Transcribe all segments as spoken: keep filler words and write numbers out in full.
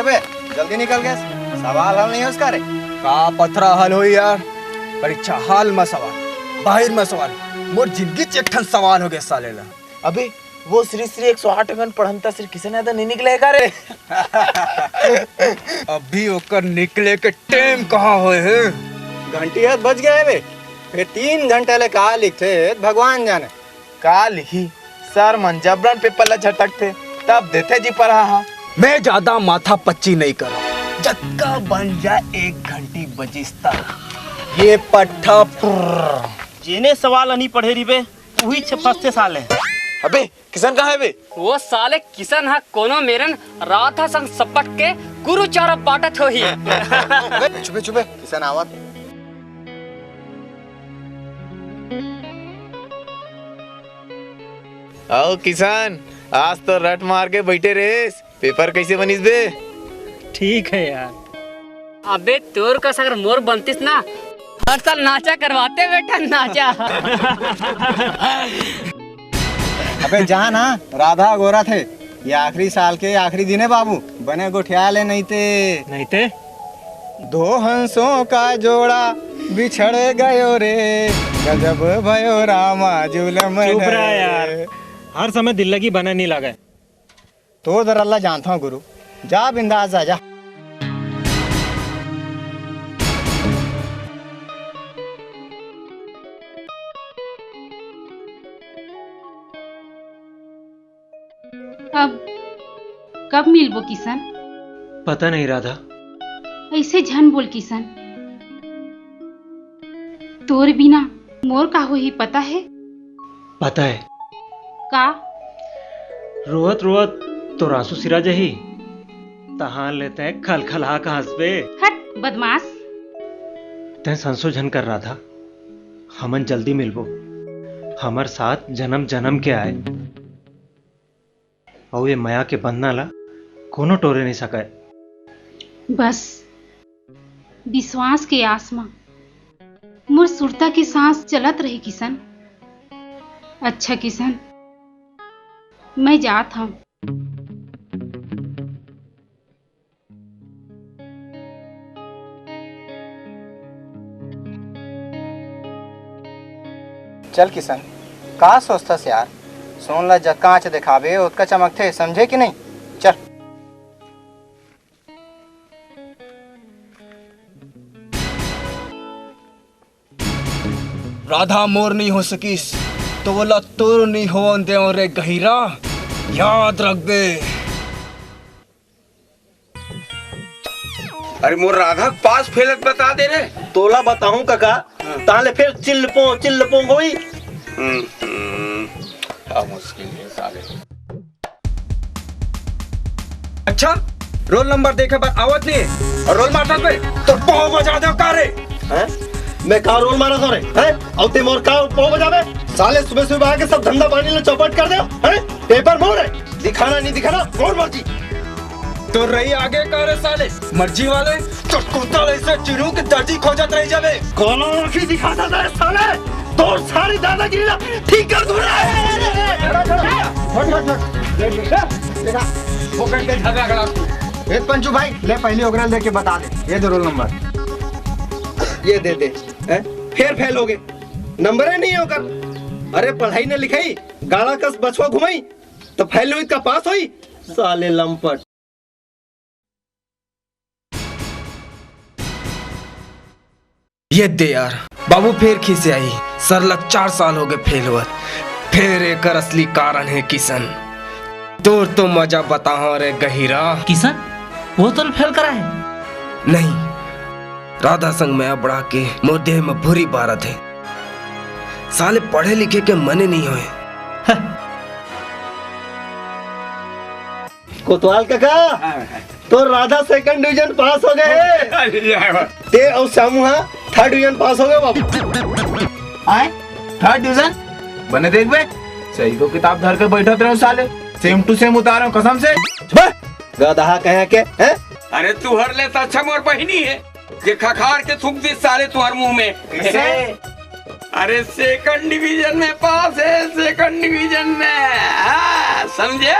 अबे, जल्दी निकल गए, सवाल हल नहीं है उसका रे। का पथरा हल होई यार, परीक्षा हाल में सवाल, बाहर में सवाल, मोर जिंदगी च एक ठन सवाल हो गया साले ला। अबे, वो श्री श्री एक सौ आठ अंगन पढ़ंता श्री किशन यादव नहीं निकले का रे? अभी ओकर निकले के टाइम कहाँ होए है? घंटी हाथ बज गया है बे। फिर तीन घंटा ले का लिखथे, भगवान जाने। का लिखी? सर मन जबरन पेपर ला झटकथे, तब देथे जी पढ़ा हा। मैं ज्यादा माथा पच्ची नहीं करो, जतका बन जाए एक घंटी बजिस्ता। ये पट्ठा पुर्र। जेने सवाल नहीं पढ़े रिबे, उही छे फंसते साले। अबे, किशन कहाँ है बे? वो साले किशन हा कोनो मेरन राधा संग सपट के गुरुचारा बांटत होही। अबे, छुपे, छुपे, किशन आवत। आओ किशन, आज तो रट मार के बैठे रेस, पेपर कैसे बनिस बे? ठीक है यार। अबे तोर कस अगर मोर बनतिस ना, हर साल नाचा करवाते बेटा, नाचा। अबे जा ना, राधा गोरा थे, ये आखिरी साल के आखिरी दिन है बाबू, बने गोठिया ले नहीं ते। नहीं ते? दो हंसों का जोड़ा बिछड़ गयो रे, गजब भयो रामा जुलम चुप रहा है। यार, हर समय दिल लगी बना नहीं लगा। तो दरल्ला जानता हूँ गुरु, जा बिंदास जा, जा। अब कब मिलबो किशन? पता नहीं राधा। ऐसे झन बोल किशन, तोर बिना मोर का होही पता है? पता है। का? रोवत रोवत तोर आंसू सिरा जाही, तहां ले तैं खलखला के हंसबे। हट बदमाश। तैं संसो झन कर राधा, हमन जल्दी मिलबो, हमर साथ जन्म जन्म के आए। अउ ये मया के बंधना ला कोनो टोरे नहीं सकय। बस विश्वास के आस म मोर सुरता के सांस चलत रहे किशन। अच्छा किशन, मैं जात हंव। चल किशन, का सोचथस यार? सोन ला जतका आंच देखाबे, ओतका चमकथे, समझे कि नहीं? चल। राधा मोर नहीं हो सकिस, तो वोला तोर नहीं होवन देव रे गहिरा, याद रखबे। अरे मोर राधा के पास फेलत बता दे रे। तोला बताहूं कका, हाँ। ताले फिर चिल्लपो चिल्लपो होई। हम्म, हम्म, का मुश्किल है साले। अच्छा, रोल नंबर देखे बर आवत नहीं है और रोल मास्टर पे तो पाव बजा दे का रे? हैं? मैं का रोल मारा था रे? हैं? और ते मोर का पाव बजावे? साले सुबह सुबह आके सब धंधा पानी ले चौपट कर दे। हैं? पेपर मोर है, दिखाना नहीं दिखाना मोर मर्जी। तो रही आगे का रे साले, मर्जी वाले, तो कुत्ता ऐसे चिरू के दर्जी खोजत रह जावे। कौन आंखी दिखाता था साले? तोर सारी दादागिरी ला ठीक कर दूं रे। छोड़, छोड़, छोड़। देखा, वो करके झगड़ा करा तू। ए पंचू भाई, ले पहले ओकरा लेके बता दे। ये दे रोल नंबर। ये दे दे। हैं? फेर फेल हो गए। नंबर ही नहीं होकर। अरे पढ़ाई न लिखाई, गाड़ा कस बछवा घुमाई, तो फेल हुई का पास हुई? साले लंपट। ये दे यार, बाबू फेर खिसियाही। सर ला चार साल हो गए फेल होवत, फेर एकर असली कारण है किशन। तोर तो मजा बताहा रे गहिरा। किशन, वो तो फेल करा है। नहीं, राधा संग मैं अबड़ा के मोर देह में भूरी बारत है। साले पढ़े लिखे के मने नहीं होए। कोतवाल काका, तो राधा सेकंड डिवीजन पास हो गए है। अरे यार। ते और सामू हा थर्ड डिवीजन पास हो गए बाबू। आए? Third division? बने देख बे, सही को किताब धर के बैठत रहो साले, सेम टू सेम उतारो कसम से। बे, गदहा कहे के, हैं? अरे तू हर ले तो अच्छा मोर बहिनी है। ये खखार के थूक दे साले तुम्हारे मुंह में। कैसे? अरे सेकंड डिवीजन में पास है, सेकंड डिवीजन में। हाँ, समझे?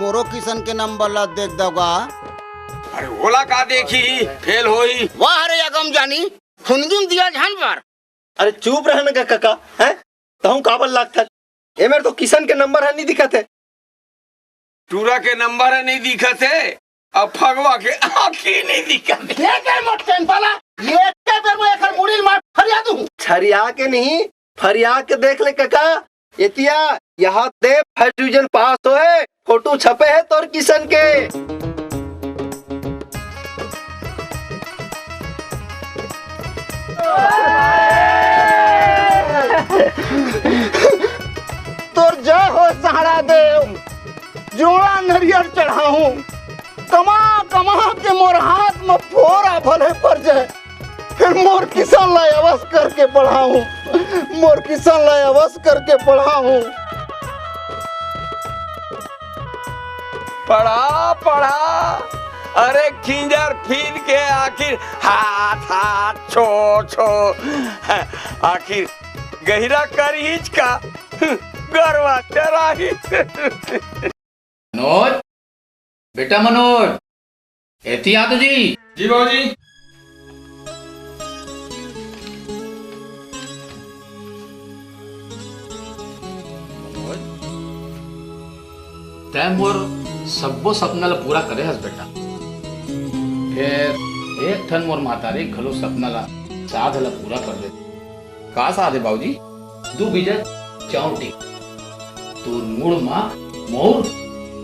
मोरो किशन के नंबर ला देख दव गा। अरे ओला का देखही, फेल होही। वाह रे अगम जानी, खुनगिम दिया झन बर। अरे चुप रह न गा कका, हैं? तहूँ काबर लागथस? एमेर तो किशन के नंबर ह नइ दिखत हे। टूरा के नंबर ह नइ दिखत हे, अउ फगवा के आँखी नइ दिखत हे। ये कर मोट टेन पाला, ये एके बेर में एकर मुड़ी ल मार फरिया दूँ। छरिया के नहीं, फरिया के देख ले कका, एतिया यहाँ दे फर्स्ट डिवीजन पास होए, फोटो छपे हे तोर किशन के। तोर जय हो सहारा देव, जोड़ा नरियर चढ़ाहूँ, कमा कमा के मोर हाथ म फोरा भले पर जाए, फिर मोर किशन ला अवस करके पढ़ाहूँ, मोर किशन ला अवस करके पढ़ाहूँ। पढ़ा पढ़ा, अरे खिंजर फिर के आखिर हाथ हाथ छो छो, आखिर गहिरा करहीच का, गरवा चराही। मनोज, बेटा मनोज, एती आ तो जी। जी बाबूजी। मनोज, तैं मोर सब्बो सपना ला पूरा करे हस बेटा। फेर एक ठन मोर महतारी घलो सपना ला, साध ला पूरा कर दे। का साध हे बाबूजी? दू बीजा चाउर टिक, दू मुड़ मा मउर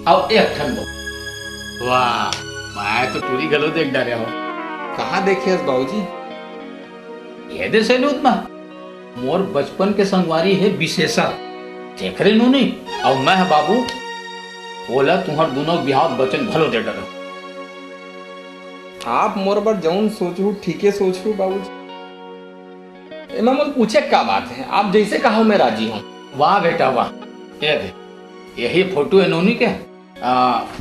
अउ एक ठन बहू। वाह, मैं तो टूरी घलो देख डारे हूँ। कहाँ देखे हस बाबूजी? ये दे सैलून मा। मोर बचपन के संगवारी हे बिसेसर, तेखरे नोनी, अउ मैं ह बाबू, ओला तुंहर दूनों बिहाव बचन घलो दे डरहूँ। आप मोर बर जउन सोचहू, ठीके सोचहू बाबूजी। एमा मोर पूछे का बात हे, आप जइसे कहा मैं राजी हूँ। वाह बेटा वाह, ये दे, यही फोटो हे नोनी के। आ,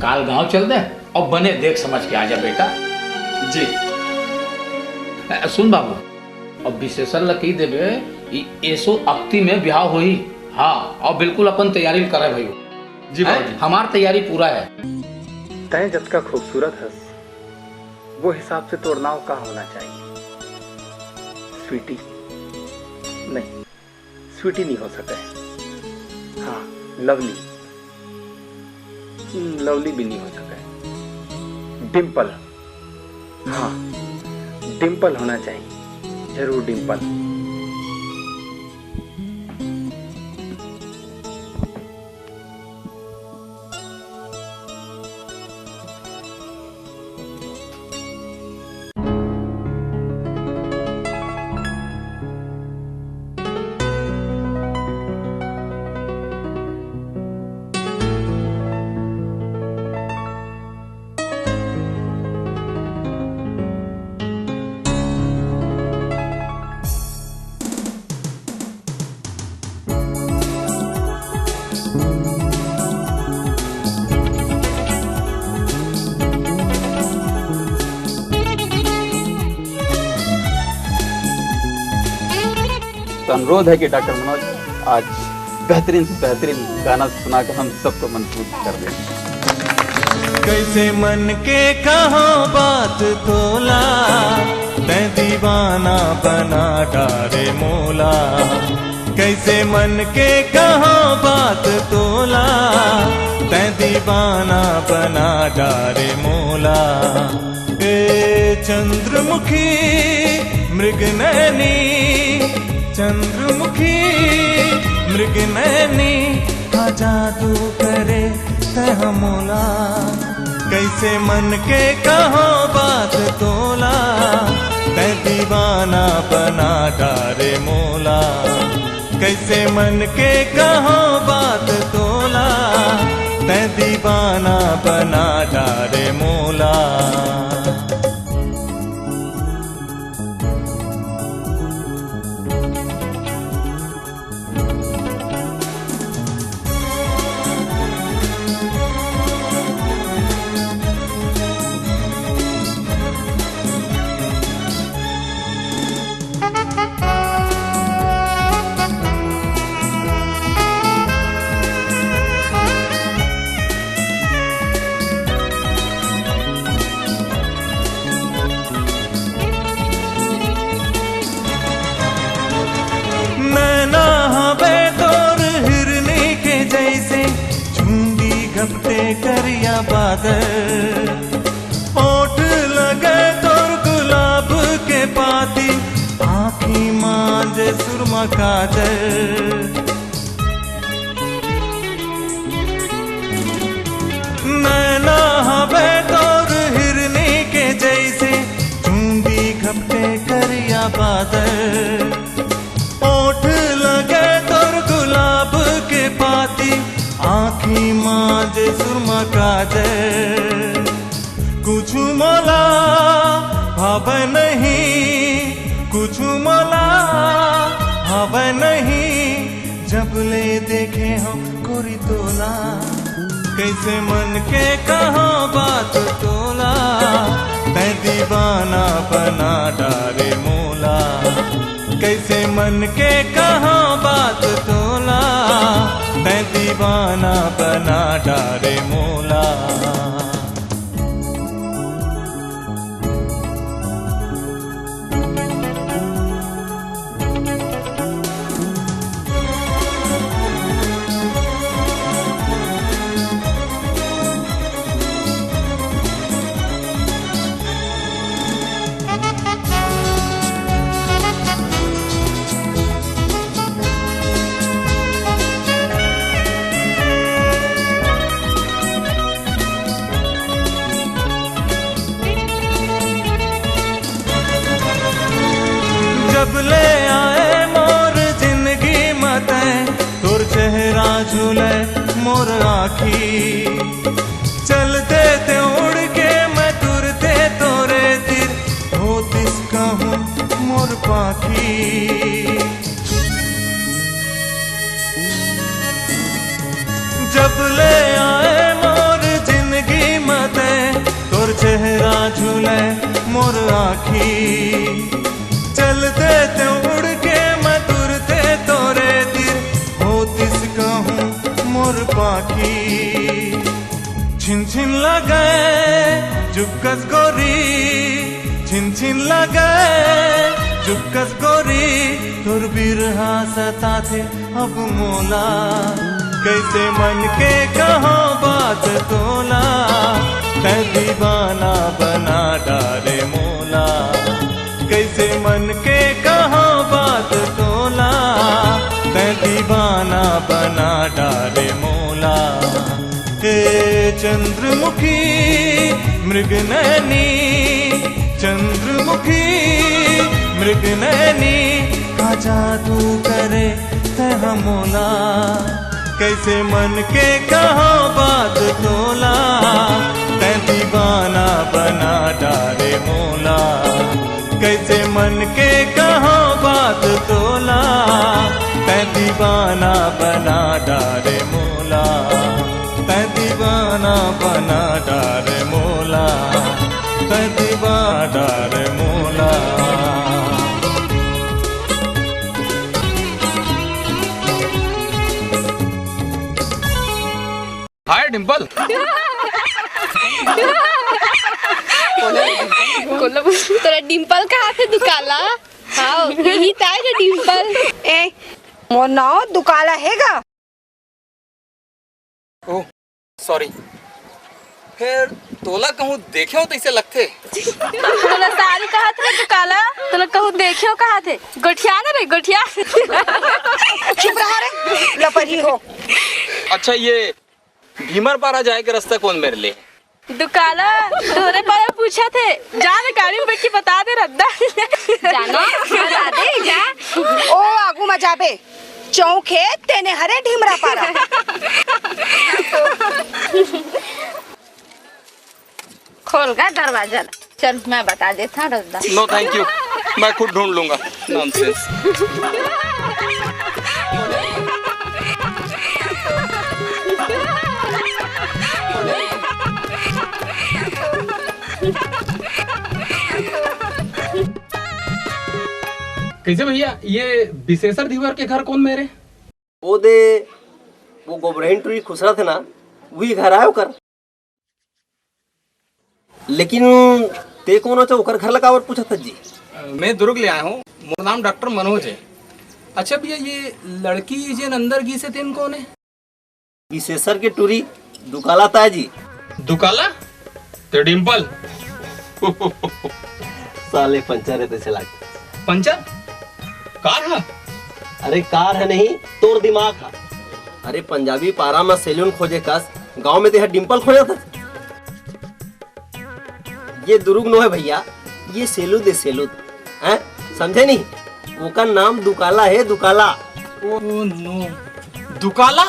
काल गांव चल दे अउ बने देख समझ के आ जा बेटा। जी। ए, सुन बाबू, अब बिसेसर ला कहि देबे, ई एसो अक्ती में बिहाव होही। हाँ, अउ बिल्कुल अपन तैयारी करे भई। जी हैं? बाबूजी। हमार तैयारी पूरा हे। तैं जतका खूबसूरत हस, वो हिसाब से तोर नाव का होना चाहिए? स्वीटी? नहीं। स्वीटी नहीं हो सके। हाँ, लवली। हम्म, लवली भी नहीं हो सके। डिम्पल। हाँ, डिम्पल होना चाहिए। जरूर डिम्पल। तो अनुरोध है कि डॉक्टर मनोज आज बेहतरीन से बेहतरीन गाना सुना के हम सबको मनपूत कर दें। कैसे मन के कहो बात तोला, तै दीवाना बना डारे मोला। कैसे मन के कहो बात तोला, तै दीवाना बना डारे मोला। ए चंद्रमुखी मृग नैनी, चंद्रमुखी मृग नैनी, का जादू करे तै हमोला। कैसे मन के कहो बात तोला, तै दीवाना बना डारे मोला। कैसे मन के कहो बात तोला, तै दीवाना बना डारे मोला। ते करिया बादल, ओठ लगे तोर गुलाब के पाती, आँखी मांजे सुरमा काजल। नैना हवे तोर हिरनी के जैसे, चूंदी घपटे करिया बादल। ओठ लगे तोर गुलाब के पाती, आँखी मांजे सुरमा काजल। कुछु मोला भावे नहीं, कुछु मोला भावे नहीं, जब ले देखे हो कोरी तोला। कैसे मन के कहाँ बात तोला, तैं दीवाना बना डारे मोला। कैसे मन के कहाँ बात तोला, तैं दीवाना बना डारे मोला। जब ले आए मोर जिंदगी म तैं, तोर चेहरा झूले मोर आँखी। चलते ते उड़ के मैं तुरते तोरे तीर, होतिस कहूँ मोर पाखी। जब ले आए मोर जिंदगी म तैं, तोर चेहरा झूले मोर आँखी। चलते ते उड़ के मैं तुरते तोरे तीर, होतिस कहूँ मोर पाखी। छिन छिन लगे चुपकस गोरी, छिन छिन लगे चुपकस गोरी, तोर बिरहा सताथे अब मोला। कैसे मन के कहाँ बात तोला, तैं दीवाना बना डारे मोला। कैसे मन के कहाँ बात तोला, तैं दीवाना बना डारे मोला। हे चंद्रमुखी मृग नैनी, चंद्रमुखी मृग नैनी, का जादू करे तैं ह मोला। कैसे मन के कहाँ बात तोला, तैं दीवाना बना डारे मोला। कैसे मन के कहाँ बात तोला, तैं दीवाना बना डारे मोला। तैं दीवाना बना डारे मोला, तैं दीवाना डारे मोला। हाय डिंपल। कोला बोल, तोला डिंपल कहाथे दुकाला? हाँ, यही ताय रे डिंपल। ए, मोर नाव दुकाला हे गा। ओह, सॉरी। फेर तोला कहूँ देखे हो तइसे लगथे। तोला सारी कहाथे दुकाला, तोला कहूँ देखे हो कहाथे। गोठिया ना रे, गोठिया। चुप रहा रे, लपरी हो। अच्छा, ये भीमर पारा जाए के रास्ता कोन मेर ले? दुकाला, तोरे पारा पूछथे। जा ना, गाड़ी में बैठ के बता दे रद्दा। जाना, बता दे, जा। ओ, आगू में जाबे। चौक हे तेने हरे ढीमरा पारा। खोल गा दरवाजा ला। चल, मैं बता देता रद्दा। नो, थैंक यू, मैं खुद ढूंढ लूंगा। नॉनसेंस। कैसे भैया, ये विशेषर धीवर के घर कोन मेर हे? ओ दे, वो गोबरहीन टुरी खुसरा थे ना, वही घर आयो कर। लेकिन ते कोन हो, ओकर घर ला काबर पूछत हस जी? अ, मैं दुर्ग ले आया हूँ, मोर नाम डॉक्टर मनोज है। अच्छा भैया, ये लड़की जेन अंदर गिस हे तेन कोन हे? विशेषर के टुरी, दुकाला ताजी। दुकाला? ते डिंपल। साले पंचर हे तइसे लागे। पंचर? कार ह? अरे कार ह नहीं, तोर दिमाग ह। अरे पंजाबी पारा म सैलून खोजे कस, गांव में तेहा डिंपल खोजत हस। ये दुरुग नो हे भैया, ये सेलूद हे सेलूद। हैं? समझे नहीं? ओकर नाम दुकाला हे, दुकाला। Oh no. दुकाला?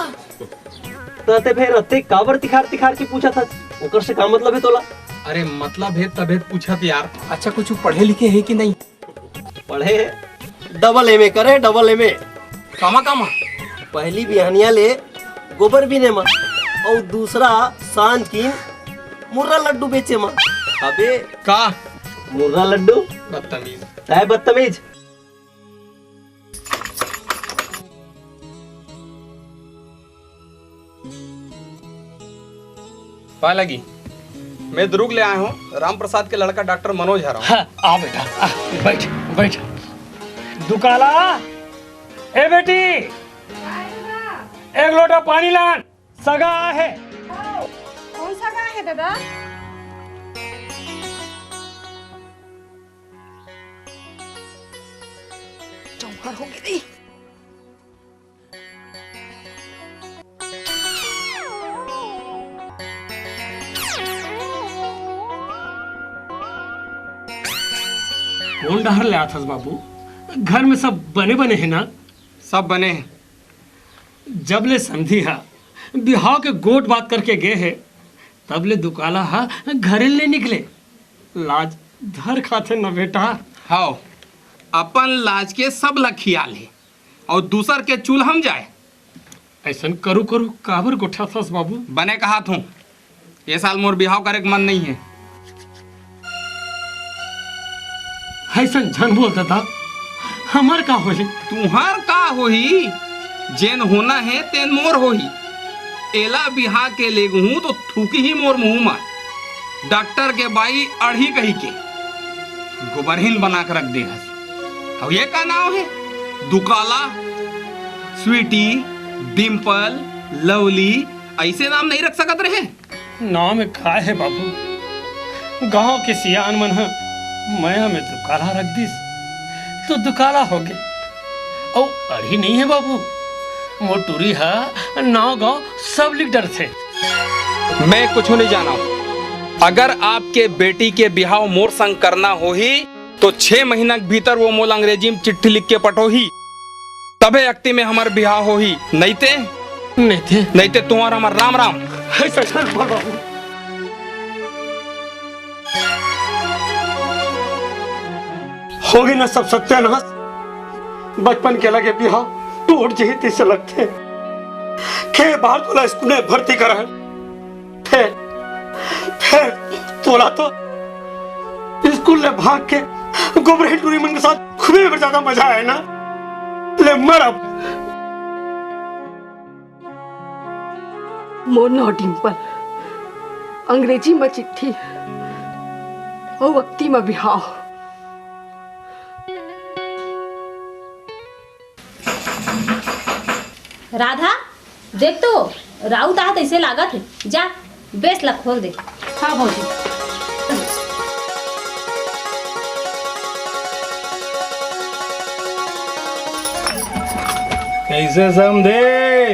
त ते फेर अत्ते काबर तिखार तिखार के पूछत हस? ओकर से का मतलब हे तोला? अरे मतलब हे तभे पूछत यार। अच्छा कुछ पढ़े लिखे हे कि नहीं? पढ़े हे, डबल एमए करे, डबल एमए। कामा कामा? पहली बिहनिया ले गोबर बीने मा, अउ दूसरा सांझ किन मुर्रा लड्डू बेचे मा। अबे का? मुर्रा लड्डू? बदतमीज। तय बदतमीज। पाए लगी। मैं दुरुग ले आए हूँ, राम प्रसाद के लड़का डॉक्टर मनोज हरव। हाँ, आ बेटा, आ, बैठ, बैठ। दुकाला, ए बेटी, एक लोटा पानी लान, सगा आहे। कौन सगा आहे दादा? चौपड़ हो गई। कोन डहर ले आथस बाबू? घर में सब बने बने हे ना? सब बने हे। जब ले समधी हा बिहाव के गोठ बात करके गे हे, तब ले दुकाला हा घरे ले निकले। लाज धर खाथे न बेटा। हव, अपन लाज के सब ला खियाल हे। अउ दूसर के चूल्हा म जाए। अइसन करू करू काबर गोठाथस बाबू? बने कहात हूँ, ए साल मोर बिहाव करे के मन नइ हे। अइसन झन बोल ददा, हमर का होही? तुंहर का होही? जेन होना हे तेन मोर होही। एला बिहा के लेगहूं तो थूकही मोर मुंह म। डॉक्टर के बाई अड़ही कहिके गोबरहीन बना के रख दे हस। अउ ये का नाव हे? दुकाला, स्वीटी, डिंपल, लवली, अइसे नाम नइ रख सकत रहे। नाव में का हे बाबू, गांव के सियान मन ह मया में दुकाला रख दिस तो दुकाला होगे। अउ अड़ही नइ हे बाबू, मोर टूरी ह नाव गांव सब लिख डरथे। मैं कुछू नइ जानव। अगर आपके बेटी के बिहाव मोर संग करना होही, तो छह महीना के भीतर वो मोला अंग्रेजी में चिट्ठी लिख के पठोही, तभे अक्ती में हमर बिहाव होही। नइते, नइते। नइते तुंहर हमर राम राम। हे सचमुच बोल बाबू। होगे ना सब सत्यानाश। बचपन के लगे बिहाव टूट जही तइसे लगथे। के बार तोला स्कूल में भर्ती करहन। फेर, फेर तोला तो स्कूल ले भाग के गोबरहीन टूरी मन के साथ घूमे में ज्यादा मजा आए ना। ले मर अब। मोर नाव डिंपल, अंग्रेजी म चिट्ठी अउ अक्ती म बिहाव। राधा, देख तो, राउत आत तइसे लागत हे। जा, बेस ला खोल दे। हाँ भौजी। कइसे समधे?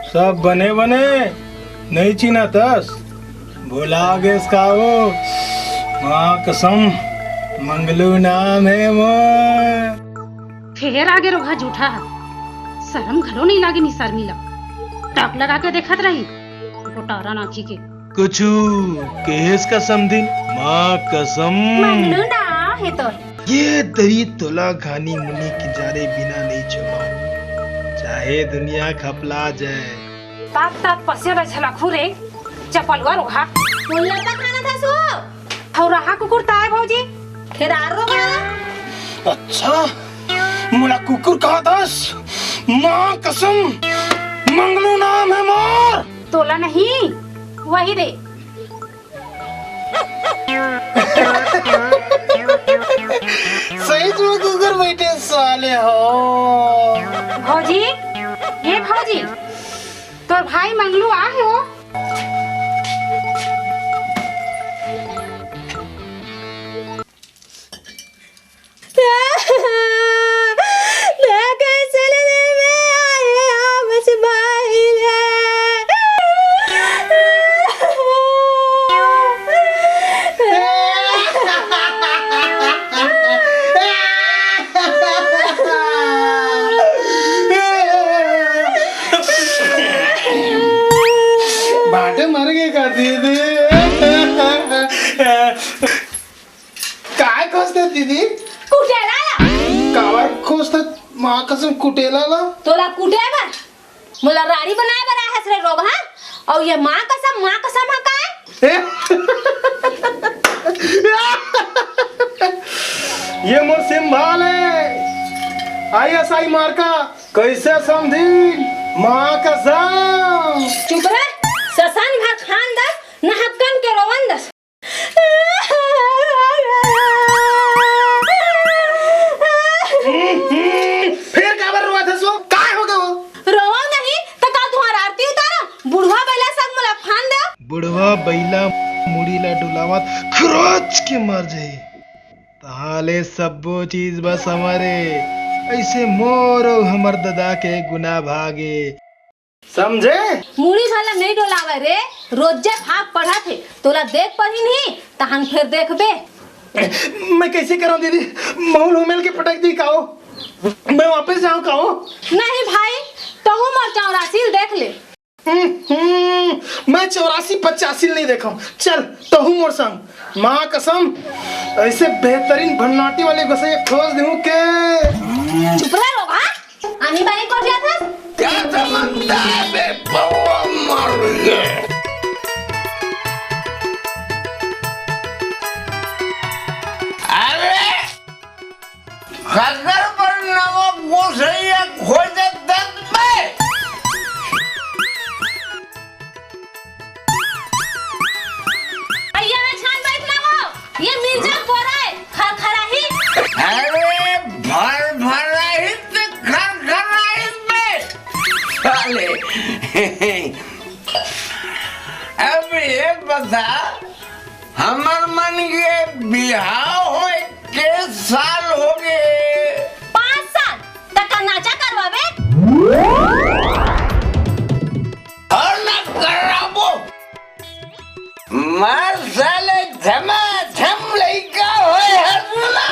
सब बने बने? नइ चिन्हतस? भुला गेस का वो? माँ कसम, मंगलू नाम हे मोर। फेर आगे रोगहा जूठा ह। सरम घलो नइ लागे निसरमी ला। टक लगा के देखत रही, गोटारा नाखी के। कुछू केहेस का समधिन? माँ कसम। मंगलू नाम हे तोर। ये दरी तोला घानी मुनी के जारे बिना नइ छोड़व, चाहे दुनिया खपला जाए। तात तात पसिया ला झलकहूँ रे, चपलुआ रोगहा। कोन लत्ता खाना था सो? थौरहा कुकुर ताय भौजी। फेर आर रोगहा। अच्छा, मोला कुकुर कहत हस? माँ कसम, मंगलू नाम हे मोर। तोला नहीं, वही दे। सही में कुकुर बइठे साले हो। भौजी, ए भौजी, तोर भाई मंगलू आहे हो? बाटे मर गए का दीदी? काय खोजत दीदी? कुटेला ला। कावर खोजत? माँ कसम कुटेला ला। तोला कुटे बर? मोला राड़ी बनाए बर आए हस रे रोगहा? अउ ये माँ कसम, माँ कसम ह काय? ए? ये मोर सिंभाल है, आईएसआई मार्का। कैसे समझी? माँ कसम। चुप रह, ससन भर खान दस, नहकन के रोवन दस। फिर काबर रोवत हस वो? काय हो गए वो? रोवव नहीं, त का तुंहर आरती उतारव? बुढ़वा बइला संग मोला फान देव। बुढ़वा बइला मुड़ी ला डुलावत खरोच के मर जाही। तहाले सब्बो चीज बस हमरे, ऐसे मोर अउ हमर ददा के गुना भागे। समझे? मुड़ी भला नहीं डोलावे रे, रोजे फाक पढ़त हे, तोला देख पढ़ी नहीं, तहन फिर देखबे। मैं कैसे करूं दीदी? महूँ ल हुमेल के पटक दी काओ? मैं वापस जाऊं काओ? नहीं भाई, तहू मोर चौरासी ल देख ले। हम्म, हम्म, मैं चौरासी पचासी ल नहीं देखा। चल, तहू मोर संग। माँ कसम, ऐसे बेहतरीन भन्नाटी वाली गोसैया खोज दूं के। चुप रह रोगहा। आनी बानी कोठिया था? क्या समझता है बे पौवा मार के? अरे, खदर पर नवा गोसैया खोजत दत बे। भैया, मैं छान बैठ ना हो, ये मिर्जा कोरा है, खरखराही। अरे, भर भराही ते खरखराही में। साले। अब ये बता, हमर मन के बिहाव होए के साल हो गए? पाँच साल। तका नाचा करवाबे? अउ ना कराबो। मार साले, झमाझम लइका होए हस ना।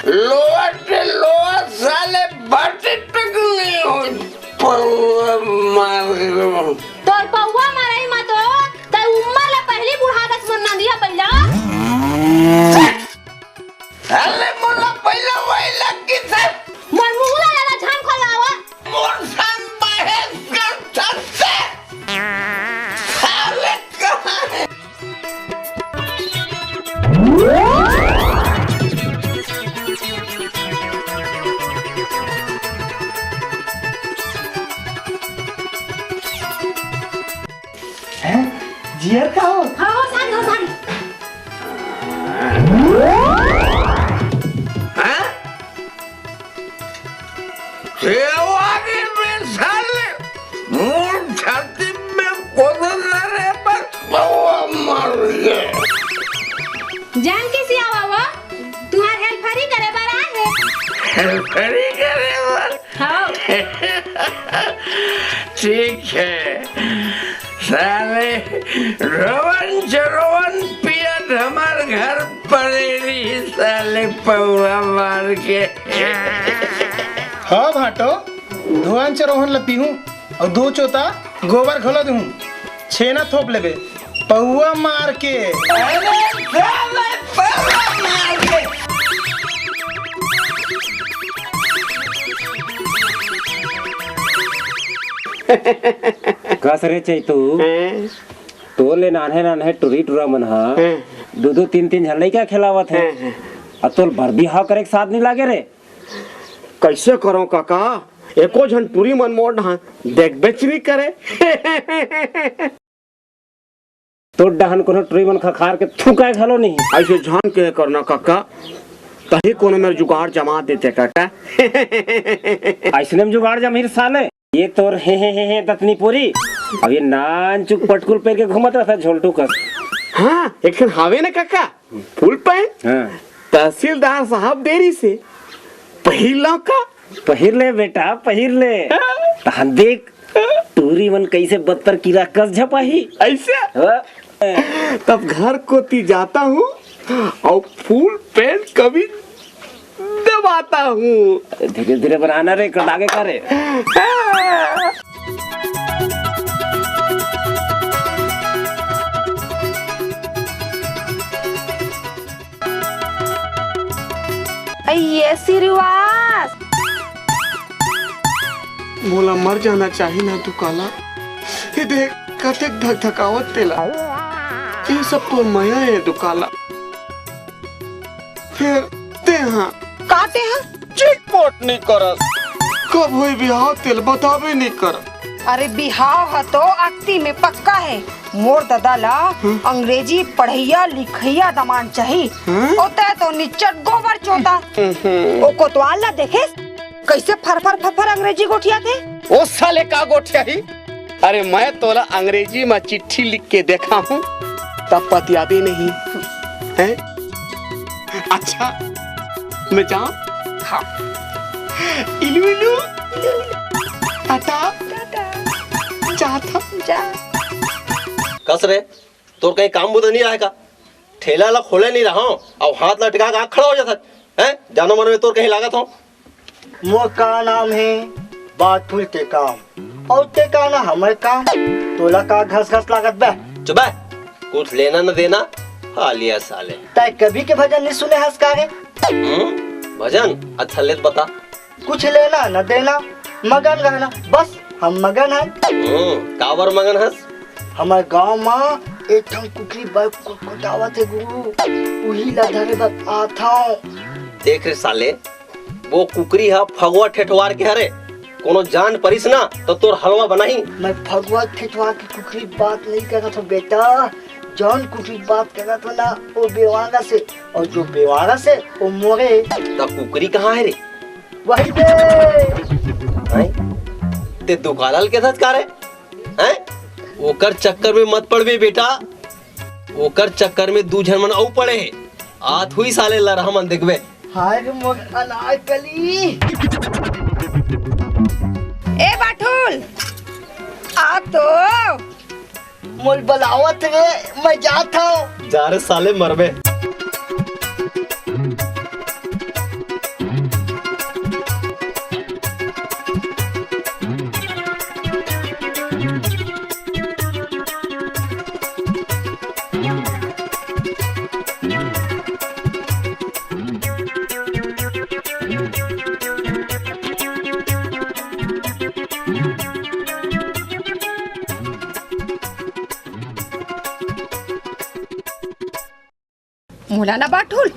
लोअर ते लोअर साले बाटे तक नहीं हो। पौवा मार के। तोर पौवा मारई मा तो तै उम्मर ले पहिली बुढ़ा दस मोर नंदिया पहिला। अरे मोला पहिला वही लग गई सर। मोर मुंह ला ज्यादा झन खोलावा। मोर संग बहस कर सकते। साले कहाँ है? हैं? जियर का हो? हाँ, हो, सारी, हो, सारी। हाँ? सेवा के मिसाल मोर छाती में कोदन रे पर पौवा मार दे। जान के सियावा वो, तुहार हेल्परी करे बर आए हे। हेल्परी करे बर? हाँ। ठीक है, साले रोवन चरोवन पियत हमार घर पड़े रही, साले पौवा मार के। हाँ भाटो, धोवन चरोहन ल पीहूं अउ दो चोता गोबर घलो दूं, छेना थोप लेबे पौवा मार के। अरे साले पौवा मार के। कस रे चैतू, हैं? तोर ले नान्हे नान्हे टुरी टुरा मन ह हैं? दू दू तीन तीन झन लइका खेलावत हे। हैं, हैं। अउ तोर बर बिहाव करे के साथ नइ लागे रे। कइसे करंव कका, एको झन टुरी मन मोर डहन देखबेच नइ करे। तोर डहन कोनो टुरी मन खखार के थूकय घलो नहीं। अइसे झन कहे कर ना कका, तहीं कोनो मेर जुगाड़ जमा देते कका। अइसने म जुगाड़ जमही रे साले। ये तोर हे हे हे हे दतनी पूरी, अब ये नानचुक पटकुल पहिर के घूमत रहता झोलटू कस। हाँ, एक ठन हावे ना काका, फुल पैंट। हाँ। तहसीलदार साहब दे रिहिसे, पहिर लव का? पहिर ले बेटा, पहिर ले। हाँ। तहन देख, टूरी मन कइसे बत्तर कीरा कस झपाही। अइसे? हाँ। तब घर कोती जाता हूँ अउ फुल पैंट कमीज दबाता हूँ। धीरे धीरे बनाना रे, कटागे का रे। ये श्रीवास। मोला मर जाना चाही ना दुकाला। ये देख, कतेक धकधकावत तेला। ये सब तो मया है दुकाला। फेर तेहा। का तेहा? चिटपोट नहीं करस। कब होई बिहाव तेल बताबे नहीं कर। अरे बिहाव ह तो अक्ती में पक्का है। मोर ददा ला हम्म। अंग्रेजी पढ़ैया लिखैया दमान चाही। हम्म। ओ तै तो निच्चट गोबर चोता। हम्म। ओ कोतवाल ला देखेस? कइसे फर फर फर फर अंग्रेजी गोठियाथे? ओ साले का गोठियाही? अरे मैं तोला अंग्रेजी म चिट्ठी लिख के देखाहूं, तब पतियाबे नहीं। हैं? अच्छा, मैं जाऊं? हाँ। इलू इलू। टाटा। जात हंव। जा। कस रे, तोर कहीं काम बुता नहीं आय का? ठेला ला खोले नहीं रहा हूँ, अब हाथ लटका के आ खड़ा हो जाता है। जानो मन में तोर कहीं लागत हो? मोर का नाम है बाथुल टेकाम, अउ टेकाना हमर काम। तोला का घस घस लागत बे? चुप बे, कुछ लेना न देना, हालिया साले। तै कभी के भजन नहीं सुने हस का रे? हम्म, भजन? अच्छा ले त बता। कुछ लेना न देना, मगन रहना, बस हम मगन हन। हम्म, काबर मगन हस? हमर गांव म एक ठन कुकरी बर कुटकुटावत हे गुरु, उही ला धरे बर आथंव। देख रे साले, वो कुकरी ह फगुआ ठेठवार के हरे, कोनो जान परिस ना त तोर हलवा बनाही। मैं फगुआ ठेठवार के कुकरी बात नहीं करत हंव बेटा, जौन कुकरी बात करत हंव ना, वो बेवारस हे, अउ जो बेवारस हे, वो मोरे। त कुकरी कहाँ हे रे? वही दे। हैं? ते दुकाला ल केथस का रे? हैं? ओकर चक्कर में मत पड़बे बेटा, ओकर चक्कर में दू झन मन अउ पड़े हे। आत हुई साले लरहा मन देखबे। हाय रे मोर अनारकली। ए बाठुल, आ तो। मोल बलावत रे, मैं जात हंव। जा रे साले, मरबे। मोला ना बाठुल,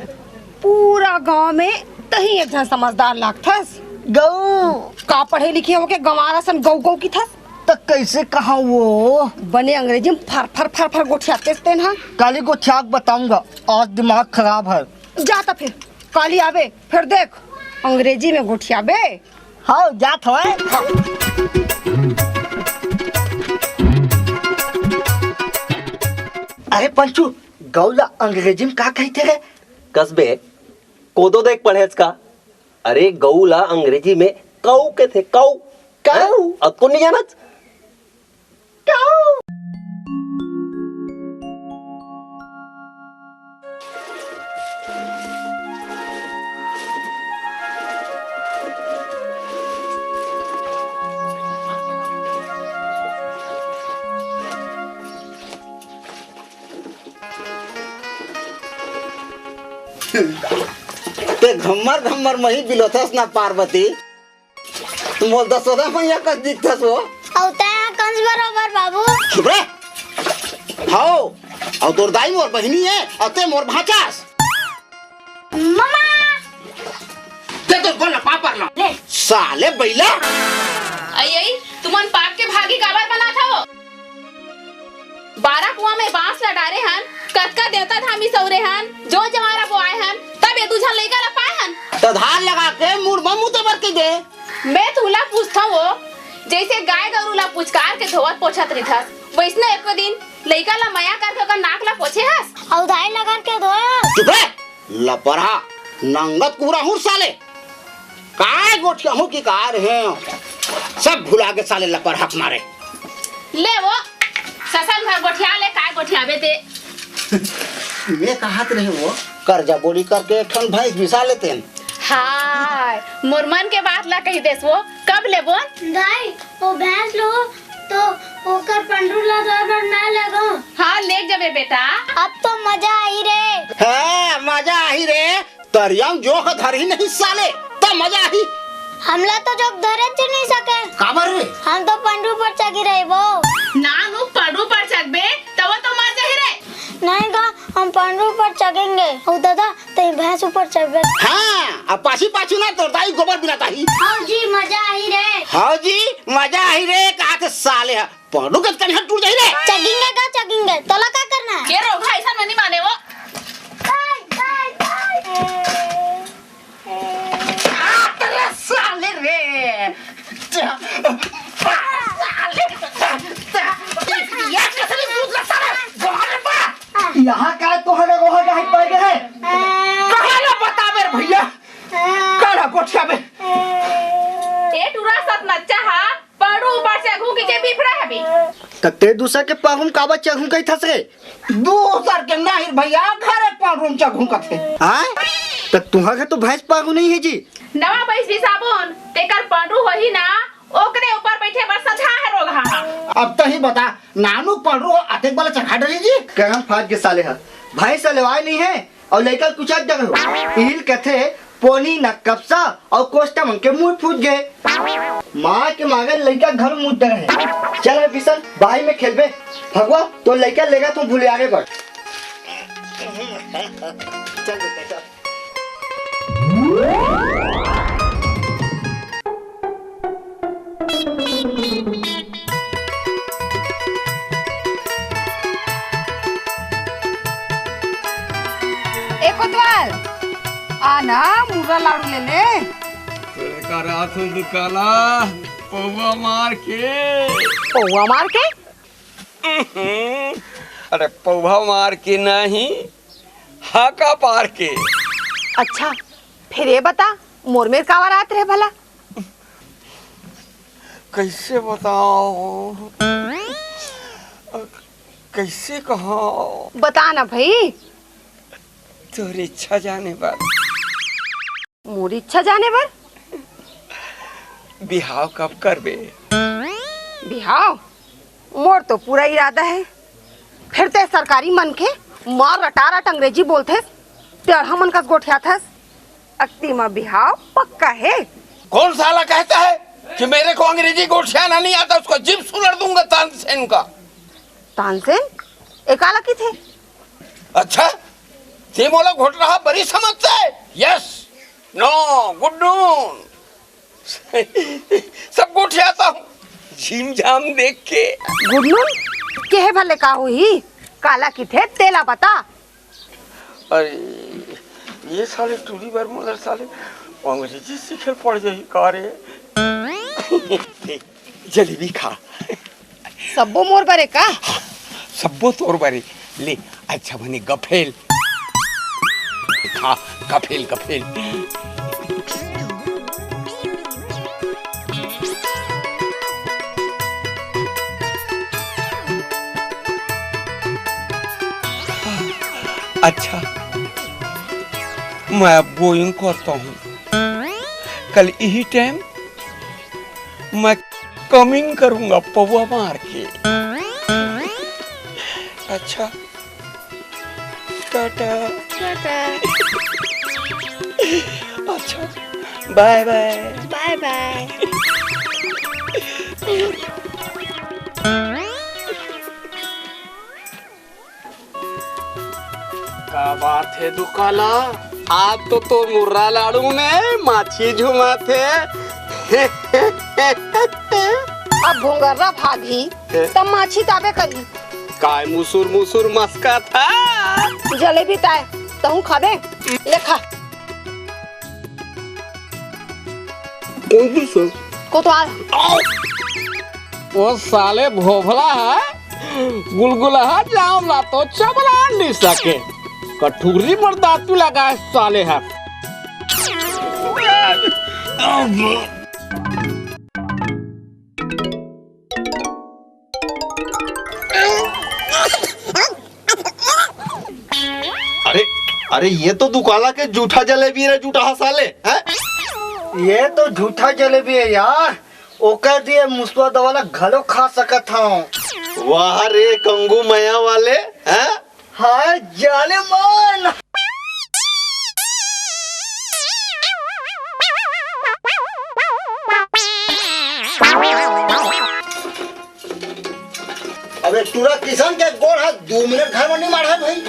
पूरा गांव में तही एक झन समझदार लागथस। गऊ। का पढ़े लिखे होके गंवारा सन गऊ गऊ किथस? त कैसे कहा वो? बने अंग्रेजी में फर फर फर फर गोठियातेस तेन हा। काली गोठिया के बताऊंगा, आज दिमाग खराब है। जा त फिर, काली आबे, फिर देख, अंग्रेजी में गोठियाबे। हाँ, जात हवय। अरे पंचू, गऊ ला अंग्रेजी में का कहिथे रे? कस बे, कोदो देख पढ़ेच का? अरे गऊ ला अंग्रेजी में कऊ कथे, कऊ। कऊ? अतको नहीं जानत? कऊ। ते घम्मर घम्मर मही बिलोथस ना पार्वती, मोल दसोदा मैया कस दिखथस वो। अउ तैं कंस बरोबर बाबू। चुप रे। हव, अउ तोर दाई मोर बहिनी हे, अउ तैं मोर भांचास। ममा। ते तो बोल ना, पापर ना। ले। साले बैला। अई, अई, तुमन पाप के भागी काबर बनात हव? बारह कुआं में बांस ल डारे हन, कतका देवता धामी सौरे हन, जो जवारा बोआए हन, तब ये दू झन लइका ल पाए हन। त धार लगा के मुड़ म मुते बर कहि दे। मैं तुला पूछथंव वो, जइसे गाय गरू ला पुचकार के धोवत पोछत रिथस, वइसने एको दिन लइका ला मया करके ओकर नाक ला पोछे हस। अउ धाई ला करके धोए हस। चुप रे, लपरहा, नंगत कुहरा हूँ साले। काय गोठियाहूँ कि काय रहेंव, सब भुला गे साले लपरहा के मारे। ले वो, ससन भर गोठिया ले, काय गोठियाबे ते। मैं कहत रहेंव वो, करजा बोली करके एक ठन भैंस बिसा लेतेन। हाय, मोर मन के बात ला कहि देस वो, कब लेबोन? दाई, वो भैंस लो तो ओकर पंडरू ला धोए बर मैं लेगों। हाँ, लेग जबे बेटा। अब तो मजा आही रे। हाँ, मजा आही रे। तरिया म जोंक धरही नहीं साले, त मजा आही। हमला तो जोंक धरेच नहीं सके। काबर रे? हम तो पंडरू पर चघी रहिबो। नानू पंडरू पर चघबे, त वो तो मर जाही रे। नहीं गा, हम पंडरू पर चघेंगे। ओ दादा, तैं भैंस ऊपर चढ़बे। हाँ, अब पाछी पाछू ना तोर दाई गोबर बिनात आही। हव जी, मजा आही रे। हव जी, मजा आही रे, कहा थे साले ह। पंडरू के कनिहा टूट जाही रे। चघेंगे गा, चघेंगे। तोला का करना हे? ये रोगहा अइसन में नहीं माने वो। आ, तेरे साले रे। साले। ये कैसे दूध ला साले? बाहर बा। यहाँ का तोहरे रोहा का हाथ पड़ गए? कहाँ ला बताबे रे भैया? कहाँ ला गोठियाबे? ए टूरा सतनच्चा हा, पंडरू ऊपर चघूं कहिके बिफरा हबे। त तैं दूसर के पंडरू म काबर चघूं कहिथस रे? दूसर के नहीं भैया, घरे पंडरू म चघूं कथे। आय? त तुंहर घर तो भैंस पंडरू नहीं हे जी। नवा भैंस बिसाबोन, तेकर पंडरू होही ना, ओकरे ऊपर बइठे बर सधा हे रोगहा। अब तहीं बता, नानू पंडरू हो अतेक बला चघा डरही जी। करम फाट गे साले ह। भैंस लेवाय नहीं हे अउ लइका कुचक डरे हो। इही ल कथे पोनी न कपसा अउ कोस्टा मन के मुंह फूट गे। माँ के मांगे लइका घर मुंह डरे हे। चल हे बिसन, बाही में खेलबे। भगवा, तोर लइका लेगत हूँ भुलियारे बर। चल बेटा, चल। ए कोतवाल, आ ना, मुर्रा लाड़ू ले ले। का रात हो दुकाला, पौवा मार के। पौवा मार के? अरे पौवा मार के नहीं, हाका पार के। अच्छा, फिर ये बता, मोर मेर काबर आत रहे भला? कैसे बताओ, कैसे कहा? बता ना भाई। तोर इच्छा जाने बर। मोर इच्छा जाने बर? बिहाव कब करबे? बिहाव? मोर तो पूरा इरादा हे। फेर ते सरकारी मनखे, मार रटारट अंग्रेजी बोलथेस, टेढ़ा मन कस गोठियाथस। अक्ती म बिहाव पक्का हे। कौन साला कहता है कि मेरे को अंग्रेजी गोठियाना नहीं आता, उसको जिम सुलर दूंगा तानसेन का। तानसेन? ए काला किथे? अच्छा, ते मोला घोटरहा बरी समझता है? Yes, no, good noon। सब गोठियाता हूँ, झीम झाम देख के। Good noon? केहे भले का होही? काला किथे तेला बता। अरे, ये साले टूरी बर मोला साले अंग्रेजी सीखे ल पड़ जाही का रे? जलेबी खा। सब्बो मोर बरे का? सब्बो तोर बरे। ले, अच्छा बने गफेल। खा, गफेल, गफेल। अच्छा, मैं अब going करता हूँ। कल यही टाइम मैं coming करूँगा पौवा मार के। अच्छा, टाटा। टाटा। अच्छा, बाय बाय। बाय बाय। का बात हे दुकाला? आज तो तोर मुर्रा लाड़ू में माछी झुमाथे। अब भोंगर्रा भागही, त माछी त आबे करही। काय मुसुर मुसुर मस्काथा? जलेबी ताय, तहूँ खाबे? ले खा। कोतवाल। ओ साले भोभला ह गुलगुलहा जाम ला तो चबला नइ सके, कठुरी म दातू लगाए साले ह। अरे, अरे, ये तो दुकाला के जूठा जलेबी रे, जूठा साले, हैं? ये तो झूठा जलेबी है यार, ओकर दिए मुसवा दवा ला घलो खा सकत हव। वाह रे कंगू मया वाले, हैं? हाय जाने मन। अबे टूरा किशन के गोड़ हाथ दू मिनट घर में नहीं माढ़ा है भाई।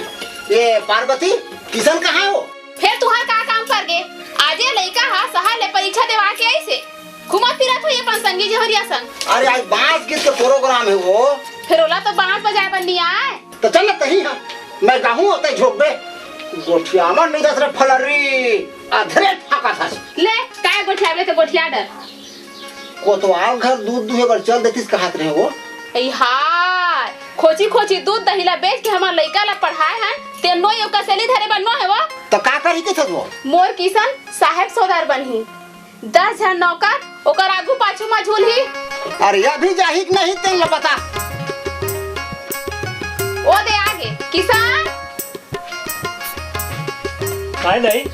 ए पार्वती, किशन कहाँ हो? फेर तुहार का काम पर गे? आजे लइका हा सहर ले परीक्षा देवा के आइस हे। घूमत फिरत होही अपन संगी जहरिया संग। अरे आज बांस गीत के प्रोग्राम है वो। फेर ओला तो बांस बजाए बर नइ आए। तो चल ना तही हा, मैं गाहूं होते झोंकबे। गोठियावा नहीं दस रे फलरी, अधरे फाका था। ले, काय गोठियावे तो गोठिया डर। कोतवाल घर दूध दुहे बर चल देतिस कहत रहे वो। ए हाय, खोची खोची दूध दही ला बेच के हमर लइका ला पढ़ाए हन, ते नोई ओकर सेली धरे बर नो हे वो। त का करही कथस वो? मोर किसन साहेब सौदार बनही। दस झन नौकर ओकर आगू पाछू म झूलही। अरे अभी जाही कि नहीं तेन ल बता। ओ दे आगे, किसन। काय नहीं?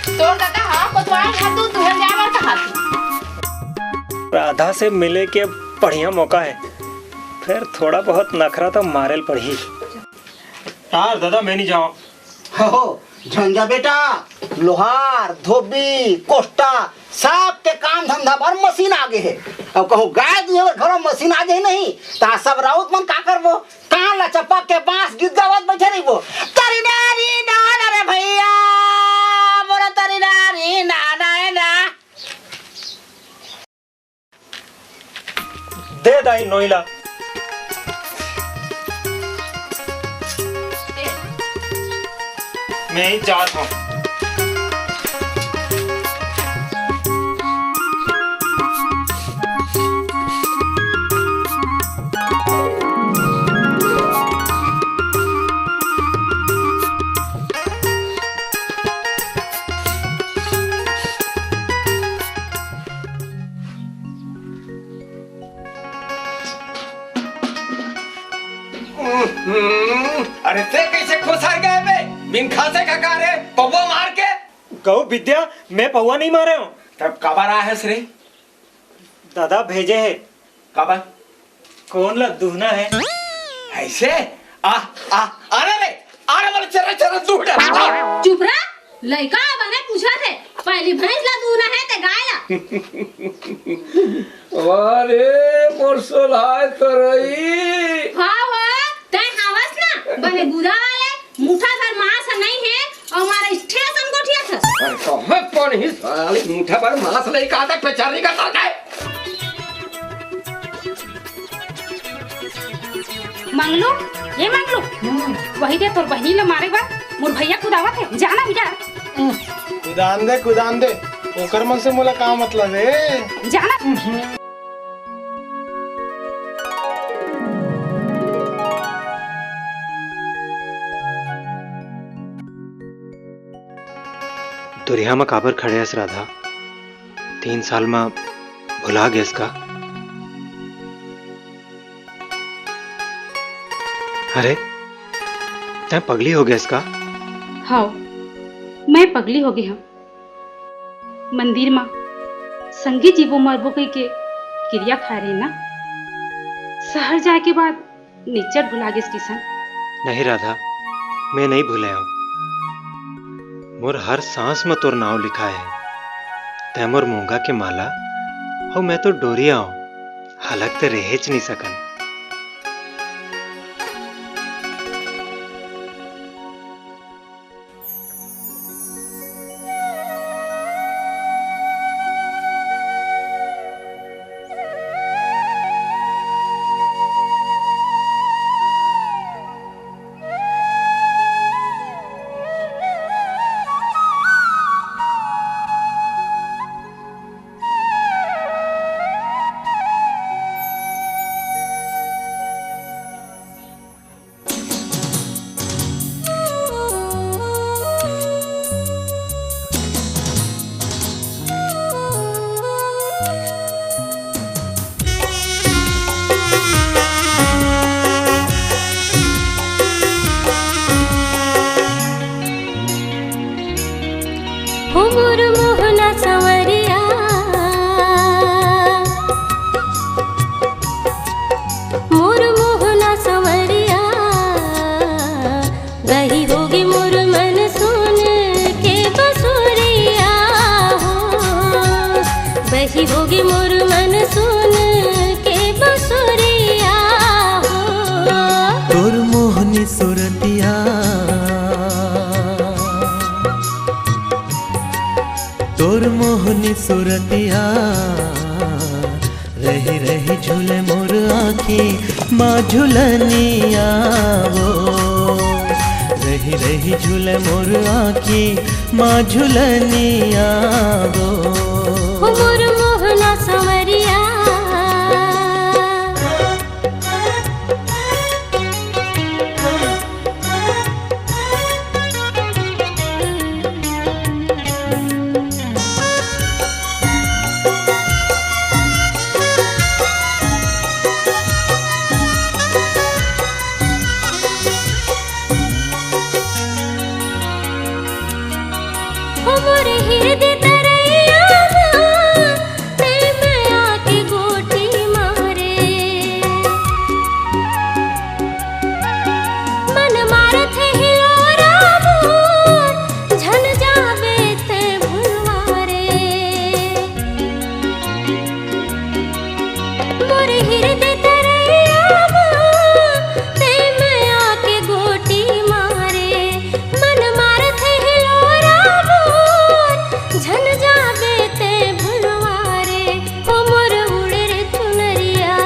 तोर ददा हा कोतवाल घर दूध दुहल जाए बर कहा थे। राधा से मिले के बढ़िया मौका है, फिर थोड़ा बहुत नखरा तो मारे ल पड़ही। यार दादा, मैं नहीं जाऊँ। हो, झंझा बेटा, लोहार, धोबी, कोष्टा, सब के काम धंधा बर मशीन आ गे हे। अब कहूँ गाय दुहे बर घरो मशीन आ गे नहीं, त सब राउत मन का करबो? कान ला चपक के बांस गीत गावत बैठे रहिबो। तरी नारी नाना रे भैया, मोर तरी नारी नाना ए ना। दे दाई नोइला। मैं ही जात हूँ। हम्म, अरे ते कैसे खुसर गए बे? बिन खासे का का रे? पौवा मार के? कहूँ विद्या, मैं पौवा नहीं मारे हूँ। तब काबर आए हस रे? दादा भेजे है। काबर? कोन ला दुहना है? ऐसे? आ, आ, अरे रे, अरे बोले चरा चरा दूह डर। चुप रह, लइका बने पूछत हे, पहली भैंस ला दूहना है ते गाय ला? अरे मोर सोलहाय तरई। हाँ वो, तै हावस ना, बने बुरा वाले, मुठा भर मांस नहीं है, और हमारा स्टेशन गोठिया था। अरे कहाँ कौन ही साली मुठा भर मांस नहीं कहा था, बेचारी का था। मंगलू, ए मंगलू, वही दे तोर बहिनी ल मारे बर मोर भैया कुदावत हे, जाना बेटा। कुदान दे, कुदान दे, ओकर मन से मोला का मतलब हे? जाना। दुरिहा म काबर खड़े हस राधा? तीन साल म भुला गेस का? अरे, तैं पगली हो गेस का? हव, मैं पगली हो गे हंव। मंदिर म संगी जीबो मरबो कहिके किरिया खाए रहे ना, सहर जाए के बाद निच्चट भुला गेस किसन। नहीं राधा, मैं नहीं भुले हंव। मोर हर सांस म तोर नाव लिखाए हे। तैं मोर मूंगा के माला, अउ मैं तो डोरिया हंव। अलग ते रहेच नहीं सकन। सुरतिया। रही रही झूले मोर आँखी माँ झुलनिया वो। रही रही झूले मोर आँखी माँ झुलनिया वो। हो मोर मोहना संवरिया। हो मोर हिरदे तरैया मा, तै मया के गोटी मारे। मन मारत हे हिलोरा मोर, झन जाबे तै भुलवारे। मोर हिरदे तरैया मा, तै मया के गोटी मारे। मन मारत हे हिलोरा मोर, झन जाबे तै भुलवारे। ओ मोर उड़े रे चुनरिया,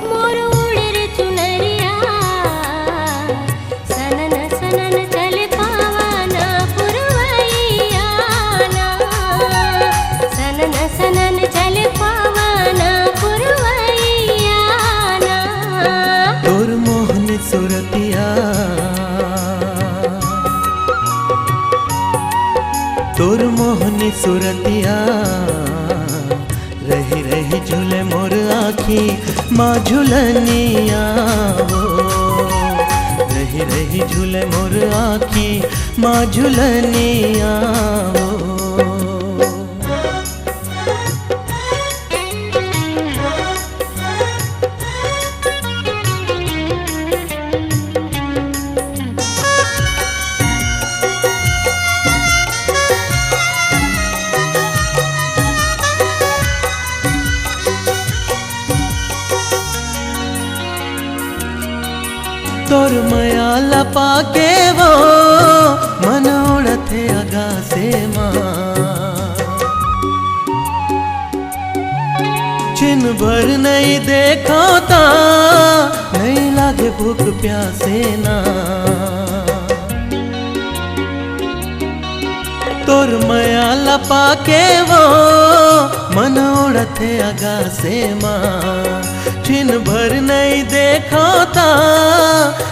मोर उड़े रे चुनरिया। सनन सनन चले पावना पुरवैया ना। सनन सनन चले पावना पुरवैया ना। तोर मोहनी सुरतिया, तोर मोहनी सुरतिया। रही रही झूले मोर आँखी माँ झुलनिया वो। रही रही झूले मोर आँखी माँ झुलनिया वो। तोर मया ला पाके वो मन उड़त हे अगासे मा। छिन भर नइ देखो ता, नइ लागे भूख प्यासे ना। तोर मया ला पाके वो मन उड़त हे अगासे मा। छिन भर नइ देखो ता,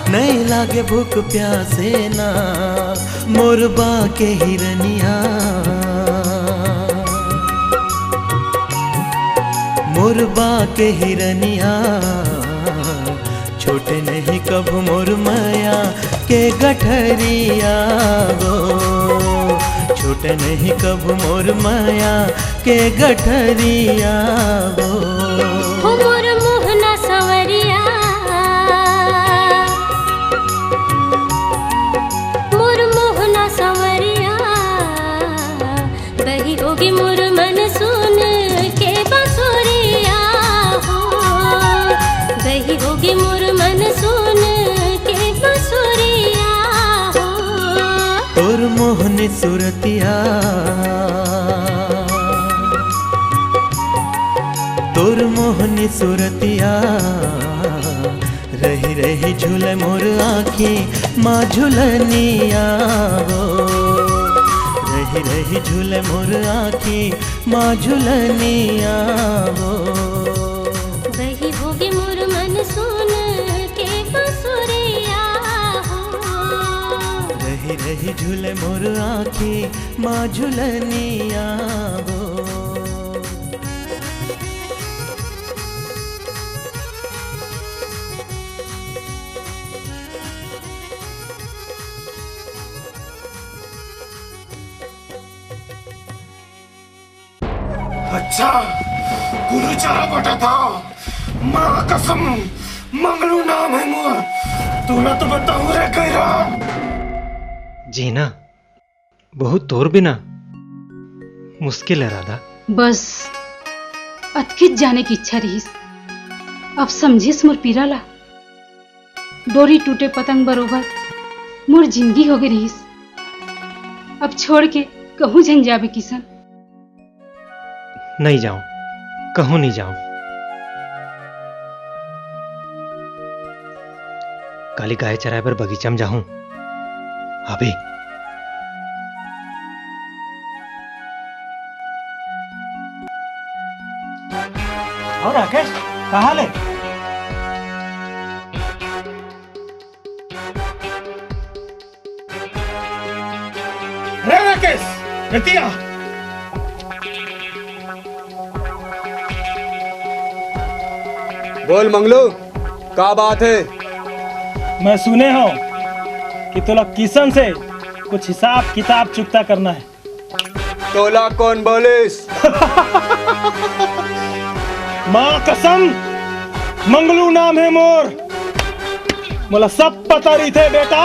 नइ लागे भूख प्यासे ना। मोर बा के हिरनिया, मोर बा के हिरनिया। छोटे नहीं कब मोर मया के गठरिया वो। छोटे नहीं कब मोर मया के गठरिया वो। हो मोर मोहना संवरिया, मोर मोहना संवरिया। बही होगे मोर मन सुन के बसुरिया हो। बही होगे मोर मन सुन के बसुरिया हो। तोर मोहनी सुरतिया, तोर मोहनी सुरतिया। रही रही झूले मोर आँखी माँ झुलनिया वो। रही रही झूले मोर आँखी माँ झुलनिया वो। बही होगे मोर मन सुन के बसुरिया हो। रही रही झूले मोर आँखी माँ झुलनिया वो। अच्छा, गुरु चला बटा था। माँ कसम, मंगलू नाम है मोर। तोला तो बताऊं रे गैरा। जीना बहुत तोर बिना मुश्किल है, राधा। बस अतकिच जाने की इच्छा रहिस। अब समझिस मोर पीरा ला। डोरी टूटे पतंग बरोबर मोर जिंदगी होगे रहिस। अब छोड़ के कहूँ झन जाबे किसन। नइ जांव, कहूँ नइ जांव। काली गाय चराय बर बगीचा म जाहूं। अभी। अउ राकेश, कहाँ ले? रे राकेश, एती आ। बोल मंगलू, का बात हे? मैं सुने हंव कि तोला किसन से कुछ हिसाब किताब चुकता करना हे। तोला कोन बोलिस? माँ कसम, मंगलू नाम हे मोर, मोला सब पता रहिथे बेटा।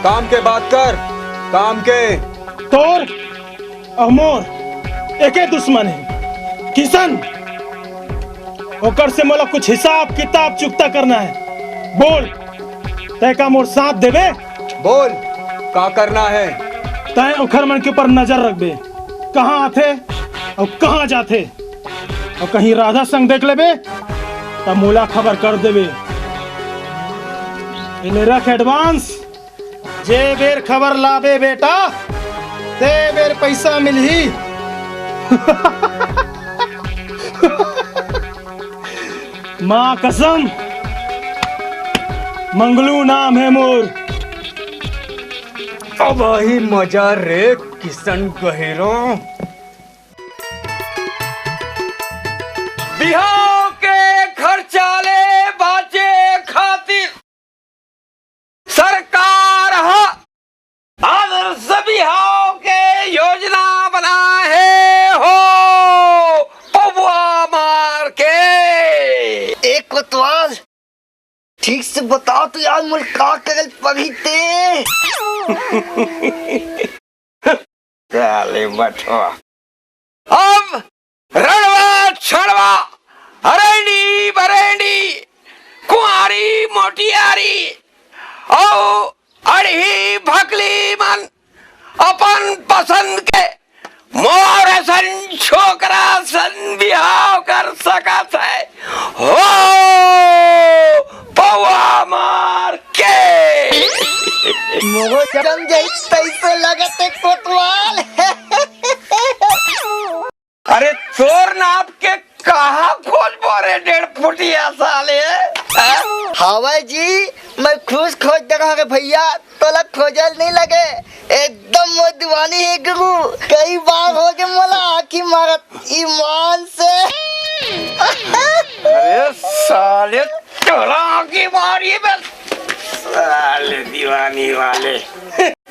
काम के बात कर, काम के। तोर अउ मोर एके दुश्मन हे, किसन। ओकर से मोला कुछ हिसाब किताब चुकता करना हे। बोल, तैं का मोर साथ देबे? बोल, का करना हे? तैं ओखर मन के ऊपर नजर रखबे, कहाँ आथे अउ कहाँ जाथे, अउ कहीं राधा संग देख लेबे, त मोला खबर कर देबे। एले रख advance। जे बेर खबर लाबे बेटा, ते बेर पैसा मिलही। माँ कसम, मंगलू नाम हे मोर। अब आही मजा रे किसन गहिरो। बिहाव के खर्चा ले बाचे खातिर सरकार ह आदर्श बिहाव के योजना बनाए हे हो, पौवा मार के। ए कोतवाल, ठीक से बता तो यार, मोला का करल पड़ही ते? साले बठवा। अब रड़वा छड़वा, हरैंडी बरैंडी, कुंवारी मोटियारी, अउ अड़ही भकली मन अपन पसंद के मोर असन छोकरा सन बिहाव कर सकत हे हो, पौवा मार के। मोरो जम जाई तैसे लगत हे कोतवाल। अरे तोर नाप के कहाँ खोजबो रे डेढ़ फुटिया साले? हाँ? हवय जी, मैं खुश खोज देना रे भैया, तोला खोजल नहीं लगे, एकदम वो दीवानी है गुरु। कई बार हो गए मोला आँखी मारत ईमान से। अरे साले तोला आँखी मारी बे, साले दीवानी वाले।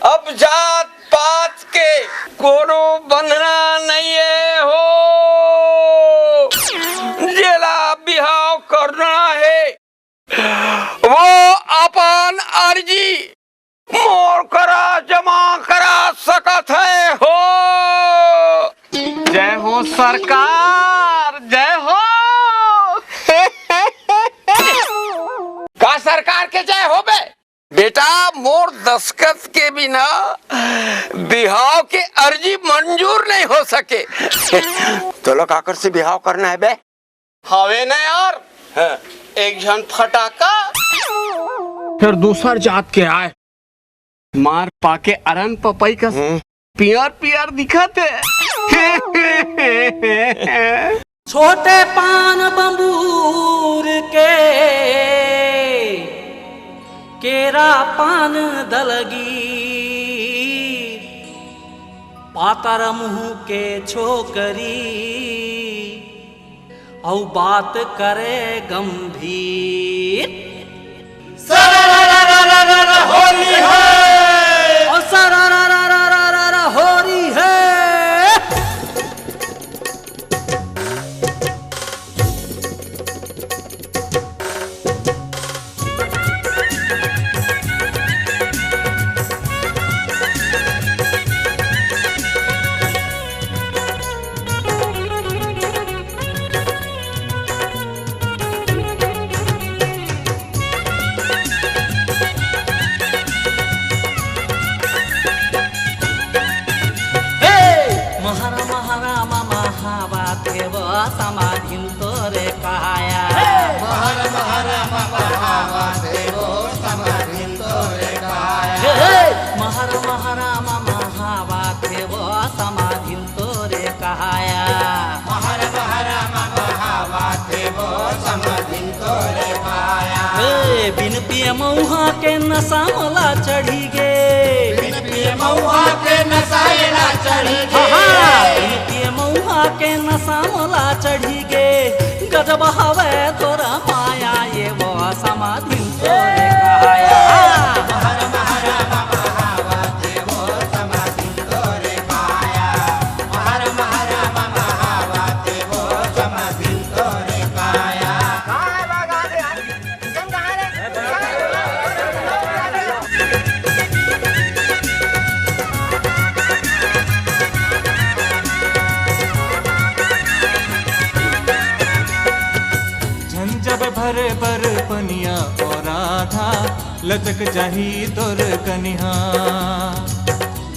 अब जात पात के कोनो बंधना नइये हो, जेला बिहाव करना हे, वो अपन अर्जी मोर करा जमा करा सकत हे हो। जय हो सरकार, जय हो। का सरकार के जय हो बे? बेटा, मोर दस्खत के बिना बिहाव के अर्जी मंजूर नहीं हो सके। तोला काकर से बिहाव करना हे बे? हवे न यार, हाँ। एक झन फटाका। फिर दूसर जात के आय। मार पाके अरन पपई कस हम्म। पियर पियर दिखत हे। छोटे पान बंबूर के केरा पान दलगी, पातर मुंह के छोकरी अउ बात करे गंभीर। सररररररर होली है। ओ सररररररर होली है। मऊहा के नशा मोला चढ़ी गे। बिन पिए मऊहा के नशा एला चढ़ी गे। हाँ, हाँ। बिन पिए मऊहा के नशा मोला चढ़ी गे। गजब हवे तोर माया, ये वो समाधि तोरे काया। झन जब भरे बर पनिया ओ राधा, लचक जाही तोर कनिहा।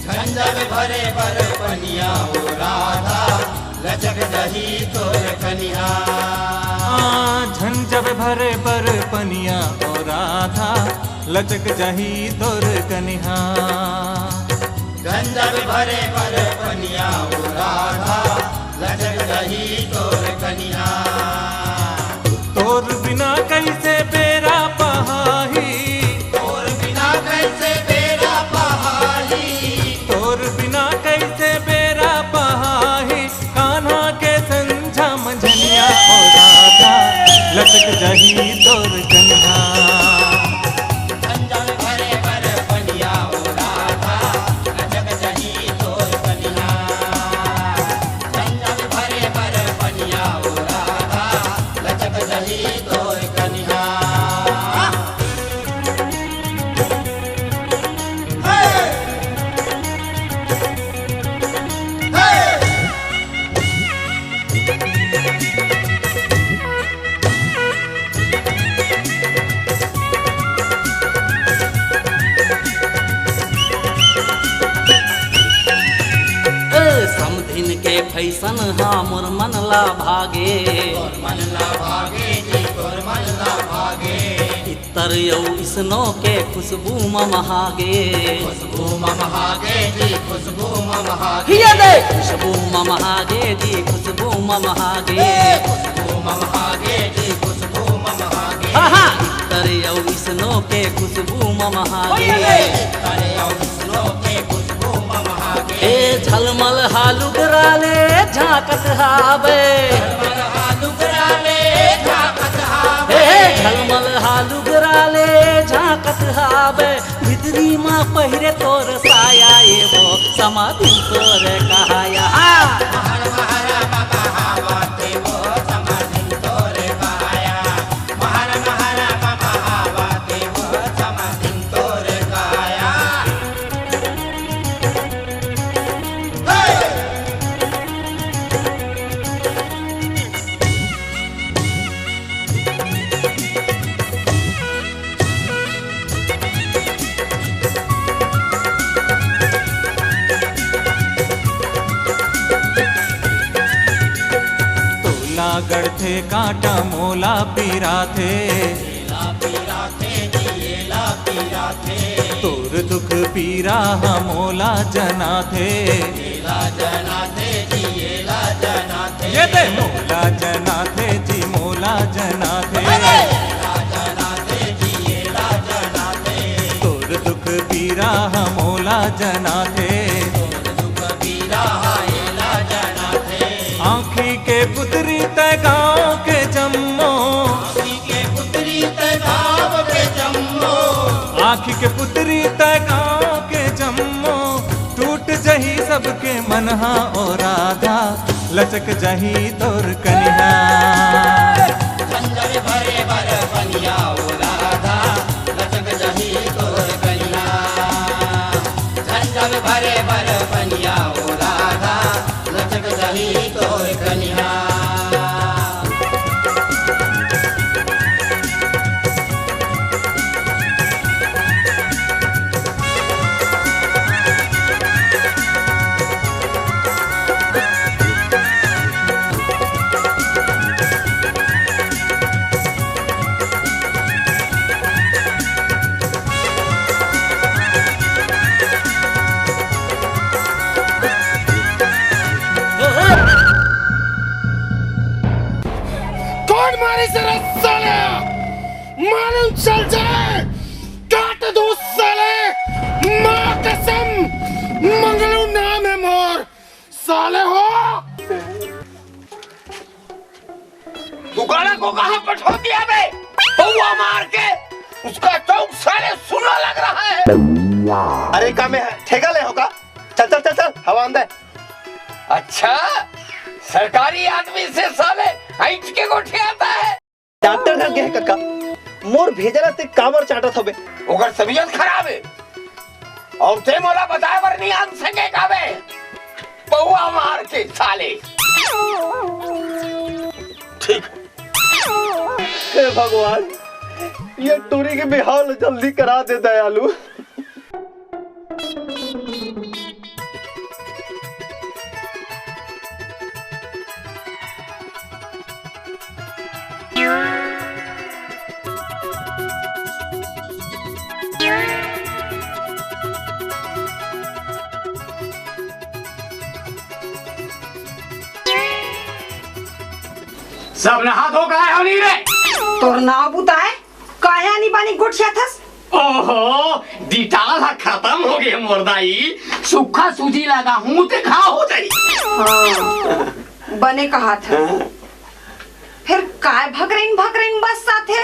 झन जब भरे बर पनिया ओ राधा, लचक जाही तोर कनिहा। आ, झन जब भरे बर पनिया ओ राधा, लचक जाही तोर कनिहा। झन जब भरे बर पनिया ओ राधा, लचक जाही तोर कनिहा। तोर बिना कइसे बेरा पहाही? तोर बिना कइसे बेरा पहाही? तोर बिना कइसे बेरा पहाही? कान्हा के संझा मंझनिया ओ राधा, लचक जाही तोर कनिहा। झन जब भरे बर पनिया ओ राधा, लचक जाही तोर कनिहा। झन जब भरे बर पनिया ओ राधा, लचक जाही तोर कनिहा। ए, समधिन के फैशन हा मोर मन ला भागे। तोर मन ला भागे जी, तोर मन ला भागे। इत्तर अउ इसनो के खुशबू ममहागे। खुशबू ममहागे जी, खुशबू ममहागे। हिया दे। खुशबू ममहागे जी, खुशबू ममहागे। ए, खुशबू ममहागे जी, खुशबू ममहागे। हाँ, हाँ। इत्तर अउ इसनो के खुशबू ममहागे। हिया दे। इत्तर अउ इसनो के खुशबू ममहागे। ए झलमल हा लुगरा ले झांकत हावे। झलमल हा लुगरा ले झांकत हावे। ए झलमल हा लुगरा ले झांकत हावे। भितरी मा पहिरे तोर साया, ए वो समाधि तोर कहाया। तोला गड़थे कांटा मोला पिराथे। तोर दुख पीरा हा मोला जनाथे। ये दे मोला जनाथे जी, मोला जनाथे। तोर दुख पीरा हा मोला जनाथे। आँखी के पुतरी तै गाँव के जम्मो। आँखी के पुतरी तै गाँव के जम्मो। टूट जही सबके मनहा ओ राधा, लचक जही तोर कनिहा। झन जब भरे बर पनिया ओ राधा, लचक जही तोर कनिहा। झन जब भरे बर पनिया ओ राधा, लचक जही तोर कनिहा। कौन मारे से रस्सा ले? मालूम चल जाए। मंगलू नाम है मोर, साले हो। दुकाना को कहाँ पठो दिया बे? पौवा मार के उसका चौक साले सुना लग रहा है। अरे का में है, ठेका ले होगा। चल चल चल चल, हवा अंदर। अच्छा, सरकारी आदमी से साले ऐंठ के गोठियाता है। डॉक्टर घर गे हे कका, मोर भेजला ते काबर चाटत हबे? ओकर तबीयत खराब है और ते मोला बताए बर नहीं आन सके काबे? पौवा मार के साले। ठीक। हे भगवान, ये टूरी के बिहाव ल जल्दी करा दे दयालु। सब नहा धो के आए हो नहीं रे? तोर नाव बुताए, काहे आनी बानी गोठियाथस? ओहो, डिटाल ह खतम हो गे मोर दाई। सुक्खा सूजी लगाहूं ते घाव हो जाई। हाँ, बने कहा था। हाँ। फिर काय भकरइन भकरइन बस साथे?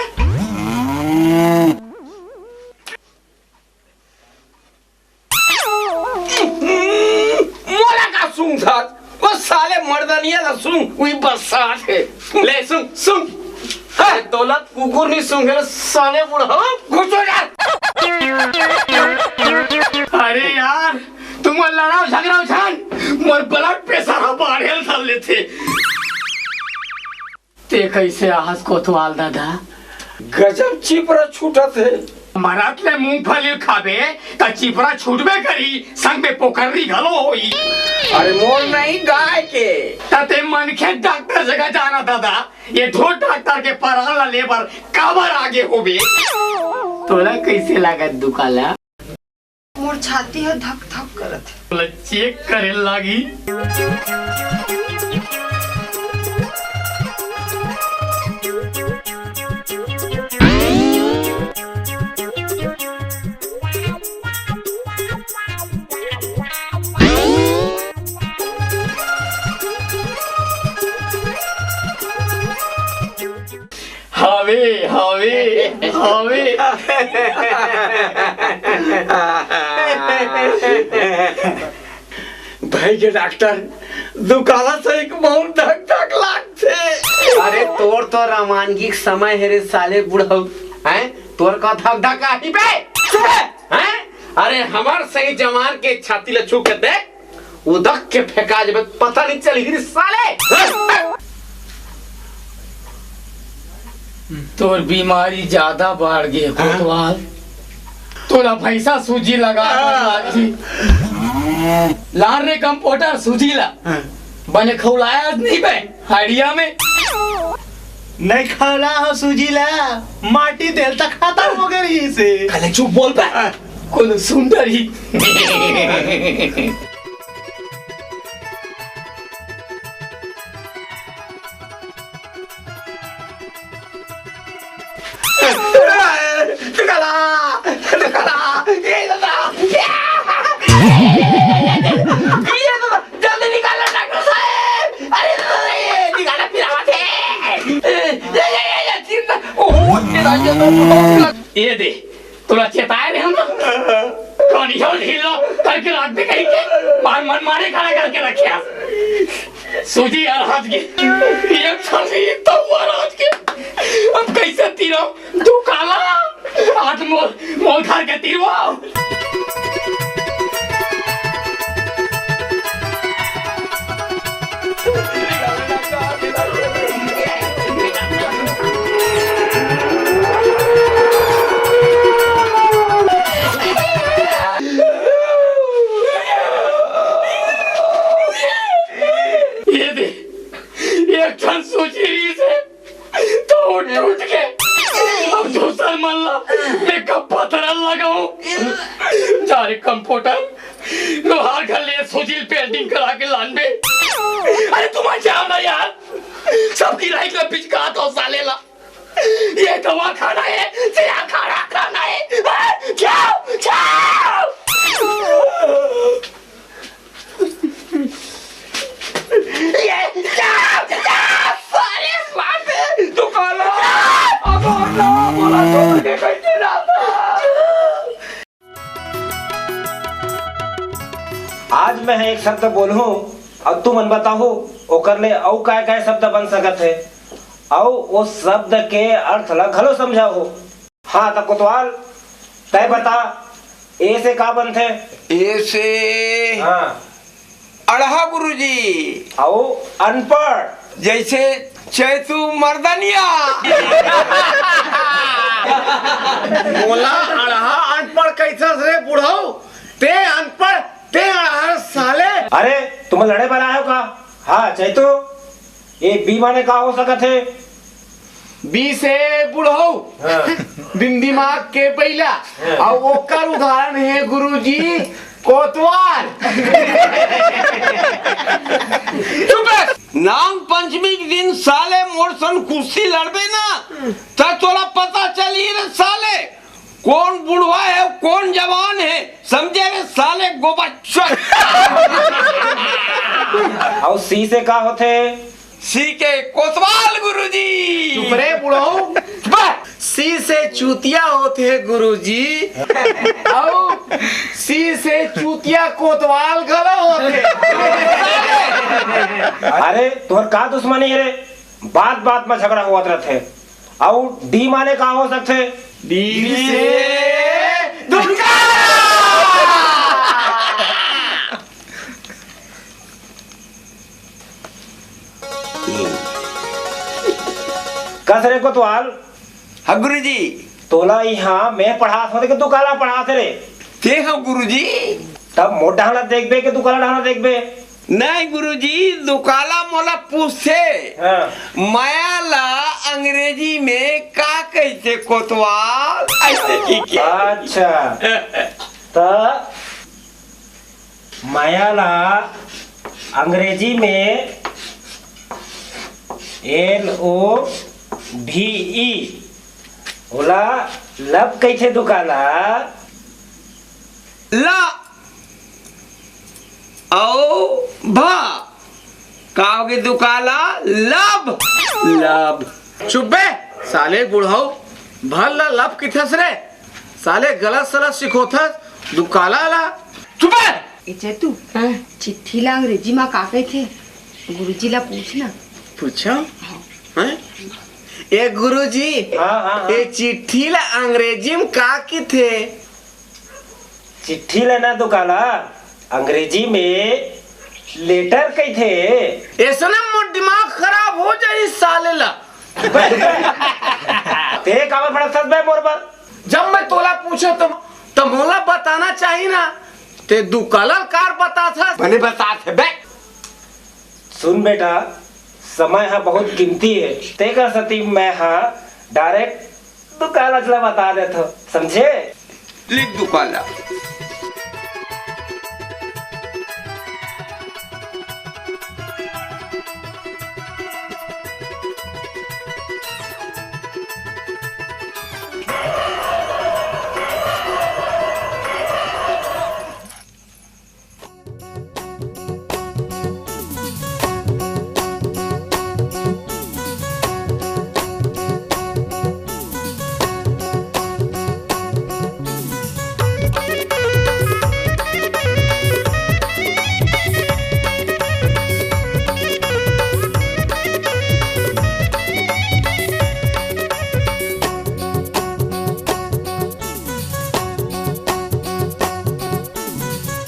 मोला का सूंघत? वो साले मर्दनिया ला सूंघ, उही बस्सात हे। ले सूंघ, सूंघ। हाँ। अरे दौलत कुकुर नहीं सूंघे, साले बुढ़ऊ। घुसो जा। अरे यार, तुम लड़ाओ झगड़ाओ झन, मोर blood pressure ह बाढ़े ल धर लेथे। ते कइसे आहस कोतवाल दादा? गजब चिपरा छूटत हे। मरत ले मूंगफली खाबे, त चिपरा छूटबे करी, संग में पोकर्री घलो होई। अरे मोर नहीं, गाय के। त ते मनखे डॉक्टर जगह जाना दादा, ये ढोर डॉक्टर के परान ला लेबर काबर आगे होबे? तोला कइसे लागत दुकाला? मोर छाती ह धक धक करत हे। तोला चेक करे लागी। हवे, हवे, हवे। भाई के डॉक्टर, दुकाला से एक बहुत धक धक लागथे। अरे तोर तो रवानगी के समय हे रे साले बुढ़ऊ, हैं? तोर का धक धक आही बे? हैं? अरे हमर सही जवान के छाती ला छू के देख, उदक के फेंका जबे, पता नहीं चलही रे साले। तोर बीमारी ज्यादा बाढ़ गे कोतवाल। तोला भैंसा सूजी लगा के लागही। लान रे कंपाउंडर सूजी ला। बने खौलाया नहीं बे हड़िया में। नहीं खौला हो सूजी ला, माटी तेल तक खत्म हो गई से। कले चुप बोल बे। कोनो सुंदर ही। निकाला, निकाला, ये दादा, ये दादा, जल्दी निकालो डॉक्टर साहब। अरे दादा, ये निकाला, पिरावत है। ये, ये, ये, ये, चिंता, ओहो, तेरा ये तो, ये दे। तोला चेताए रहे हो ना? कौन यो ढीलो करके रात में कहीं के बार मन मारे खड़ा करके रखे हैं। सूजी यार हाथ के, ये छासी तो हुआ रात के। अब कैसे तीरो? तू काला हाथ मोल, मोल घर के तीरो। ये दे, एक ठन सूजी रहिस हे, तो टूट के अब दूसर मन ला मैं कब पथरा लगाऊं? जा रे कंपाउंडर, लोहार घर ले सूजी ल पेंटिंग करा के लान बे। अरे तुम जाओ ना यार, सबकी लाइट ला पिचका दो साले ला। ये दवा खाना है, सिया खाना खाना है। हाँ, जाओ, जाओ। मैं एक शब्द बोलहूँ अउ तुमन बताहू, ओकर ले अउ काय काय शब्द बन सकत हे, अउ ओ शब्द के अर्थ ला घलो समझाहू। हाँ, त कोतवाल, तय बता, ए से का बनथे? ए से हाँ। अड़हा गुरुजी। अउ अनपढ़? जैसे चैतू मर्दनिया। मोला अड़हा अनपढ़ कैथस रे बुढ़ऊ? ते अनपढ़, ते अड़हा साले। अरे, तुम लड़े बर आए हो का? हाँ, चैतू, ए बी माने का हो सकत हे? बी से बुढ़ऊ, हाँ। बिन दिमाग के बइला। हाँ। अउ ओकर उदाहरण हे गुरुजी, कोतवाल। चुप रह। नांग पंचमी के दिन साले मोर सन कुश्ती लड़बे ना, त तोला पता चलही रे साले, कोन बुढ़वा हे, कोन जवान हे, समझे रे साले गोबर चोद। अउ सी से का होथे? सी के कोतवाल गुरुजी। चुप रे बुढ़ऊ। बस। सी से चूतिया होथे गुरुजी। अउ सी से चूतिया कोतवाल घलो होथे। अरे, तोर का दुश्मनी हे रे? बात बात म झगड़ा होवत रथे। अउ डी माने का हो सकथे? डी से दुकाला। कस रे कोतवाल। हाँ गुरुजी। तोला इहाँ मैं पढ़ात हों कि दुकाला पढ़ात रे? ते हो गुरुजी। तब मोर डहना देखबे कि दुकाला डहना देखबे? नहीं गुरुजी, दुकाला मोला पूछथे, हाँ। मया ला अंग्रेजी में का कहिथे कोतवाल? ऐसे की क्या? अच्छा, त मया ला अंग्रेजी में एल ओ भी ई, ओला लब कहिथे दुकाला। ला अउ भा का होगे दुकाला? लब। लब। चुप बे साले बुढ़ऊ, भर ला लब किथस रे? साले गलत सलत सिखोथस दुकाला ला। चुप बे। ए चेतू, हाँ? चिट्ठी ला अंग्रेजी मा का कहिथे? गुरुजी ला पूछ ना। पूछो। हाँ। हैं? ए गुरुजी, हाँ, हाँ, हाँ। ए चिट्ठी ला अंग्रेजी में का किथे? चिट्ठी ला ना दुकाला, अंग्रेजी में लेटर कहिथे। ऐसने मोर दिमाग खराब हो जाही साले ला। ते काबर भड़कथस बे मोर बर? जब मैं तोला पूछों त, त मोला बताना चाही ना, ते दुकाला ला काबर बताथस? बने बताथे बे। सुन बेटा, समय ह बहुत कीमती हे, तेकर सेती मैं ह direct दुकाला ला बता देथों, समझे? लिख दुकाला।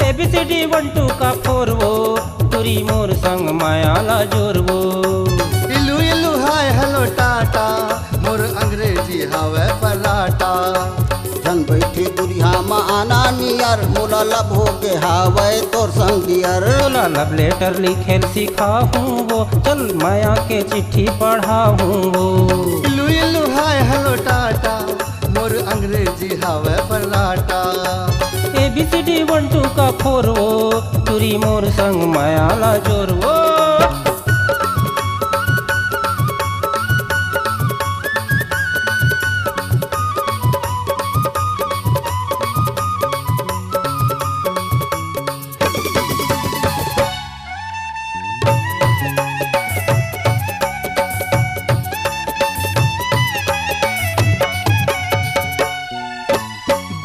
ए B C D one two का फोर वो, टुरी मोर संग माया ला जोर वो। इलू इलू हाय हेलो टाटा, मोर अंग्रेजी हावय पराठा। झन बइठे दुरिहा म आना नियर, मोला लब होगे हावय तोर संग डियर। तोला लब लेटर लिखेल सिखाहूँ वो, चल माया के चिट्ठी पढ़ाहूँ वो। इलू इलू हाय हेलो टाटा, मोर अंग्रेजी हावय paratha. A B C D one two का फोर वो, टुरी मोर संग माया ला जोर वो।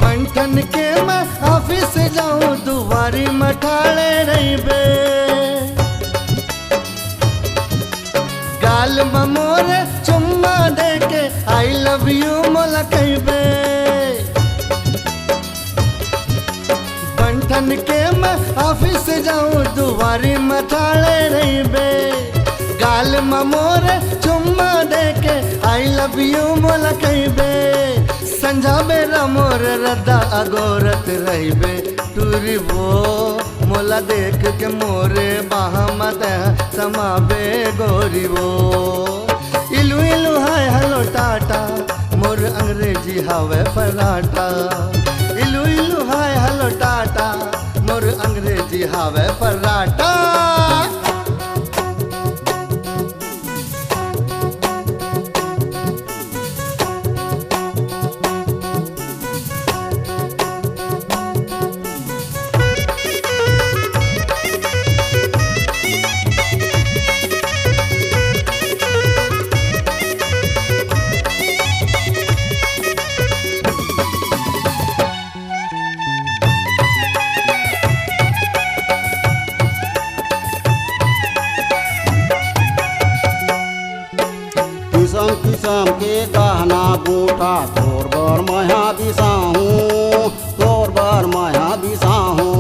बन ठन के मैं ऑफिस जाऊं, दू वारी म ठाड़े रहिबे, गाल म मोर चुम्मा देके I love you मोला कहिबे। बंठन के मैं ऑफिस जाऊं, दुवारी म ठाड़े रहिबे, गाल म मोर चुम्मा देके I love you मोला कहिबे। संझा बेरा मोर रद्दा अगोरत रहिबे, टूरी वो मोला देख के मोरे बाह म तैं समाबे गोरी वो। इलू इलू हाय हेलो टाटा, मोर अंग्रेजी हावय फर्राटा। इलू इलू हाय हेलो टाटा, मोर अंग्रेजी हावय फर्राटा। किसम किसम के गहना गूंठा तोर बर मया बिसाहूं, तोर बर मया बिसाहूं।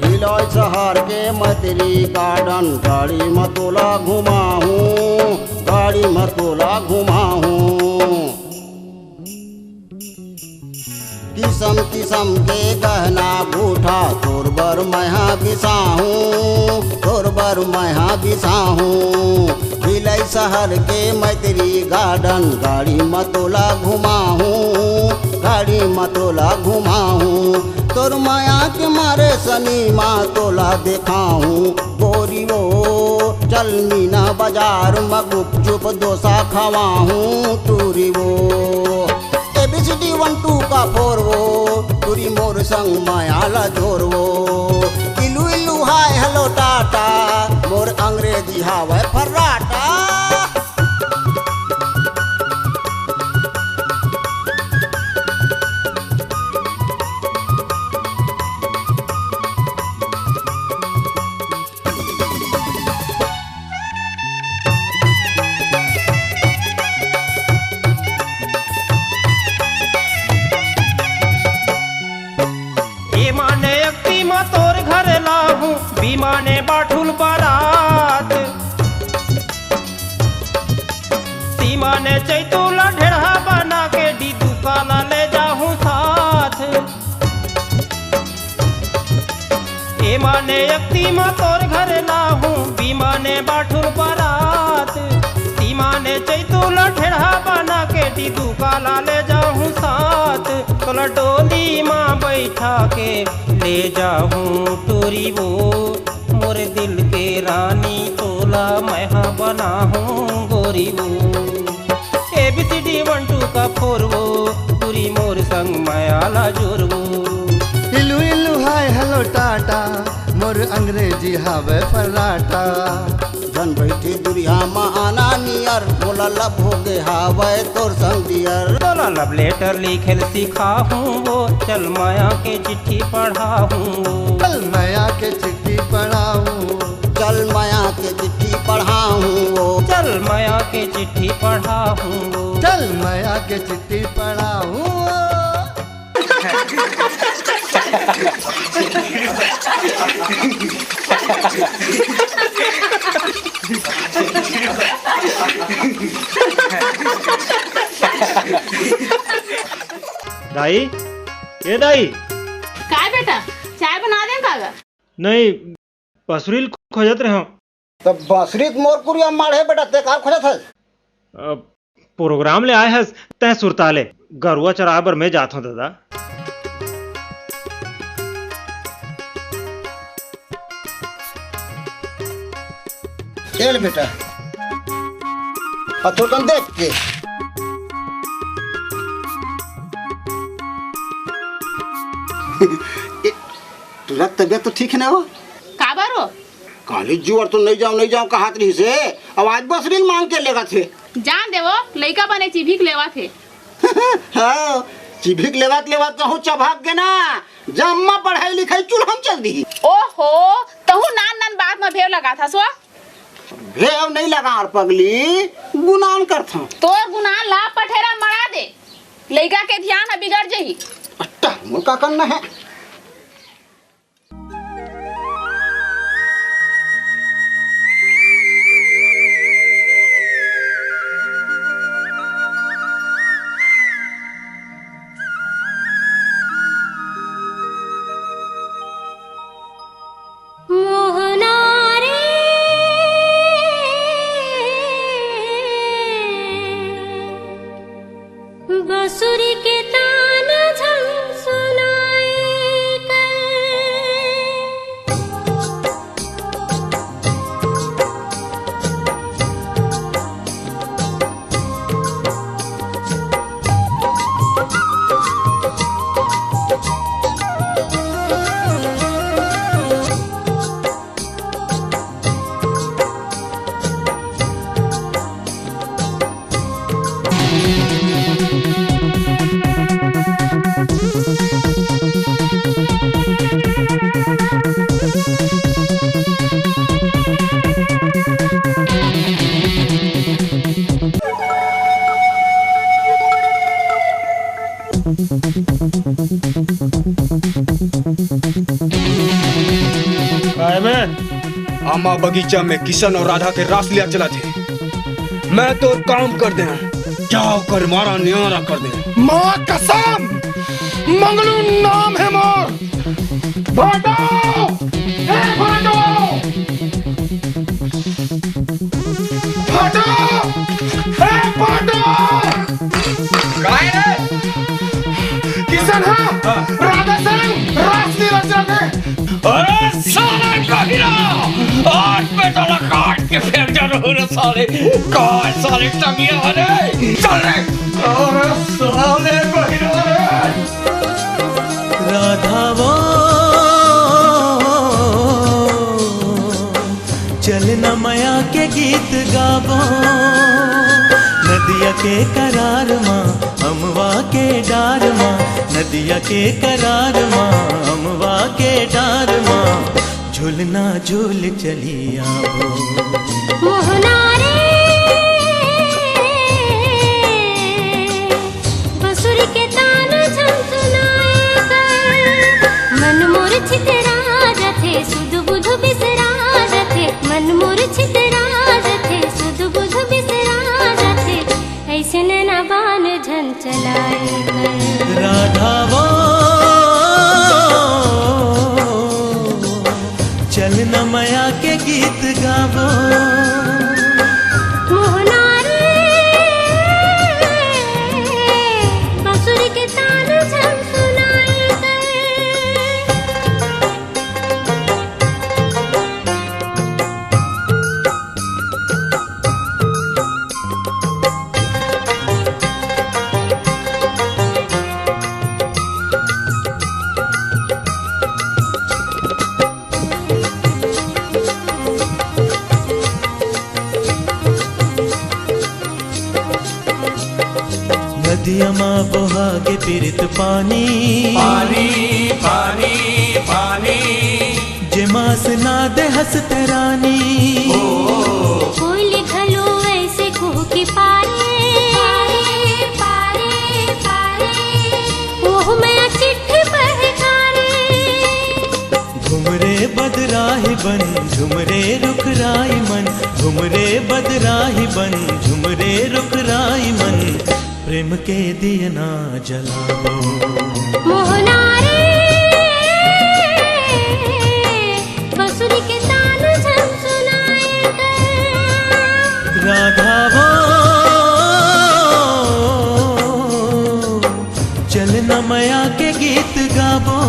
भिलाई शहर के मैत्री गार्डन गाड़ी म तोला घुमाहूं, गाड़ी म तोला घुमाहूं। किसम किसम के गहना गूंठा तोर बर मया बिसाहूं, तोर बर मया बिसाहूं। भिलाई शहर के मैत्री गार्डन गाड़ी म तोला घुमाहूं, गाड़ी म तोला घुमाहूं। तोर मया के मारे सनीमा तोला देखाहूं गोरी वो। चल मीना बाजार म गुपचुप डोसा खवाहूं टूरी वो। A B C D one two का four वो, टूरी मोर संग मया ला जोर वो। इलू इलू हाय हेलो टाटा, मोर अंग्रेजी हावय फर्राटा। ए माने अक्ति म तोर घर लाहूं, बी माने बाठुल बारात। सी माने चैतू ला ढेढ़ा बना के डीतू काला ले जाहूं साथ। ए माने अक्ति म तोर घर लाहूं, बी माने बाठुर बारात। सी माने चैतू ला ढेढ़ा बना के डीतू काला ले जाहूं साथ। तोला डोली म बैठा के ले जाहूं टूरी वो, मोर दिल के रानी तोला मैं हा बनाहूं गोरी वो। A B C D one two का four वो, टूरी मोर संग मया ला जोर वो। इलू इलू हाय हेलो टाटा, मोर अंग्रेजी हावय फर्राटा। झन बइठे दुरिहा म आना नियर, मोला love होगे हावय तोर संग dear। तोला love letter लिखेल सिखाहूं वो, चल मया के चिट्ठी पढ़ाहूं वो। चल मया के चिट्ठी पढ़ाहूं वो। चल मया के चिट्ठी पढ़ाहूं वो। चल मया के चिट्ठी पढ़ाहूं वो। चल मया के चिट्ठी पढ़ाहूं वो। दाई, ए दाई। काय बेटा, चाय बना दे का गा? नहीं, बसुरी ल खोजत रहेंव। त बसुरी त मोर कुरिया माढ़े बेटा, ते काबर खोजत हस? अ, प्रोग्राम ले आए हस, तैं सुरता ले। गरुवा चराए बर मैं जात हंव ददा। ए ले बेटा, अब थोरकन देख के। ए, तोर तबियत तो ठीक हे ना वो? काबर वो? काली जुवर तो नहीं जांव, नहीं जांव कहत रहिस हे, अब आज बसुरी ल मांग के लेगत हे। जान दे वो, लइका बने चिभिक लेवत हे। हाँ, चिभिक लेवत लेवत कहूँ चभक गे ना, जम्मा पढ़ाई लिखाई चूल्हा म चल दिही। ओहो, तहूँ नान नान बात म भेव लगाथस वो। भेव नइ लगांव पगली, गुनान करथंव। तोर गुनान ला पठेरा मड़ा दे, लइका के धियान ह बिगड़ जही। अट्टा, मोर का करना हे? मोहना रे, बंसुरी के तान झन सुनाए कर। काय में? आमा बगीचा में किशन अउ राधा के रासलीला चलत हे। मैं तोर काम कर देंव, जाव कर मारा नियारा कर दे। माँ कसम, मंगलू नाम हे मोर। भाटो! ए भाटो! भाटो! ए भाटो! काय रे? किशन हा, हाँ। राधा संग रासलीला चलत हे। अरे साले बहिरा, आज मैं साला काट के फेंक जा रहा हूँ रे साले। काय साले टंगिया रे, चल रे। अरे साले बहिरा रे। राधा वो, चल न मया के गीत गाबो, नदिया के करार मा, अमवा के डार मा, नदिया के करार मा, अमवा के डार मा, झुलना झुल चली आबो। मोहना रे, बंसुरी के तान झन सुनाए कर। मन मोर छितरा जथे, सुध बुध बिसरा जथे। मन मोर छितरा जथे, सुध बुध बिसरा जथे। अइसे नैना बान झन चलाए कर। राधा वो, चल न मया के गीत गाबो। मोहना रे, बंसुरी के तान झन सुनाए कर। नदिया मा बोहा गे पिरित पानी। पानी, पानी, पानी। जे मास ना दे हंसत रानी। कोयल घलो ऐसे कुहके पारे, पारे, पारे, पारे। ओह मैं चिट्ठी पढ़ कारे। घुमरे बदराही बन, झुमरे रुख राई मन, घुमरे बदराही बन, झुमरे रुख राई मन, प्रेम के दियना जलाबो। मोहना रे, बंसुरी के तान झन सुनाए कर। राधा वो, चल न मया के गीत गाबो।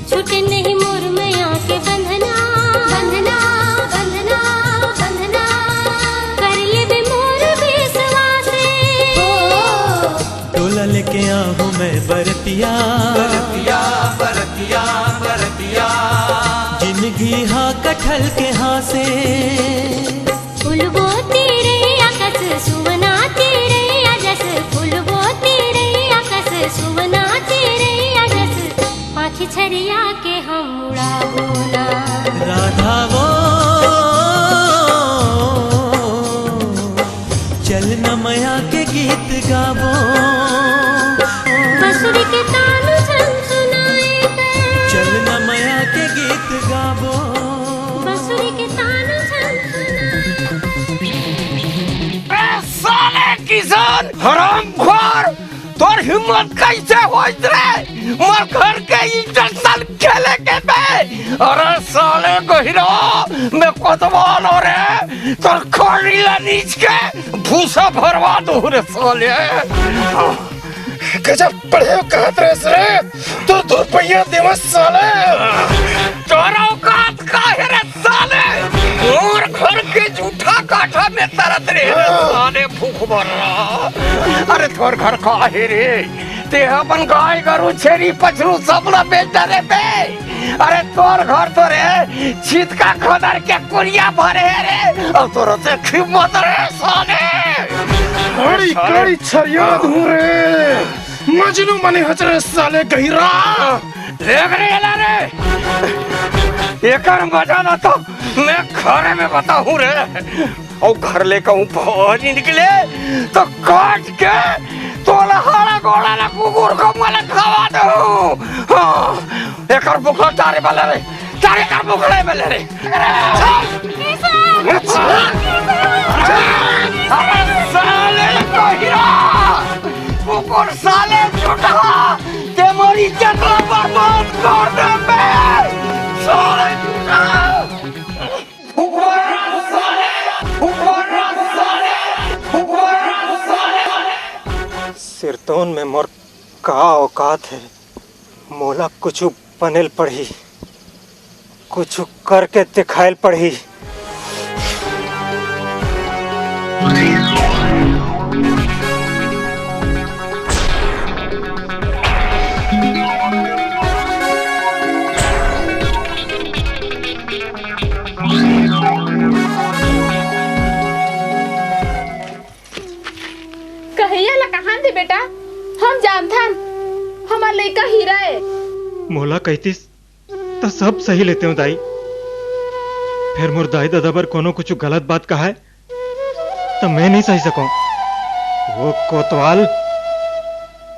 छूटे नहीं मोर या बरतिया, बरतिया, बरतिया। जिंदगी हा कटहल के हाँसे। फूलबो तिरैया कस, सुवना तिरैया जस, फूलबो तिरैया कस, सुवना तिरैया जस, पाँखी छरिया के हम उड़ाबो ना। राधा वो, चल न मया के गीत गाबो। बंसुरी के तान झन सुनाए के। चल न मया के गीत गाबो। बंसुरी के तान झन सुनाए के। ए साले किसान, हरामखोर, तोर हिम्मत कैसे होइस रे मोर घर के इज्जत सन खेले के बे? अरे साले गहिरा, मैं कोतवाल हो रे, तोर खोरी ला नीच के भूसा भरवा दूँ रे साले। गजब पढ़े हो कहत रहे रे, तो दो रुपया देवा साले। तोर औकात का है रे साले? मोर घर के जूठा काठा में तरत रहे रे साले भूख मर रहा। अरे तोर घर का है रे? ते अपन गाय गरु छेरी पछरू सब ला बेच डरे बे। अरे तोर घर तो रे छितका खोदर के कुरिया भरे है रे। अब तोर से हिम्मत रे साले। कड़ी कड़ी छरिया दूँ रे। मजनू मने हच रे साले गहिरा। देख रे एला रे, एकर मजा ना तो मैं घरे में बताहूँ रे। अउ घर ले कहूँ बाहर निकले तो काट के तोला हाड़ा गोड़ा ला कुकुर को मला खवा दूँ। हाँ, एकर बुखार तारे वाला रे, तारे कर बुखड़े में ले रे। अरे साले गहिरा, कुकुर साले झूठा, ते मोर इज्जत ला बर्बाद कर देबे। साले झूठा। सिरतोन में मोर का औकात है? मोला कुछु बनेल पड़ही, कुछु करके दिखाएल पड़ही। कहिया ला कहान दे बेटा, हम जानथन, हमार लइका हीरा ए। मोला कहितिस त सब सही लेतेंव दाई, फेर मोर दाई ददा बर कोनो कुछु गलत बात कहाय त मैं नइ सहि सकंव। वो कोतवाल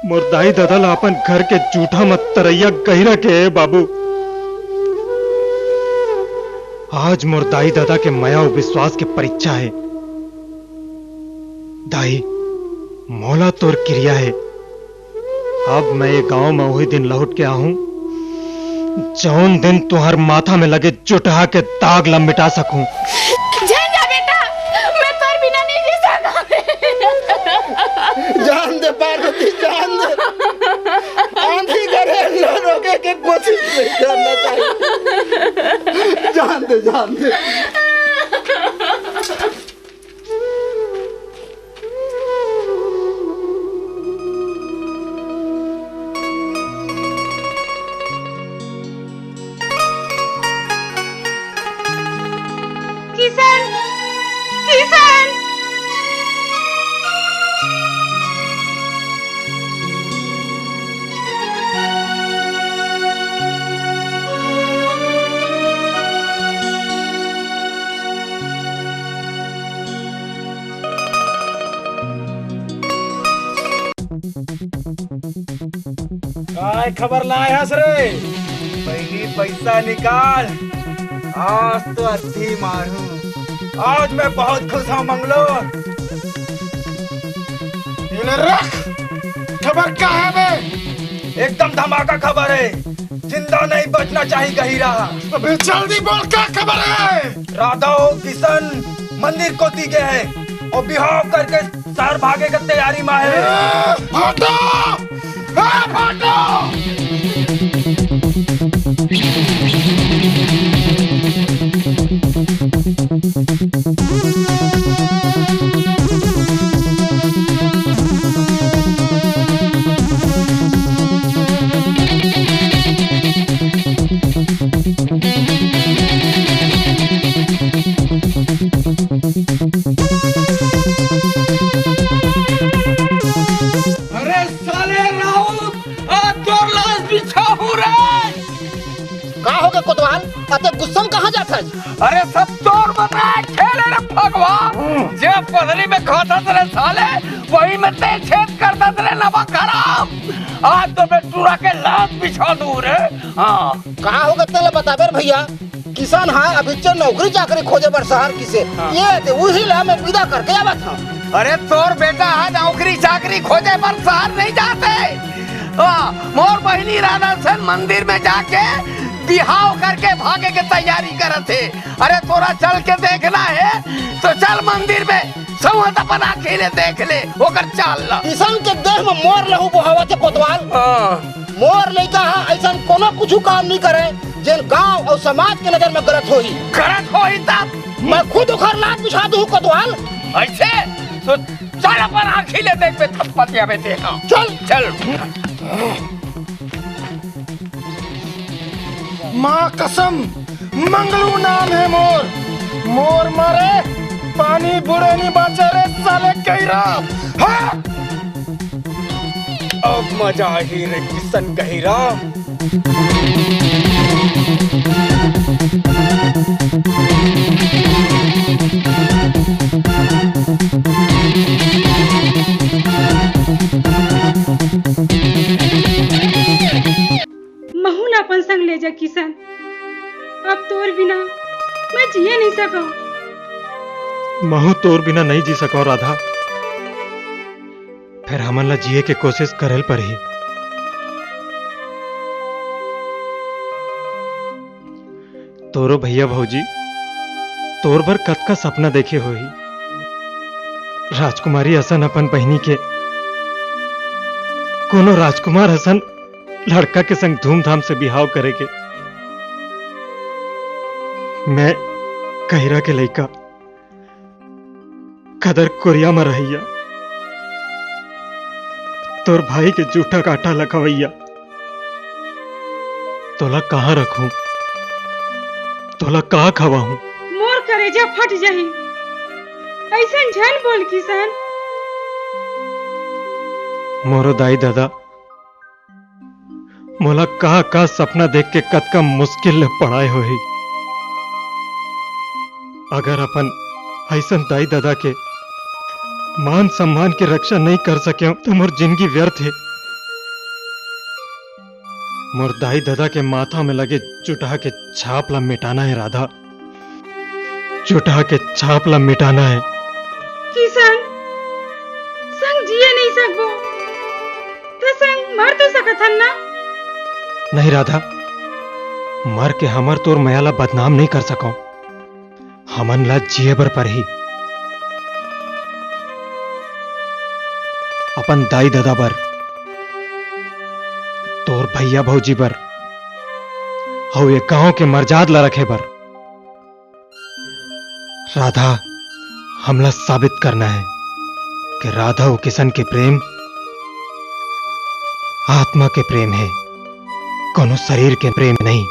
मोर दाई ददा ला अपन घर के जूठा म तरइया गहिरा के हे बाबू। आज मोर दाई ददा के मया अउ विश्वास के परीक्षा हे। दाई, मोला तोर किरिया हे, अब मैं ये गांव में वही दिन लहुट के आहूं, जौन दिन तुहर माथा में लगे जुटहा के दाग ला मिटा सकूं। जान जा बेटा, मैं तोर बिना नहीं जी सकूं। जान दे पार्वती, जान दे। आंधी गड़ेल ला रोके के कोशिश नहीं करना चाहिए। जान दे, जान दे। किशन, किशन। काय खबर लाय हस रे? पहिली पैसा निकाल, आज तो अत्ती मारू। आज मैं बहुत खुश हूँ मंगलू। ये ले रख। खबर का है बे? एकदम धमाका खबर है, जिंदा नहीं बचना चाहिए गहिरा। अबे जल्दी बोल, का खबर है? राधा अउ किशन मंदिर कोती गे हे अउ बिहाव करके शहर भागे के तैयारी मा हे। ए, हटो! ए, हटो! अते गुस्सा में कहाँ जात हस? अरे सब तोर बनाए खेल हे रे फगवा, जे पथरी में खाथस रे साले, वही में ते छेद करथस रे नवा खराब। आज तो मैं टूरा के लात बिछा दूं रे। हाँ। का होगे तेला बताबे रे भैया, किसान हा अभी चे नौकरी चाकरी खोजे बर शहर गिसे, हाँ। ये ते उही ला मैं विदा करके आवत हँव। अरे तोर बेटा हा नौकरी चाकरी खोजे बर शहर नहीं जाते, हाँ, मोर बहिनी राधा सन मंदिर में जाके बिहाव करके भागे के तैयारी करत हे। अरे तोरा चल के देखना हे तो चल मंदिर में, संवत अपन आँखी ले देख ले ओकर चाल ला। किसान के देह में मोर लहू बोहावत हे कोतवाल। हाँ। मोर लइका हा अइसन कोनो कुछु काम नहीं करे जेन गांव अउ समाज के नजर में गलत होही। गलत होही तब? मैं खुद ओखर लात बिछा दूं कोतवाल। अइसे? तो चल अपन आँखी ले देखबे थप्पतिया बेटे। हाँ। चल। चल। माँ कसम, मंगलू नाम हे मोर। मोर मारे पानी बूड़े नहीं बाँचे रे साले कहिरा। हाँ? अब मजा आही रे किसन कहिरा। महू ला अपन संग ले जा किसन, अब तोर बिना मैं जिए नहीं सकंव। महू तोर बिना नहीं जी सकंव राधा, फेर हमन ला जिए के कोशिश करे ल परही। तोरो भैया भौजी तोर बर कतका सपना देखे होही। राजकुमारी असन अपन बहिनी के, कोनो राजकुमार असन लड़का के संग धूमधाम से बिहाव करे के। मैं कहिरा के लइका, खदर कोरिया म रहइया, तोर भाई के जूठा काटा ल खवइया, तोला कहाँ रखूं, तोला का खवाहूं? मोर करेजा फट जाही, अइसन झन बोल किसन। मोरो दाई ददा मोला का का सपना देख के कतका मुश्किल ले पढ़ाए होही। अगर अपन अइसन दाई ददा के मान सम्मान के रक्षा नहीं कर सकेंव, त मोर जिंदगी व्यर्थ हे। मोर दाई ददा के माथा में लगे चूटहा के छाप ला मिटाना हे राधा, चूटहा के छाप ला मिटाना हे। किसन, संग जिए नहीं सकबो, त संग मर तो सकत हन ना? नहीं राधा, मर के हमर तोर मया ला बदनाम नहीं कर सकंव। हमन ला जिए बर परही, अपन दाई ददा बर, तोर भैया भौजी बर, अउ ये गांव के मरजाद ला रखे बर। राधा, हमला साबित करना हे कि राधा अउ किसन के प्रेम आत्मा के प्रेम हे, कोनो शरीर के प्रेम नहीं।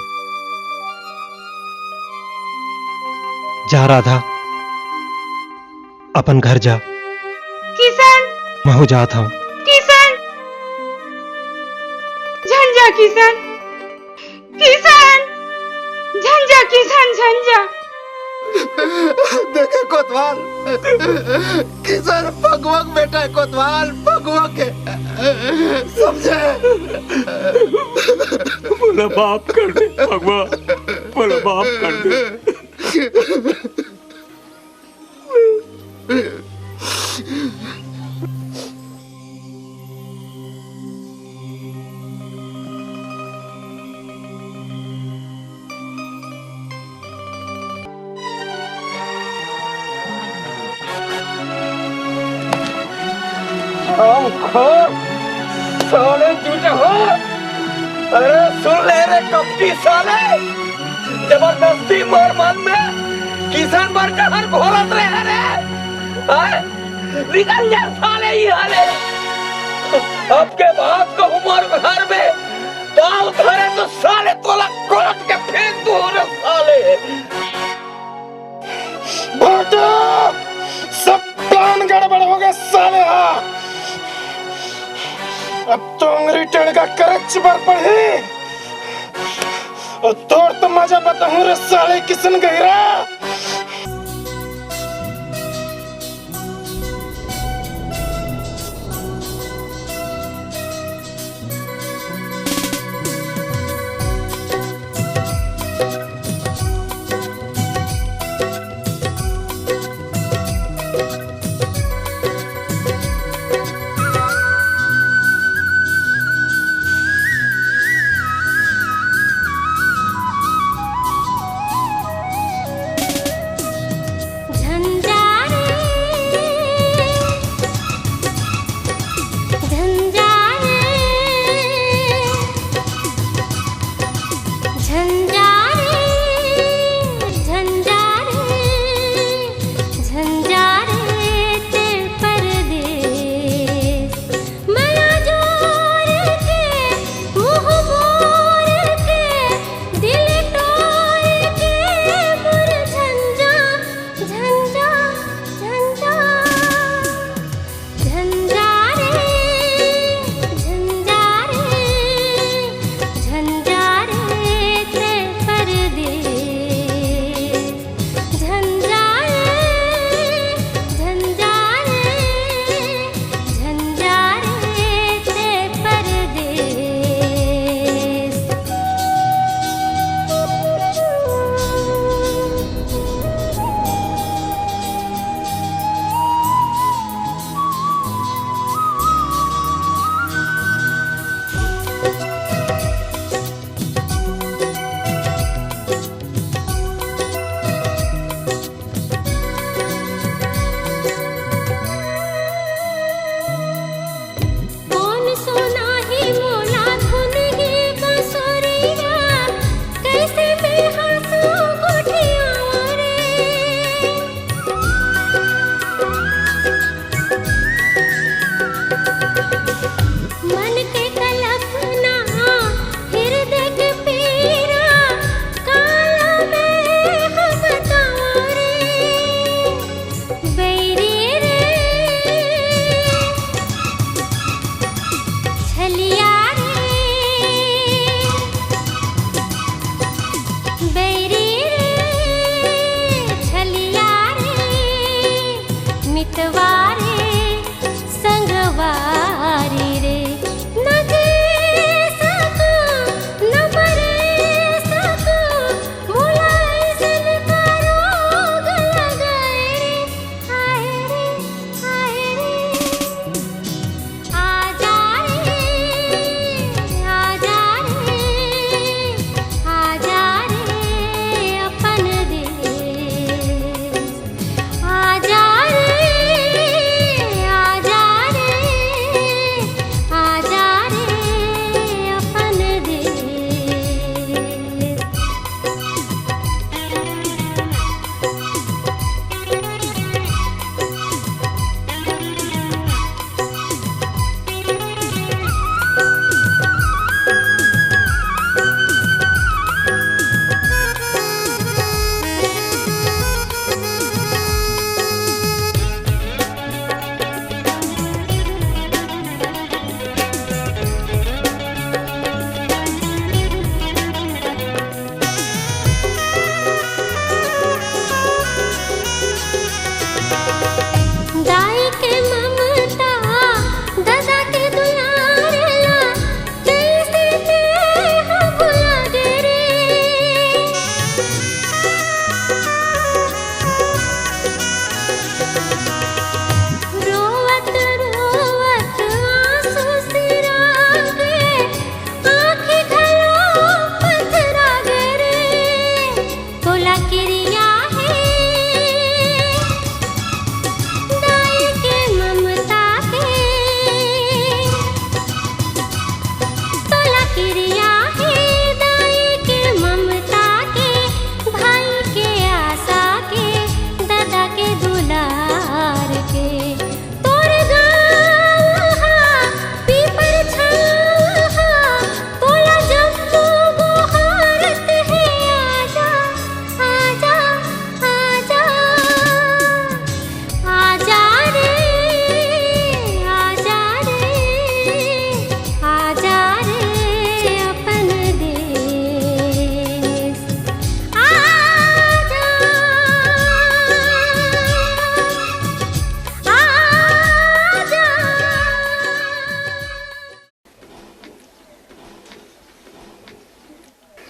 जा राधा, अपन घर जा। किसन। महू जात हंव। किसन। झन जा किसन। किसन। झन जा किसन, झन जा। देखे कोतवाल, किसन फगुआ के बेटा हे कोतवाल, फगुआ के। समझे? मोला माफ कर दे फगुआ, मोला माफ कर दे। हरामखोर, साले जूठा हो। अरे सुन ले रे कपटी साले, जबरदस्ती मोर मन में किसन बर जहर घोलत रहे रे। आय, निकल जा साले इहाँ ले। अब के बाद कहूँ मोर घर में पाँव धरे तो साले तोला कोट के फेंक दूँ रे साले। भाटा! सब plan गड़बड़ होगे साले हा। अब तो अंगरी टेढ़ का करच बर पड़ही। तोर तो मजा बताहूँ रे साले किशन गहिरा।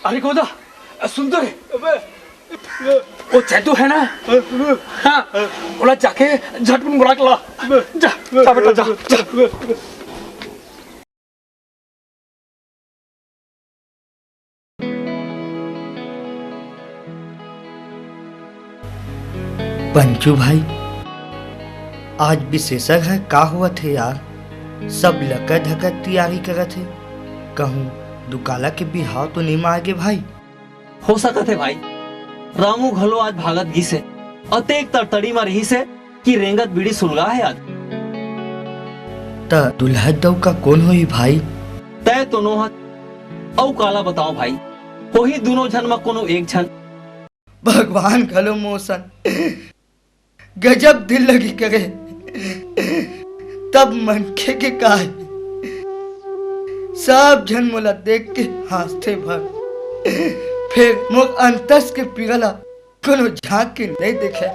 अरे गोदा, सुन तो रे। अबे। वो चैतू है ना? हाँ, ओला जाके झटकुन बुला के ला। जा, जा बेटा, जा, जा। पंचू भाई, आज विशेषर है, का हुआ थे यार? सब लकर धकर तैयारी करत हे। कहूँ दुकाला के बिहाव तो नहीं मार गे भाई? हो सकत हे भाई, रामू घलो आज भागत गिस हे। अतेक तड़तड़ी म रिहिस हे कि रेंगत बीड़ी सुलगा हे आज। त दुल्हा दऊ का कोन होही भाई? तय तो नोहत, अऊ काला बताओ भाई, होही दुनों झन म कोनो एक झन। भगवान घलो मोसन गजब दिल लगी करे, तब मनखे के काय। सब झन मोला देख के हाँसथे भर, फेर मोर अंतस के पीरा ला कोनो झांक के नहीं देखे।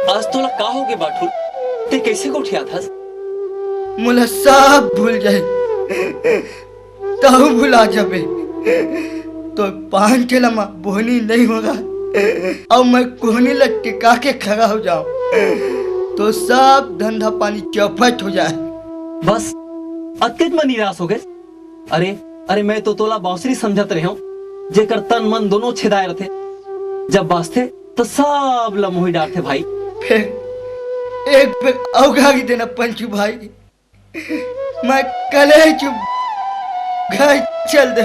आज तोला का होगे बाठुल? ते कैसे गोठियाथस? मोला सब भूल जाए। तहु भुला जबे। तो पान ठेला म बोहनी नहीं होगा, अउ मैं कोहनी ल टिका के खड़ा हो जाऊं, तो सब धंधा पानी चौपट हो जाए। बस अतकेच म निराश हो गए। अरे, अरे, मैं तो तोला बांसुरी समझत रहे हूँ, जेकर तन मन दोनों छेदाए रथे, जब बाजथे तो सब ल मोही डारथे भाई। फिर एक बेर अउ गारी देना पंचू भाई। मैं कले चुप घर चल दे।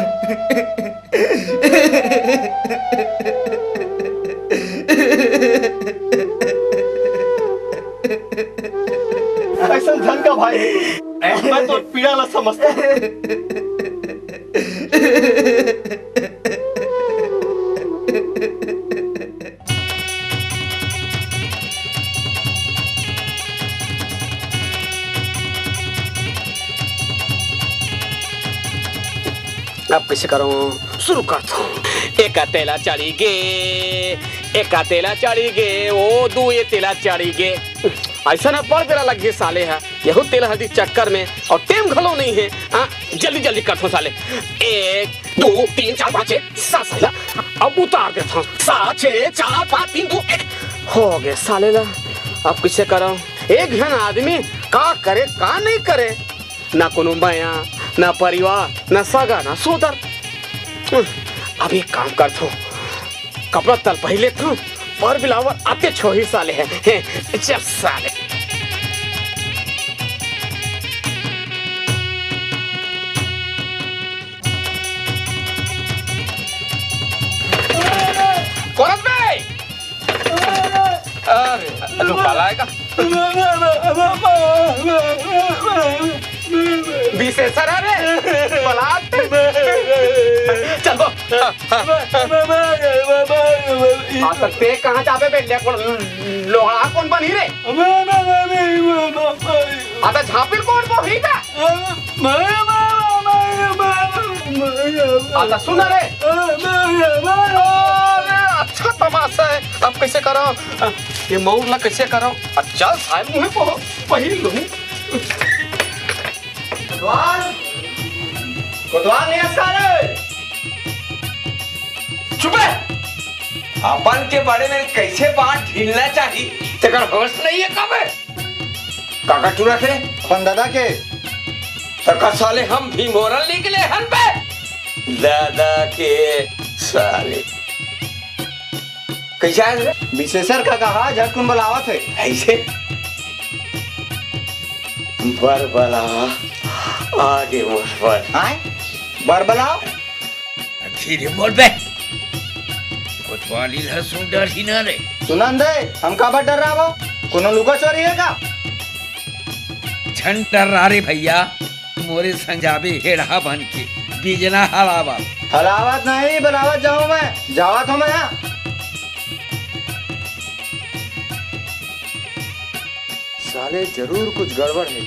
ऐसा धन का भाई, मैं तो पीड़ा ला समझता। अब कैसे करूं? शुरू करता हूं। एका तेला चढ़ी गे, एका तेला चढ़ी गे, ओ दू ये तेला चढ़ी गे। ऐसा ना पर बेरा लग गए साले हा, यहू तेल हदी चक्कर में, और टेम घलो नहीं है। आ, जल्दी जल्दी करथो साले। एक, दो, तीन, चार, पाँच, छः, सात, सात ला। अब उतार देथो। सात, छः, चार, पाँच, तीन, दो, एक। हो गए साले ला। अब किसे करो? एक झन आदमी का करे, का नहीं करे? ना कोनो मया, ना परिवार, ना सगा, ना सोदर। अब एक काम करथो, कपड़ा तल पहिर लेथो, पर बिलावर आते छोही साले है। हैं, चल साले। कोरस बे! अरे, लुकाला आएगा। विशेषर, अरे, बलात। चल, वो। हाँ, तो ते कहाँ जाबे बे? ले, कौन लोहड़ा कौन बनी रे? हाँ, तो झांपिल कौन बही था? हाँ, तो सुन रे। अरे, अच्छा तमाशा है। अब कैसे करो? ये मऊर ला कैसे करो? अच्छा, साहब, मुँह पे पहिर लूँ। कोतवाल, कोतवाल नहीं है साले। चुप है। अपन के बारे में कैसे बात ढीलना चाहिए, तेकर होश नहीं है कब है? काका टूरा थे? अपन दादा के। तका साले हम भी मोरल निकले हन बे। दादा के साले। कैसे आए रे? विशेषर का कहा झटकुन बुलावत है। ऐसे? बरबला, आगे मोर पर। आए? बरबला? धीरे बोल बे। कोतवाली ला सुन डरही ना रे। सुनन दे, हम काबर डर्राबो? कोनो लुका चोरी है का? झन डर्रा रे भैया, मोरे संजाबे हेड़हा बन के बिजना हलावा। हलावत नहीं, बनावत जाऊं मैं, जावत हूं मैं। साले जरूर कुछ गड़बड़ है।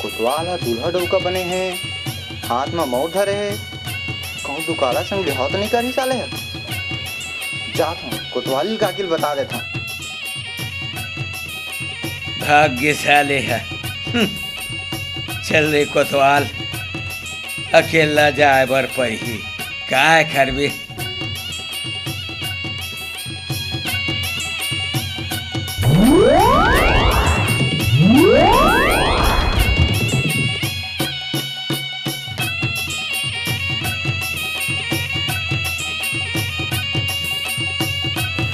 कोतवाल ह दूल्हा डउका बने हे, हाथ म मउर धरे हे। कहूँ दुकाला संग बिहाव तो नइ करही साले ह। जात हूँ, कोतवाली ल काकी ल बता देत हूँ। भाग गे साले ह। हम्म। चल रे कोतवाल, अकेल्ला जाए बर परही। काय करबे?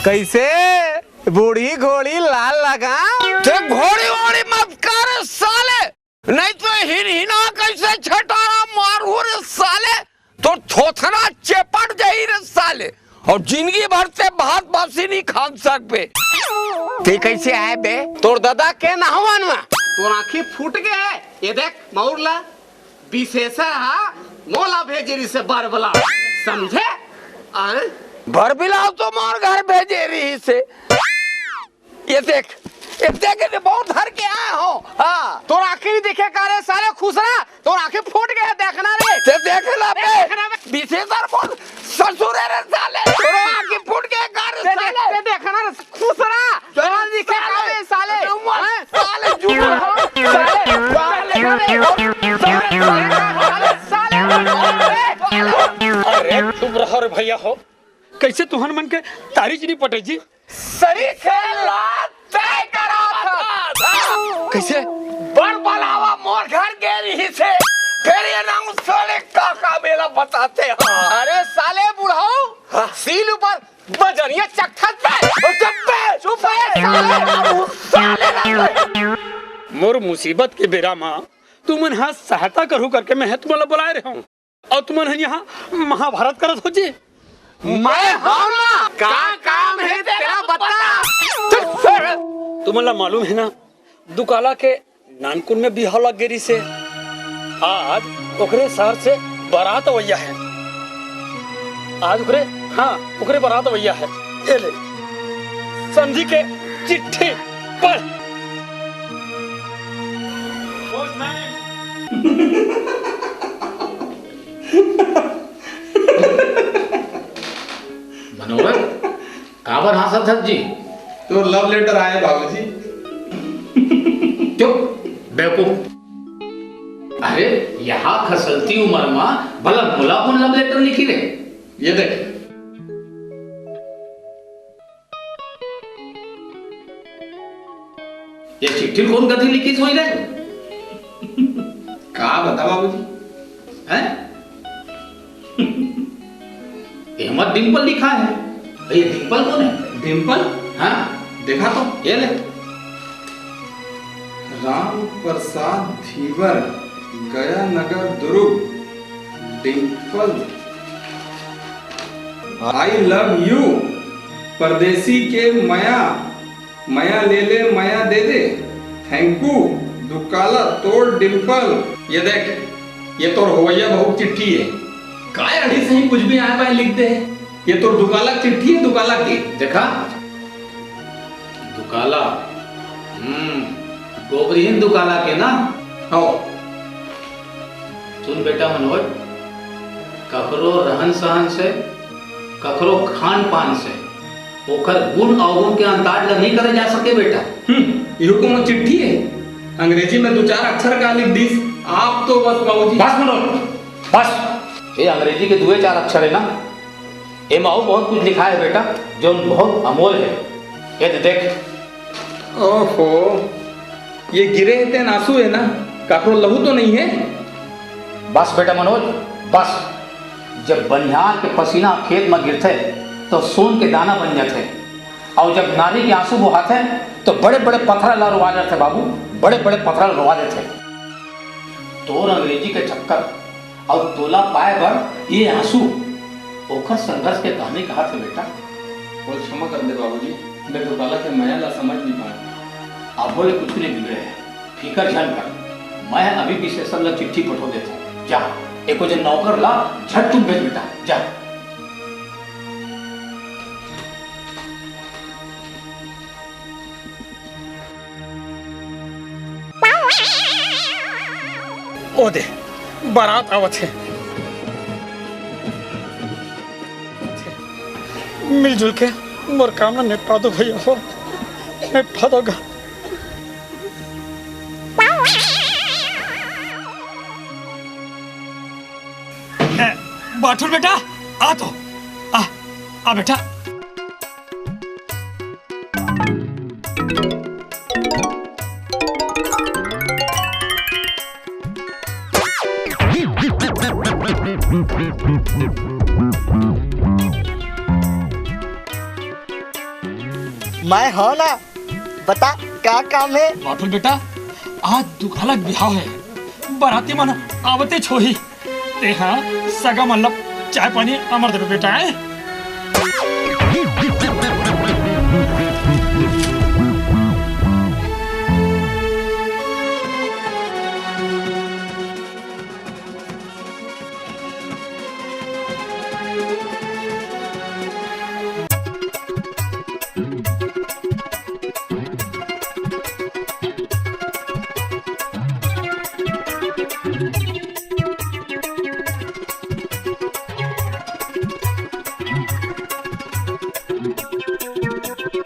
कइसे? बूढ़ी घोड़ी लाल लगाम? ते घोड़ी वोड़ी मत कर साले, नहीं तो हिनहिना कइसे छटारा मारहूं रे साले, तोर थोथना चेपट जाही रे साले, अउ जिनगी भर ते भात बासी नइ खा सकबे। ते कइसे आए बे? तोर ददा के नहवन म तोर आंखी फूट गे हे। ये देख मउर ला, बिसेसर हा मोला भेजे रिहिसे बर बला, समझे? आय? बर बला तो मोर घर भेजे रिहिसे। ये देख, ये देख, ये बहुत धर के आए हों। हाँ। तोर आंखी नइ दिखे का रे साले खुसरा? तोर आंखी फूट गे हे, देखना रे। ते देख ना बे। देखना बे। बिसेसर मोर ससुर हे रे साले। तोर आंखी फूट गे हे का रे ते देख, साले? ते देखना रे खुसरा। तोर आंखी दिखे का रे साले? अरे मोर हैं? साले जुआ। साले, साले, साले, साले, साले, साले। अरे चुप रहो रे भइया हो, कइसे तुहन मन के तारी च नइ पटे जी? सरीखे ला तय करा था। कइसे? बर बलावा मोर घर गे रिहिसे, फेर ये नाम साले का का मेला बताते हैं। अरे साले बुढ़ऊ, हाँ। सील ऊपर बजरिया चकथत बे। ओ चुप बे, चुप बे साले, साले ना। मोर मुसीबत के बेरा म तुमन हा सहायता करहू करके मैं तुमन ला बुलाए रहेंव। अउ तुमन ह इहाँ महाभारत करत हो जी? मैं हूँ ना, का काम हे तेला बता। तुमन ला मालूम हे ना, दुकाला के नानकुन में बिहाव लग गे रिहिसे। आज ओकरे शहर से बारात अवइया हे। आज ओकरे, हाँ, ओकरे बारात अवइया हे। ए ले, समधी के चिट्ठी पढ़। मनोहर, काबर हाँसत हस जी? तोर love letter आए बाबूजी। चुप, बेवकूफ। अरे, यहाँ खसलती उमर मा भला मोला कोन love letter लिखही रे? ये देख। ये चिट्ठी कोन कती लिखिस होही रे? का बता बाबूजी? हैं? एमा डिंपल लिखा हे। ये डिंपल कोन हे? डिंपल? हाँ। देखा तो, ये ले। राम प्रसाद धीवर, गया Nagar Durg, Dimple. I love you, परदेसी के मया, मया ले ले, मया दे दे, thank you, दुकाला तोर डिंपल। ये देख, ये तोर होवइया बहू के चिट्ठी हे। काय अड़ी सही कुछ भी आए बाए लिख दे हे। ये तोर दुकाला के चिट्ठी हे, दुकाला के। देखा? दुकाला। हम्म, गोबरीन दुकाला के ना? हो। सुन बेटा मनोज, ककरो रहन-सहन से, ककरो खान-पान से, ओकर गुण अवगुण के अंदाज ल नइ करे जा सके बेटा। हम्म, इहू कोनो चिट्ठी हे? अंग्रेजी में दू चार अक्षर का लिख दीस, आप तो बस बाबूजी। बस मनोज, बस। ये अंग्रेजी के दुए चार अक्षर हे ना, एमा अउ बहुत कुछ लिखाय हे बेटा, जोन बहुत अमोल हे। ये दे देख। ओहो, ये गिरे हे तेन आंसू हे ना, काकरो लहू तो नइ हे? बस बेटा मनोज, बस। जब बनिहार के पसीना खेत म गिरथे, तो सोन के दाना बन जाथे, अउ जब नारी के आंसू बोहाथे, तो बड़े-बड़े पथरा ला रोवा जाथे बाबू, बड़े-बड़े पथरा ला रोवा देथे। तोर अंग्रेजी के चक्कर अउ तोला पाए बर ये आंसू, ओखर संघर्ष के कहानी कहत हे बेटा। मोला क्षमा कर दे बाबूजी, मैं दुकाला के मया ला समझ नइ पाएंव। अभो ले कुछु नइ बिगड़े हे, फिकर झन कर। मैं अभी विशेषर ला चिट्ठी पठो देथंव। जा, एको झन नौकर ला झटकुन भेज बेटा, जा। ओ दे, बारात आवत हे। मिलजुल के मोर काम ला निपटा दो भैया हो, निपटा दो गा। बाठुल बेटा, आ तो, आ, आ बेटा। मैं हव ना, बता का काम हे? बाठुल बेटा, आज दुकाला के बिहाव हे, बराती मन आवतेच होही। तेहा सगा मन ला चाय पानी अमर देबे बेटा, आय।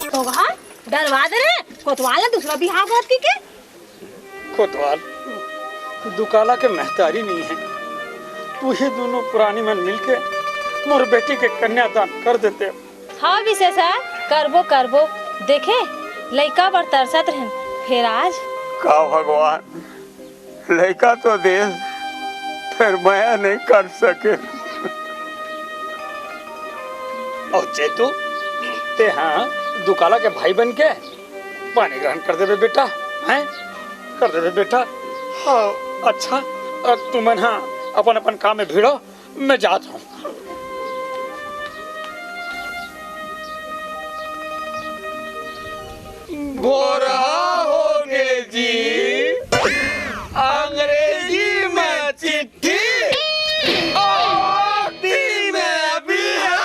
तो वहाँ डरवा दे रे, कोतवाल ने दूसरा बिहाव करत की के? कोतवाल, दुकाला के महतारी नहीं है, तू ही दोनों पुरानी मन मिलके मोर बेटी के कन्यादान कर देते। हाँ विशेषा, करबो करबो। देखे, लइका बर तरसत रहन, फेर आज। का भगवान, लइका तो दे, फेर मया नहीं कर सके। अउ चेतू, तेहा दुकाला के भाई बन के पानी ग्रहण कर देबे बेटा, हैं? कर देबे बेटा। हाँ, अच्छा, अ, तुमन हा अपन अपन काम में भिड़ो, मैं जात हूँ। भोरहा होगे जी, अंग्रेजी में चिट्ठी, अउ हिंदी में बिहाव।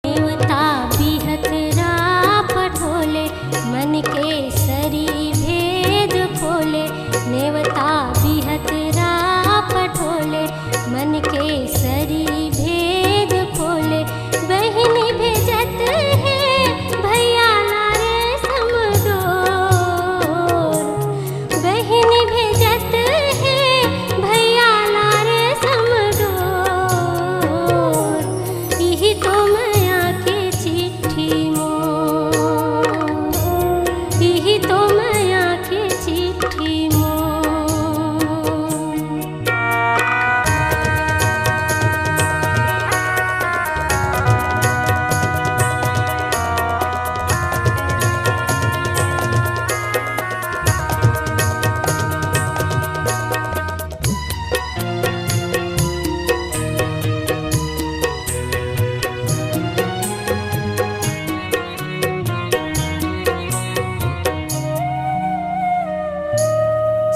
नेवता बिहतरा पठोले, मन के सरी भेद खोले। नेवता बिहतरा पठोले, मन के सरी भेद खोले। बहिनी भेजत हे भैया ला रेशम डोर। बहिनी भेजत हे भैया ला रेशम डोर। इही तो मया के चिट्ठी मोर, इही तो मया के चिट्ठी मोर।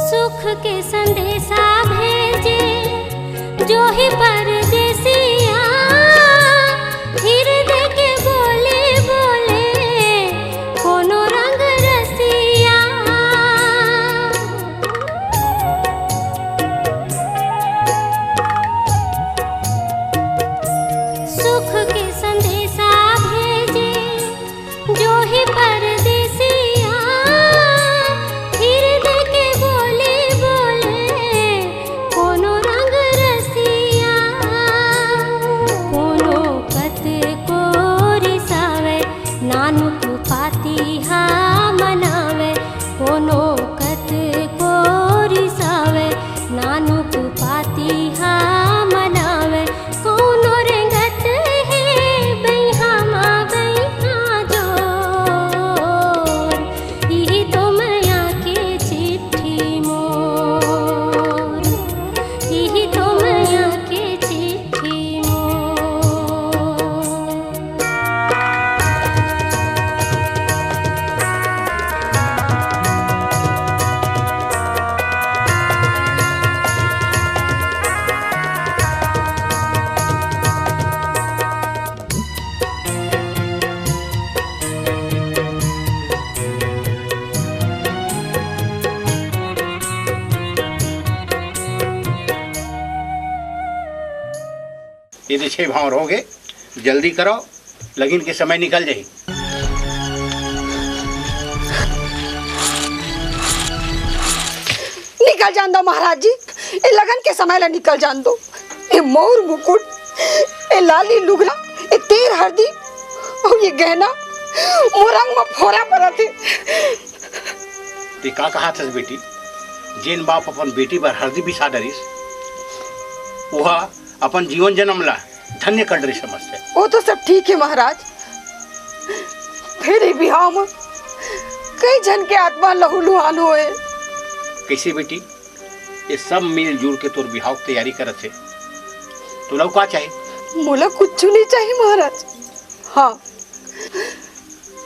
सुख के संदेशा भेजे जो ही परदेसिया, हृदय के बोली बोले कोनो रंग रसिया। सुख के संदेशा भेजे जो ही परदेसिया, हृदय के बोली बोले कोनो रंग रसिया। कोनो कत को रिसावे, नानुक पाती हा मनावे। कोनो कत को रिसावे, नानुक पाती हा मनावे। कोनो रेंगत हे बइहा मा बइहा जोर, इही तो मया के चिट्ठी मोर, इही तो मया के चिट्ठी मोर। ये तो छह भांवर हो गए, जल्दी करो, लगिन के समय निकल जाही। निकल जान दो महाराज जी, ए लगन के समय ला निकल जान दो। ए मौर मुकुट, ए लाली लुगरा, ए तेल हरदी अउ ये गहना मोर अंग म फोरा परत हे। ते का कहत हस बेटी? जेन बाप अपन बेटी बर हरदी बिसा डरिस, ओहा अपन जीवन जन्म ला धन्य कर डरिस समझथे। वो तो सब ठीक हे महाराज, फेर ए बिहाव म कई झन के आत्मा लहूलुहान होए। कइसे बेटी? ये सब मिलजुल के तोर बिहाव के तैयारी करत हे। तोला अउ का चाही? मोला कुछु नइ चाही महाराज। हाँ,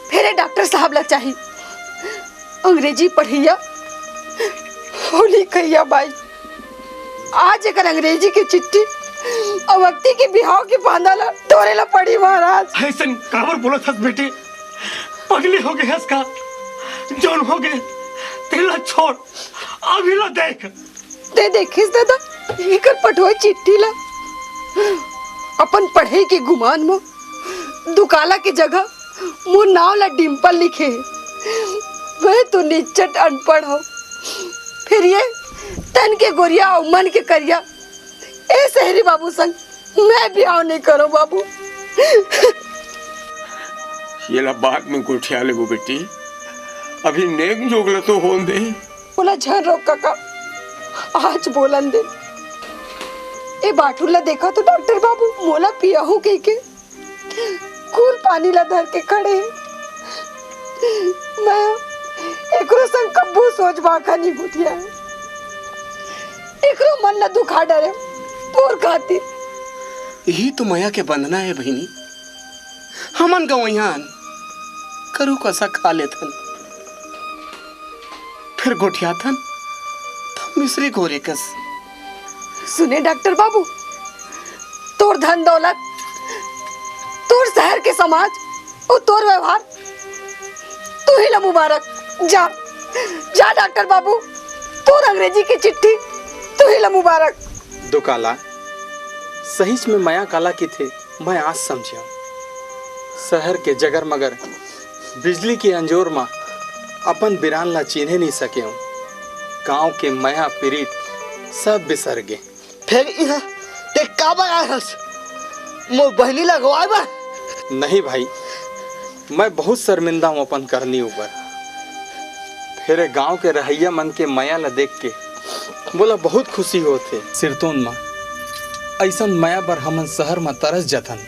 फेर ए डॉक्टर साहब ला चाही, अंग्रेजी पढ़इया अउ लिखइया बाई। आज एकर अंग्रेजी के चिट्ठी अउ अक्ती के बिहाव के फांदा ला टोरे ला पड़ी महाराज। अइसन काबर बोलत हस बेटी? पगली हो गे हस का? जउन हो गे तेला छोड़, अभी ला देख। ते देखिस दादा, एकर पठोए चिट्ठी ला। अपन पढ़ई के गुमान म दुकाला के जगह मोर नाव ला डिम्पल लिखे हे। मैं तो निच्चट अनपढ़ हव, फेर ये तन के गोरिया अउ मन के करिया, ए शहरी बाबू संग मैं बिहाव नइ करव बाबू। येला बाद में गोठिया लेबो बेटी, अभी नेग जोग ल तो होन दे। ओला झन रोक कका, आज बोलन दे। ए बाटुल ला देखा तो डॉक्टर बाबू, मोला पियाहू कहिके कुल पानी ला धर के खड़े हे। मैं एकरो संग कब्बो सोच भाखा नइ गोठिया हे। एकरो मन ला दुखा डरे तोर खातिर। यही तो मया के बंधना हे बहिनी। हमन गवइहान करू कसा खा लेथन, फेर गोठियाथन त मिसरी घोरे कस। सुने डॉक्टर बाबू, तोर धन दौलत, तोर शहर के समाज अउ तोर व्यवहार, तुही ला मुबारक। जा, जा डॉक्टर बाबू, तोर अंग्रेजी के चिट्ठी तुही ला मुबारक। दुकाला, सहीच में मया काला किथे, मैं आज समझेंव। शहर के जगर मगर बिजली के अंजोर म अपन बिरान ला चिन्हे नइ सकेंव। गांव के मया पिरीत सब बिसर गे। फेर इहां ते काबर आए हस? मोर बहिनी ला गवाए बर? नहीं भाई, मैं बहुत शर्मिंदा हूं अपन करनी ऊपर। फेर गांव के रहइया मन के मया ला देख के मोला बहुत खुशी होत हे। सिरतोन म अइसन मया बर हमन शहर म तरस जथन।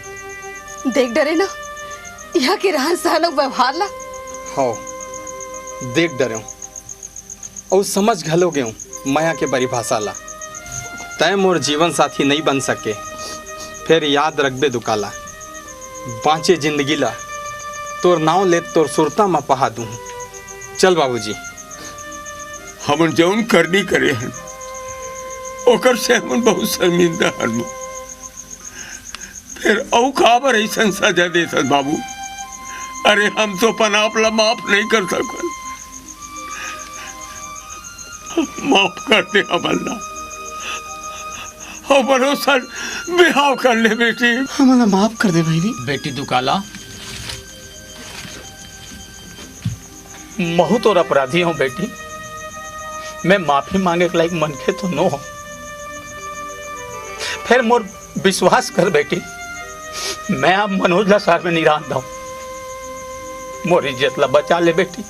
देख डरे ना, इहां के रहन सहन अउ व्यवहार ला। हव, देख डरेंव। अउ समझ घलो गेंव मया के परिभाषा ला। तैं मोर जीवन साथी नइ बन सके, फेर याद रखबे दुकाला, बांचे जिंदगी ला तोर नांव लेत तोर सुरता म पहा दूं। चल बाबूजी। हमन जउन करनी करे हन, ओकर से हमन बहुत शर्मिंदा हन। फेर अउ काबर अइसन सजा देथस बाबू? अरे, हम तो अपन आप ला माफ नइ कर सकन। माफ कर दे हमन ला। अउ भरोसा बिहाव कर ले बेटी। हमन ला माफ कर दे बहिनी। बेटी दुकाला, महू तोर अपराधी हूं बेटी, मैं माफी मांगे के लायक मनखे तो नो हूं। फेर मोर विश्वास कर बेटी, मैं अब मनोज ला शहर में नइ रहन दंव। मोर इज्जत ला बचा ले बेटी।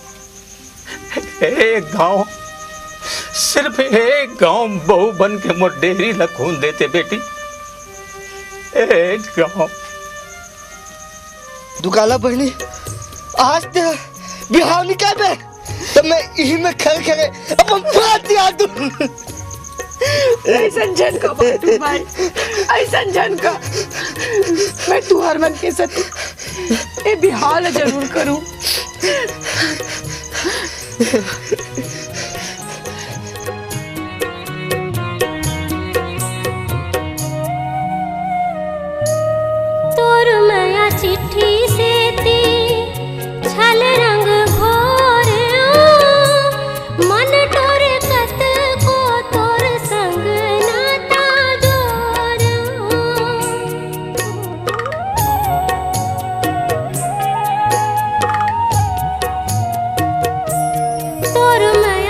एक घांव, सिर्फ एक घांव बहू बन के मोर डेहरी ला खून देते बेटी। एक घांव। दुकाला बहिनी, आज ते बिहाव नइ करबे, त मैं इही में खड़े खड़े अपन बात याद दूं। अइसन झन का बाटू भाई, अइसन झन का। मैं तुंहर मन के साथ ए बिहाव ला जरूर करूं। तोर मया चिट्ठी सेती छल रंग घोर, मन टोर कतको तोर संग नाता जोर। तोर मया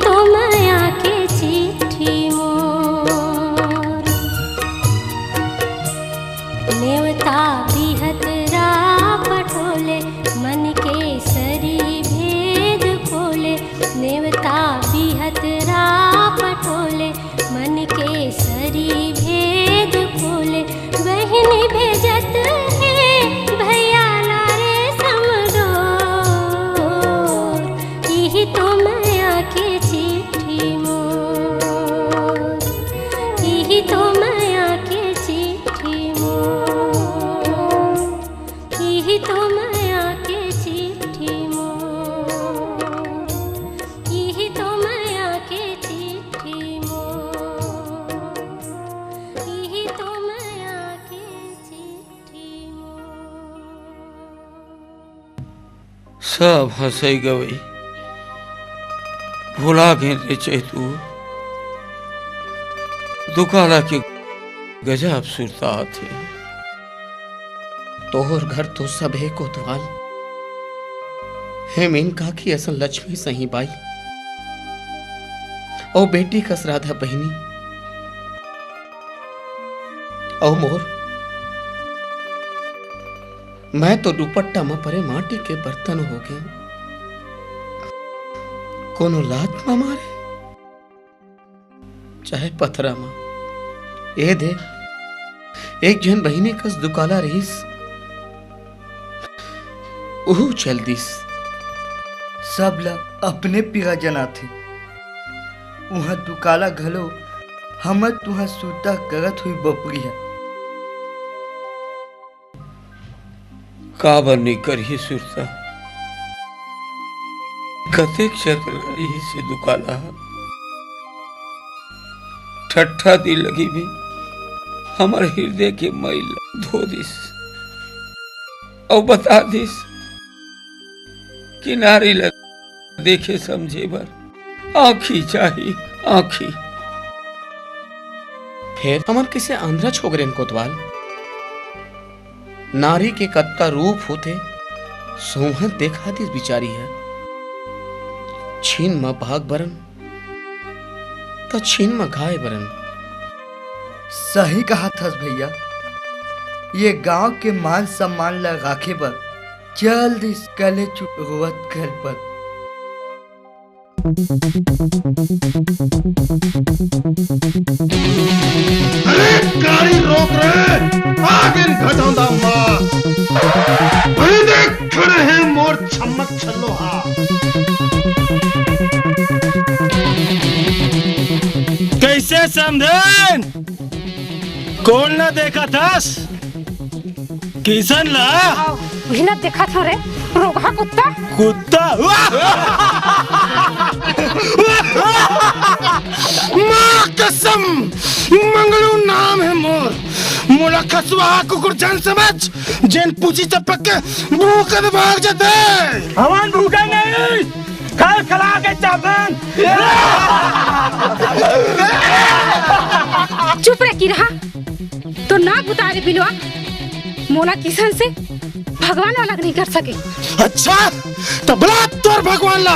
तो मया के चिट्ठी मोर। नेवता बिहतरा पठोले, मन के सरी भेद खोले। नेवता बिहतरा पठोले, मन के सरी भेद खोले। बहिनी भेजत हे भैया ला रे समडोर। इही तो मया के चिट्ठी मोर। इही तो मया के चिट्ठी मोर। इही तो मया के चिट्ठी मोर। इही तो मया के चिट्ठी मोर। इही तो मया के चिट्ठी मोर। सब हंसई गवई भुला गेन रे चैतू। दुकाला के गजब सुरता आथे। तोहर घर तो सब हे कोतवाल। हे मीन काकी असन लक्ष्मी सही बाई। ओ बेटी कस राधा बहिनी। ओ मोर, मैं तो दुपट्टा म परे माटी के बर्तन हो गेंव। कोनो लात म मारे, चाहे पथरा म। ए दे, एक झन बहिनी कस दुकाला रहिस, उहू चल दिस। सब ल अपने पीरा जनाथे। उहाँ दुकाला घलो हमर तुहाँ सुरता करत हुई बपरी हे। काबर नइ करही सुरता? कतेक चतुर रहिस हे दुकाला। ठट्ठा दिल लगी भी हमर हृदय के मैल ला धो दिस। अउ बता दिस कि नारी ला देखे समझे बर आँखी चाही, आँखी। फेर हमन कइसे आंधरा छोकरेन कोतवाल? नारी के कतका रूप होथे, सोहत देखा दिस बिचारी ह। छिन म भाग बरन, त छिन म घाय बरन। सही कहत हस भैया, ये गांव के मान सम्मान ला राखे बर चल दिस कलेचुप रोवत घर पर। अरे गाड़ी रोक रे, आगे घटौंदा मार। वही देख खड़े हैं मोर छम्मक छल्लो हा। कइसे समधेन? कोन ला देखत हस? किसन ला? उही ला देखत हंव रे, रोगहा कुत्ता। कुत्ता? माँ कसम, मंगलू नाम हे मोर। मोला खसुआ कुकुर झन समझ, जेन पूछी चपक के भूखत भाग जाथे। हमन भूखन नहीं, खलखला के चाबन। चुप रे किरहा, तोर नाक बुता रे बिलवा। मोला किसन से भगवान वाला नहीं कर सके। अच्छा, त बुला तोर भगवान ला।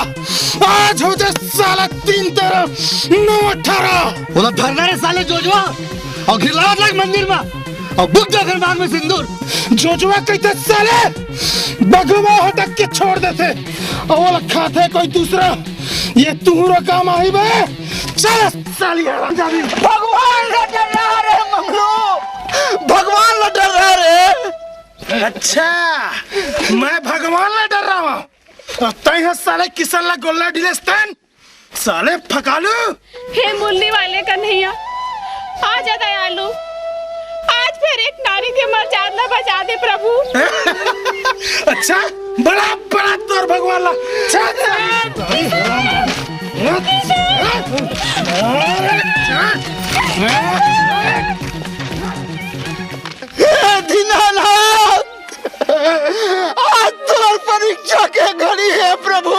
आज हो जा साला तीन तेरह नौ अठारह। ओला धरना रे साले जोजवा, अउ घिरलावत लाग मंदिर मा, अउ बुक जा घर मांग में सिंदूर। जोजवा कहिथे साले, बघवा हटक के छोड़ देथे, अउ ओला खाथे कोई दूसरा। ये तुहरो काम आही बे। चल साली हरामजादी। भगवान ला डर्रा रे मंगलू, भगवान ला डर्रा रे। अच्छा, मैं भगवान ला डर्रावंव, अउ तैं ह साले किसन ला गोल्ला डिलेस तेन? साले फकालू। हे मुरली वाले कन्हैया, आ जा दयालु, आज फेर एक नारी के मरजाद ला बचा दे प्रभु। अच्छा, बड़ा बड़ा तोर भगवान ला। चल। हे दीनानाथ, आज तोर परीक्षा के घड़ी हे प्रभु।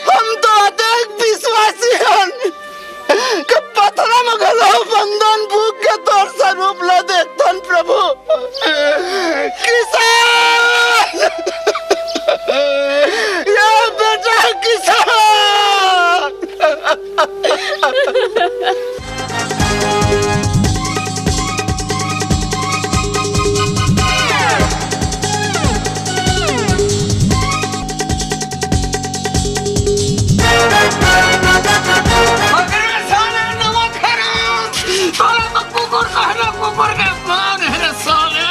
हम तो अतेक विश्वासी हन कि पथरा म घलो बंदन भूख के तोर स्वरूप ला देखथन प्रभु। किसन! या बेटा किसन! अरे साले नमक हराम, साला तो कुकुर कहना कुकुर के अपमान है रे साले।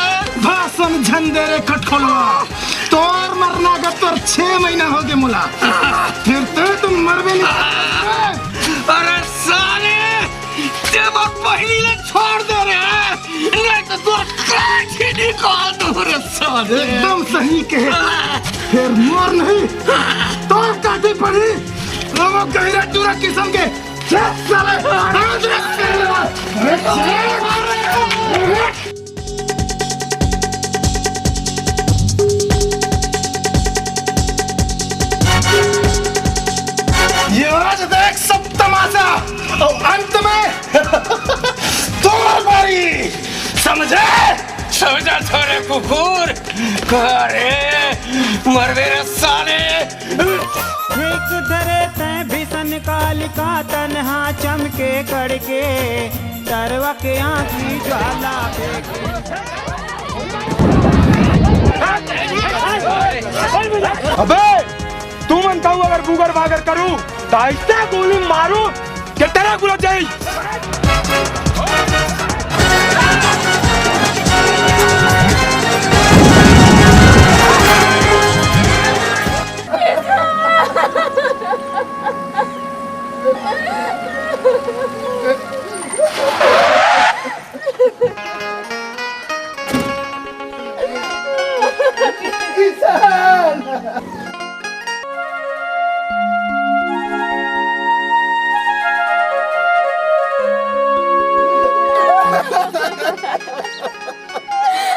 बा समझन दे रे कटखोलवा, तोर मरना का तोर छह महीना हो गए मोला, फिर तू तुम मरबे नहीं। अरे साले, ते मोर पहली ले छोड़ दे रे, नहीं तो तोर काट ही निकाल दूं रे साले। एकदम सही कहे, फिर मोर नहीं, तोर काटे पड़ी। नमक गहिरा चूरा किस्म के, चल साले, अरे साले, अरे साले। ये आज देख सब तमाशा, और अंत में तोर बारी, समझे? समझा छोरे कुकुर, अरे मरबे रे साले। एक धरे तैं भीषण कालिका, तनहा चमके कड़के, तरवा के आँखी ज्वाला फेंके। अबे, तुमन कहू अगर बुगर बागर करू, त अइसे गोली मारू के तेरा गुला जाई।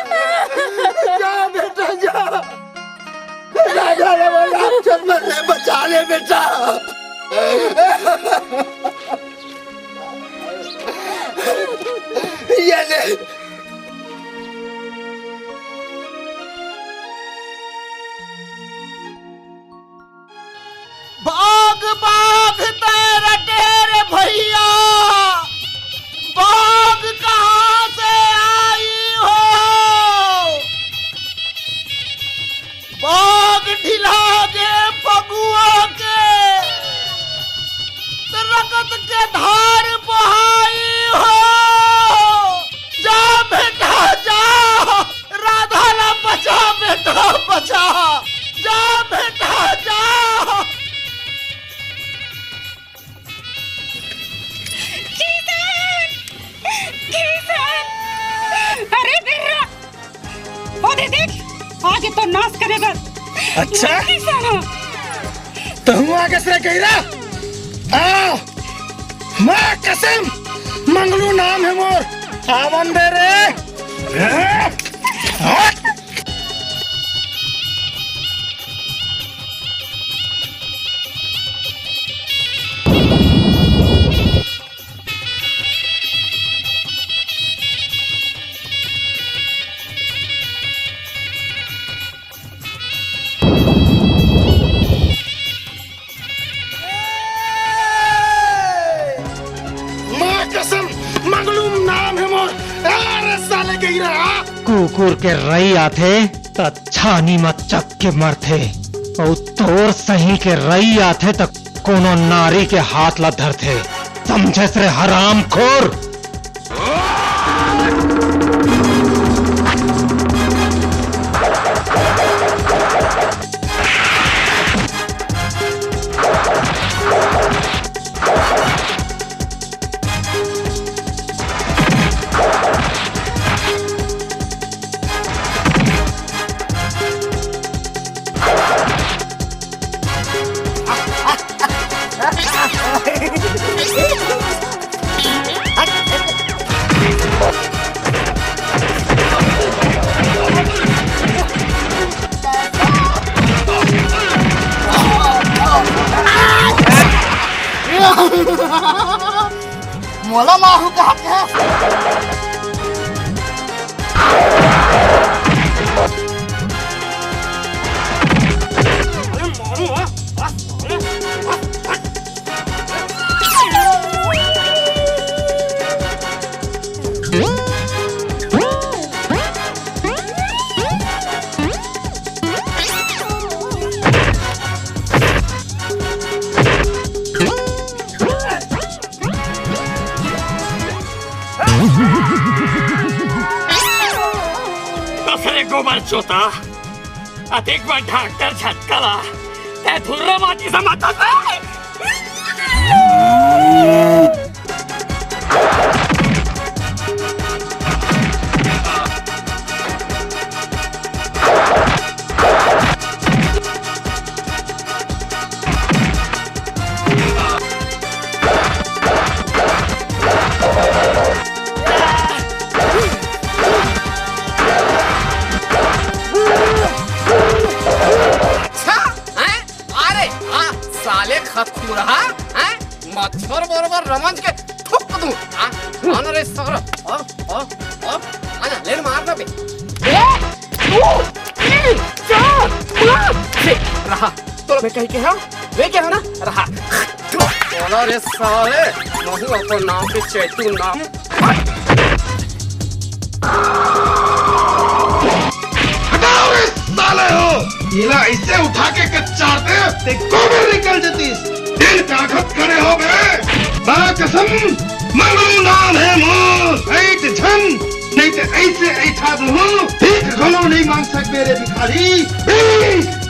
जा बेटा, जा। राजा रमन राक्षस मन ले बचा ले बेटा। ये ले। बाघ, बाघ तैं रटे रे भैया, बाघ कहाँ से आई हो? बाघ ढिला गे फगुआ के, त रगत के धार बहाई हो। जा बेटा जा, राधा ला बचा बेटा बचा, जा बेटा जा। किसान! किसान! अरे बिर्रा! ओ दे देख, आगे तो नाश करे बर। अच्छा? किसान हो। तहूँ आगे से गहिरा? आ! माँ कसम, मंगलू नाम है मोर। आवन दे रे। माँ कसम, मंगलू नाम है मोर। अरे साले गहिरा। कुकुर के रई आथे, त छानी म चक के मरथे, अउ तोर सही के रई आथे त कोनो नारी के हाथ ला धरथे। समझेस रे हरामखोर? मोला मारू कहा के? अरे मारू, हाँ? चोता, अतेक बड़ डॉक्टर झटका ला, तैं धुर्रा माटी समझत हस? अच्छा, हैं? अरे, हाँ, साले खतखुरहा, हैं? मच्छर बरोबर रमंज के थूक दूं, हाँ? आना रे सारा, और, और, और, आना, ले मार ना बे। एक, दो, तीन, चार, पाँच, छह, रहा। तो मैं कहीं के हाँ? वे क्या हो ना? रहा। बोला रे साले, महू अपन नाम के चैतू नाम। हटाओ रे साले हो, एला ऐसे उठा के कच्चार दे, ते गोबर निकल जतीस। दिल ताकत खड़े हो गए। माँ कसम, मंगलू नाम है मोर, ऐठ झन, नहीं तो ऐसे ऐठा दूँ, भीख घलो नहीं मांग सकबे रे भिखारी, भीख।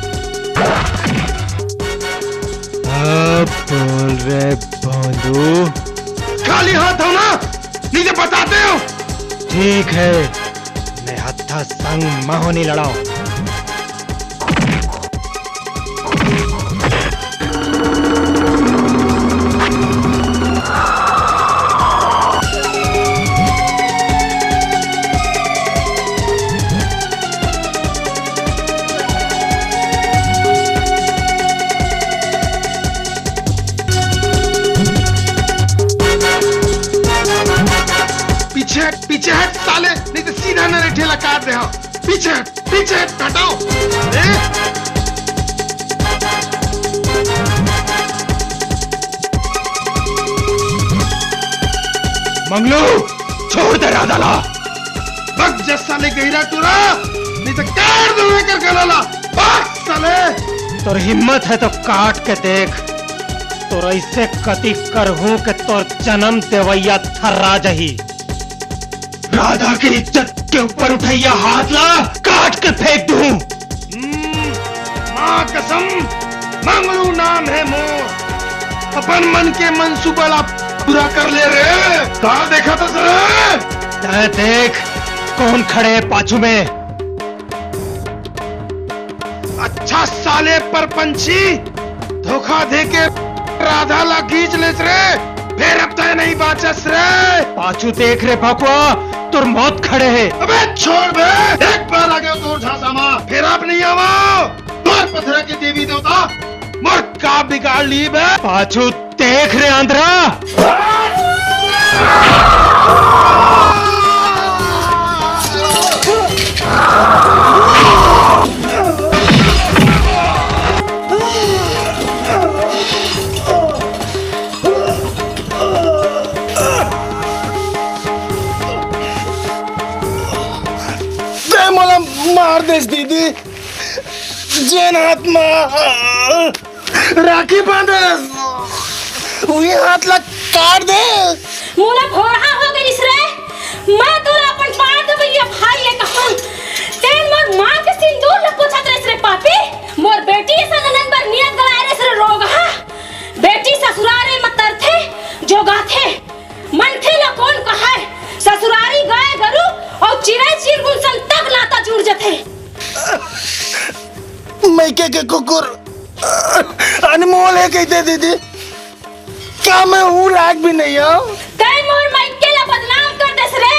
अब बोल रे भोंदू। खाली हाथ हो ना, नहीं तो बताते हो। ठीक है, मैं हत्था संग महू नहीं लड़ाओ। पीछे हट, पीछे हट साले, नहीं तो सीधा नरेठे ला काट दे। हाँ, पीछे हट, पीछे हट, हटाओ। अरे। मंगलू, छोड़ दे राधा ला। बक जस साले गहिरा टूरा, नहीं तो काट दूंगा कर गला ला। बक साले। तोर हिम्मत है तो काट के देख, तोर ऐसे कति करहूं के तोर जन्म देवैया थर्रा जही। राधा के इज्जत के ऊपर उठैया हाथ ला काट के फेंक दूं। हम्म, माँ कसम, मंगलू नाम है मोर। अपन मन के मंसूबा ला पूरा कर ले रे। का देखत हस रे? तैं देख, कौन खड़े है पाछू में। अच्छा साले परपंची, धोखा दे के राधा ला खींच लेस रे, फेर अब तैं नहीं बाचस रे। पाछू देख रे भकुआ, तोर मौत खड़े है। अबे छोड़ बे, एक बार आगे तोर झांसा मा, फेर अब नहीं आवा। तोर पथरा के देवी देवता मोर का बिगाड़ ली बे। पाछू देख रे आंधरा। तैं मोला मार देस दीदी, जेन हाथ मा राखी बांधस, उही हाथ ला काट देस। मोला भोरहा हो गइस रे, मैं तोला अपन पार देवइया भाई ये कहूं। तेन मोर मां के सिंदूर ल पोछत रेस रे पापी, मोर बेटी असन ननद बर नियत गलाए रेस रे रोगहा। बेटी ससुरारे म तरथे, जोगाथे। मनखे ल कोन कहय, ससुरारी गाय गरु अउ चिरई चिरगुन संग तब नाता जुड़ जथे। मइके के कुकुर अनमोल हे कहिथे दीदी, का मैं ऊ लायक भी नहीं हूँ? तैं मोर मइके ला बदनाम कर देस रे,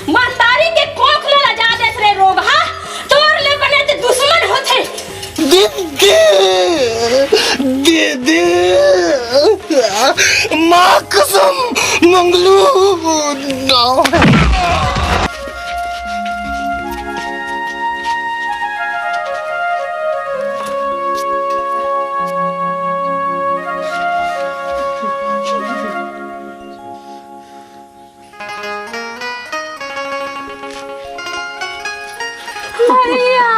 महतारी के कोख ला लजा देस रे रोगहा, तोर ले बने ते दुश्मन होथे। दीदी, दीदी, माँ कसम, मंगलू, ना। भैया।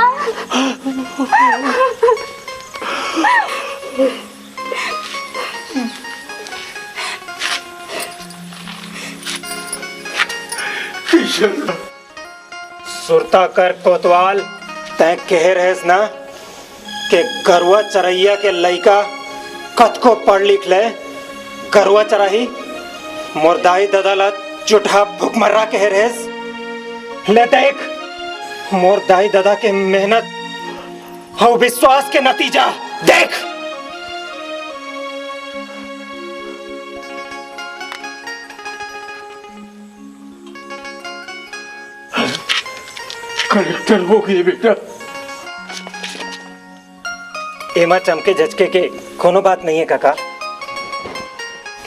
सुरता कर कोतवाल, तैं कहे रहेस ना के गरुआ चरइया के लइका कतको पढ़ लिख ले, गरुआ चराही। मोर दाई ददा ला जुटहा भुखमर्रा कहे रहेस। ले देख, मोर दाई ददा के मेहनत अउ विश्वास के नतीजा देख। कलेक्टर हो गए बेटा। एमा चमके झचके के कोनो बात नइये कका।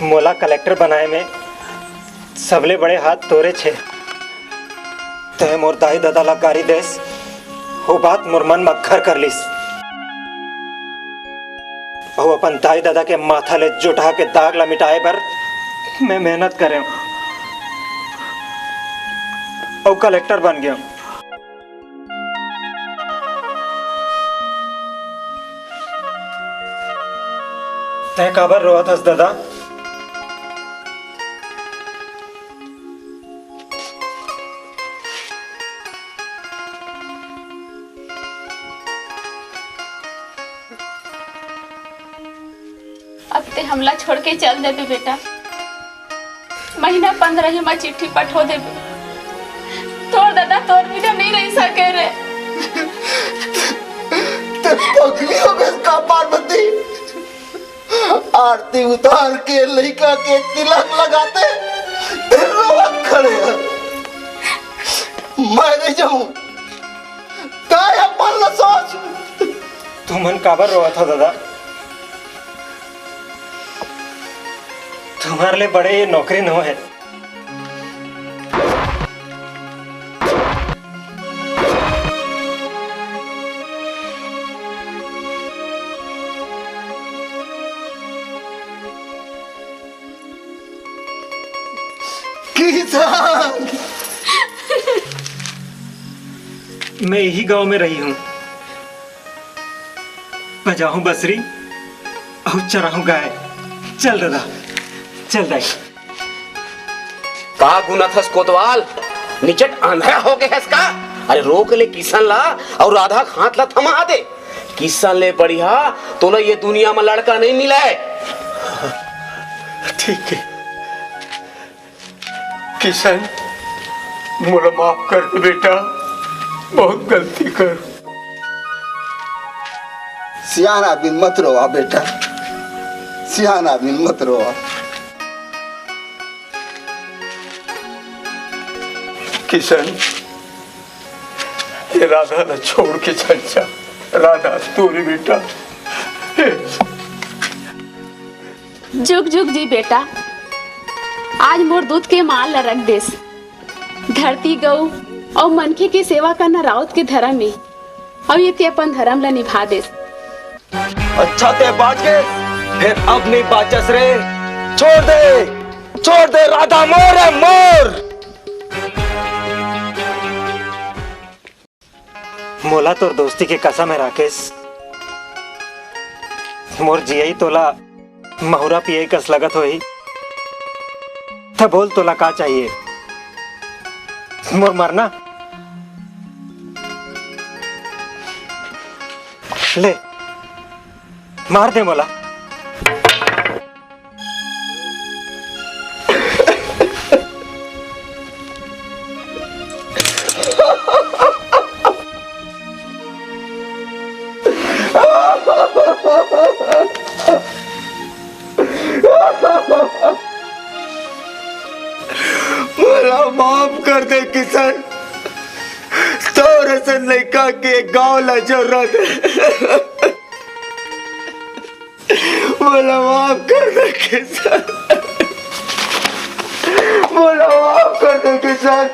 मोला कलेक्टर बनाए में सबले बड़े हाथ तोरेच हे। तैं मोर दाई ददा ला गारी देस, वो बात मोर मन म घर कर लिस। अउ अपन दाई ददा के माथा ले जुटहा के दाग ला मिटाए बर मैं मेहनत करेंव अउ कलेक्टर बन गेंव। तैं काबर रोवत हस ददा? अब तैं हमला छोड़ के चल देबे बेटा, महीना पंद्रह ही म चिट्ठी पठो देबे। तोर ददा तोर बिना नइ रहि सके रे। तैं पगली हो गेस का पार्वती? आरती उतार के लइका के तिलक लगाते तैं रोवत खड़े हस। मैं नइ जाहूं, तैं अपन ल सोच। तुमन काबर रोवत हो ददा? तुम्हर ले बड़े ये नौकरी नोहे। किसान। मैं यही गांव में रही हूँ। बजाहूँ बसरी अउ चराहूँ गाय। चल ददा, चल दाई। का गुनत हस कोतवाल? निचट अंधा हो गए हस का? अरे रोक ले किशन ला अउ राधा के हाथ ला थमा दे। किशन ले बढ़िया तोला ये दुनिया म लड़का नइ मिलय। ठीक है। किशन, मोला माफ कर दे बेटा, बहुत गलती कर। सियान आदमी मत रोवा बेटा, सियान आदमी मत रोवा। किशन, ये राधा ला छोड़ के चल जा। राधा, तोरे बेटा। जुग जुग जी बेटा, आज मोर दूध के माल ला रख देस। धरती गऊ अउ मनखे के सेवा करना राउत के धरम ए, अउ ये ते अपन धरम ला निभा देस। अच्छा ते बाच गेस, फेर अब नइ बाचस रे। छोड़ दे, छोड़ दे राधा मोर ए मोर। मोला तोर दोस्ती के कसम हे राकेश, मोर जियई तोला महुरा पियई कस लगत होही, त बोल तोला का चाहिए? मोर मरना? ले, मार दे मोला। मोला माफ कर दे किशन, तोर असन लइका के गांव ला जरूरत हे। मोला माफ कर दे किशन, मोला माफ कर दे किशन।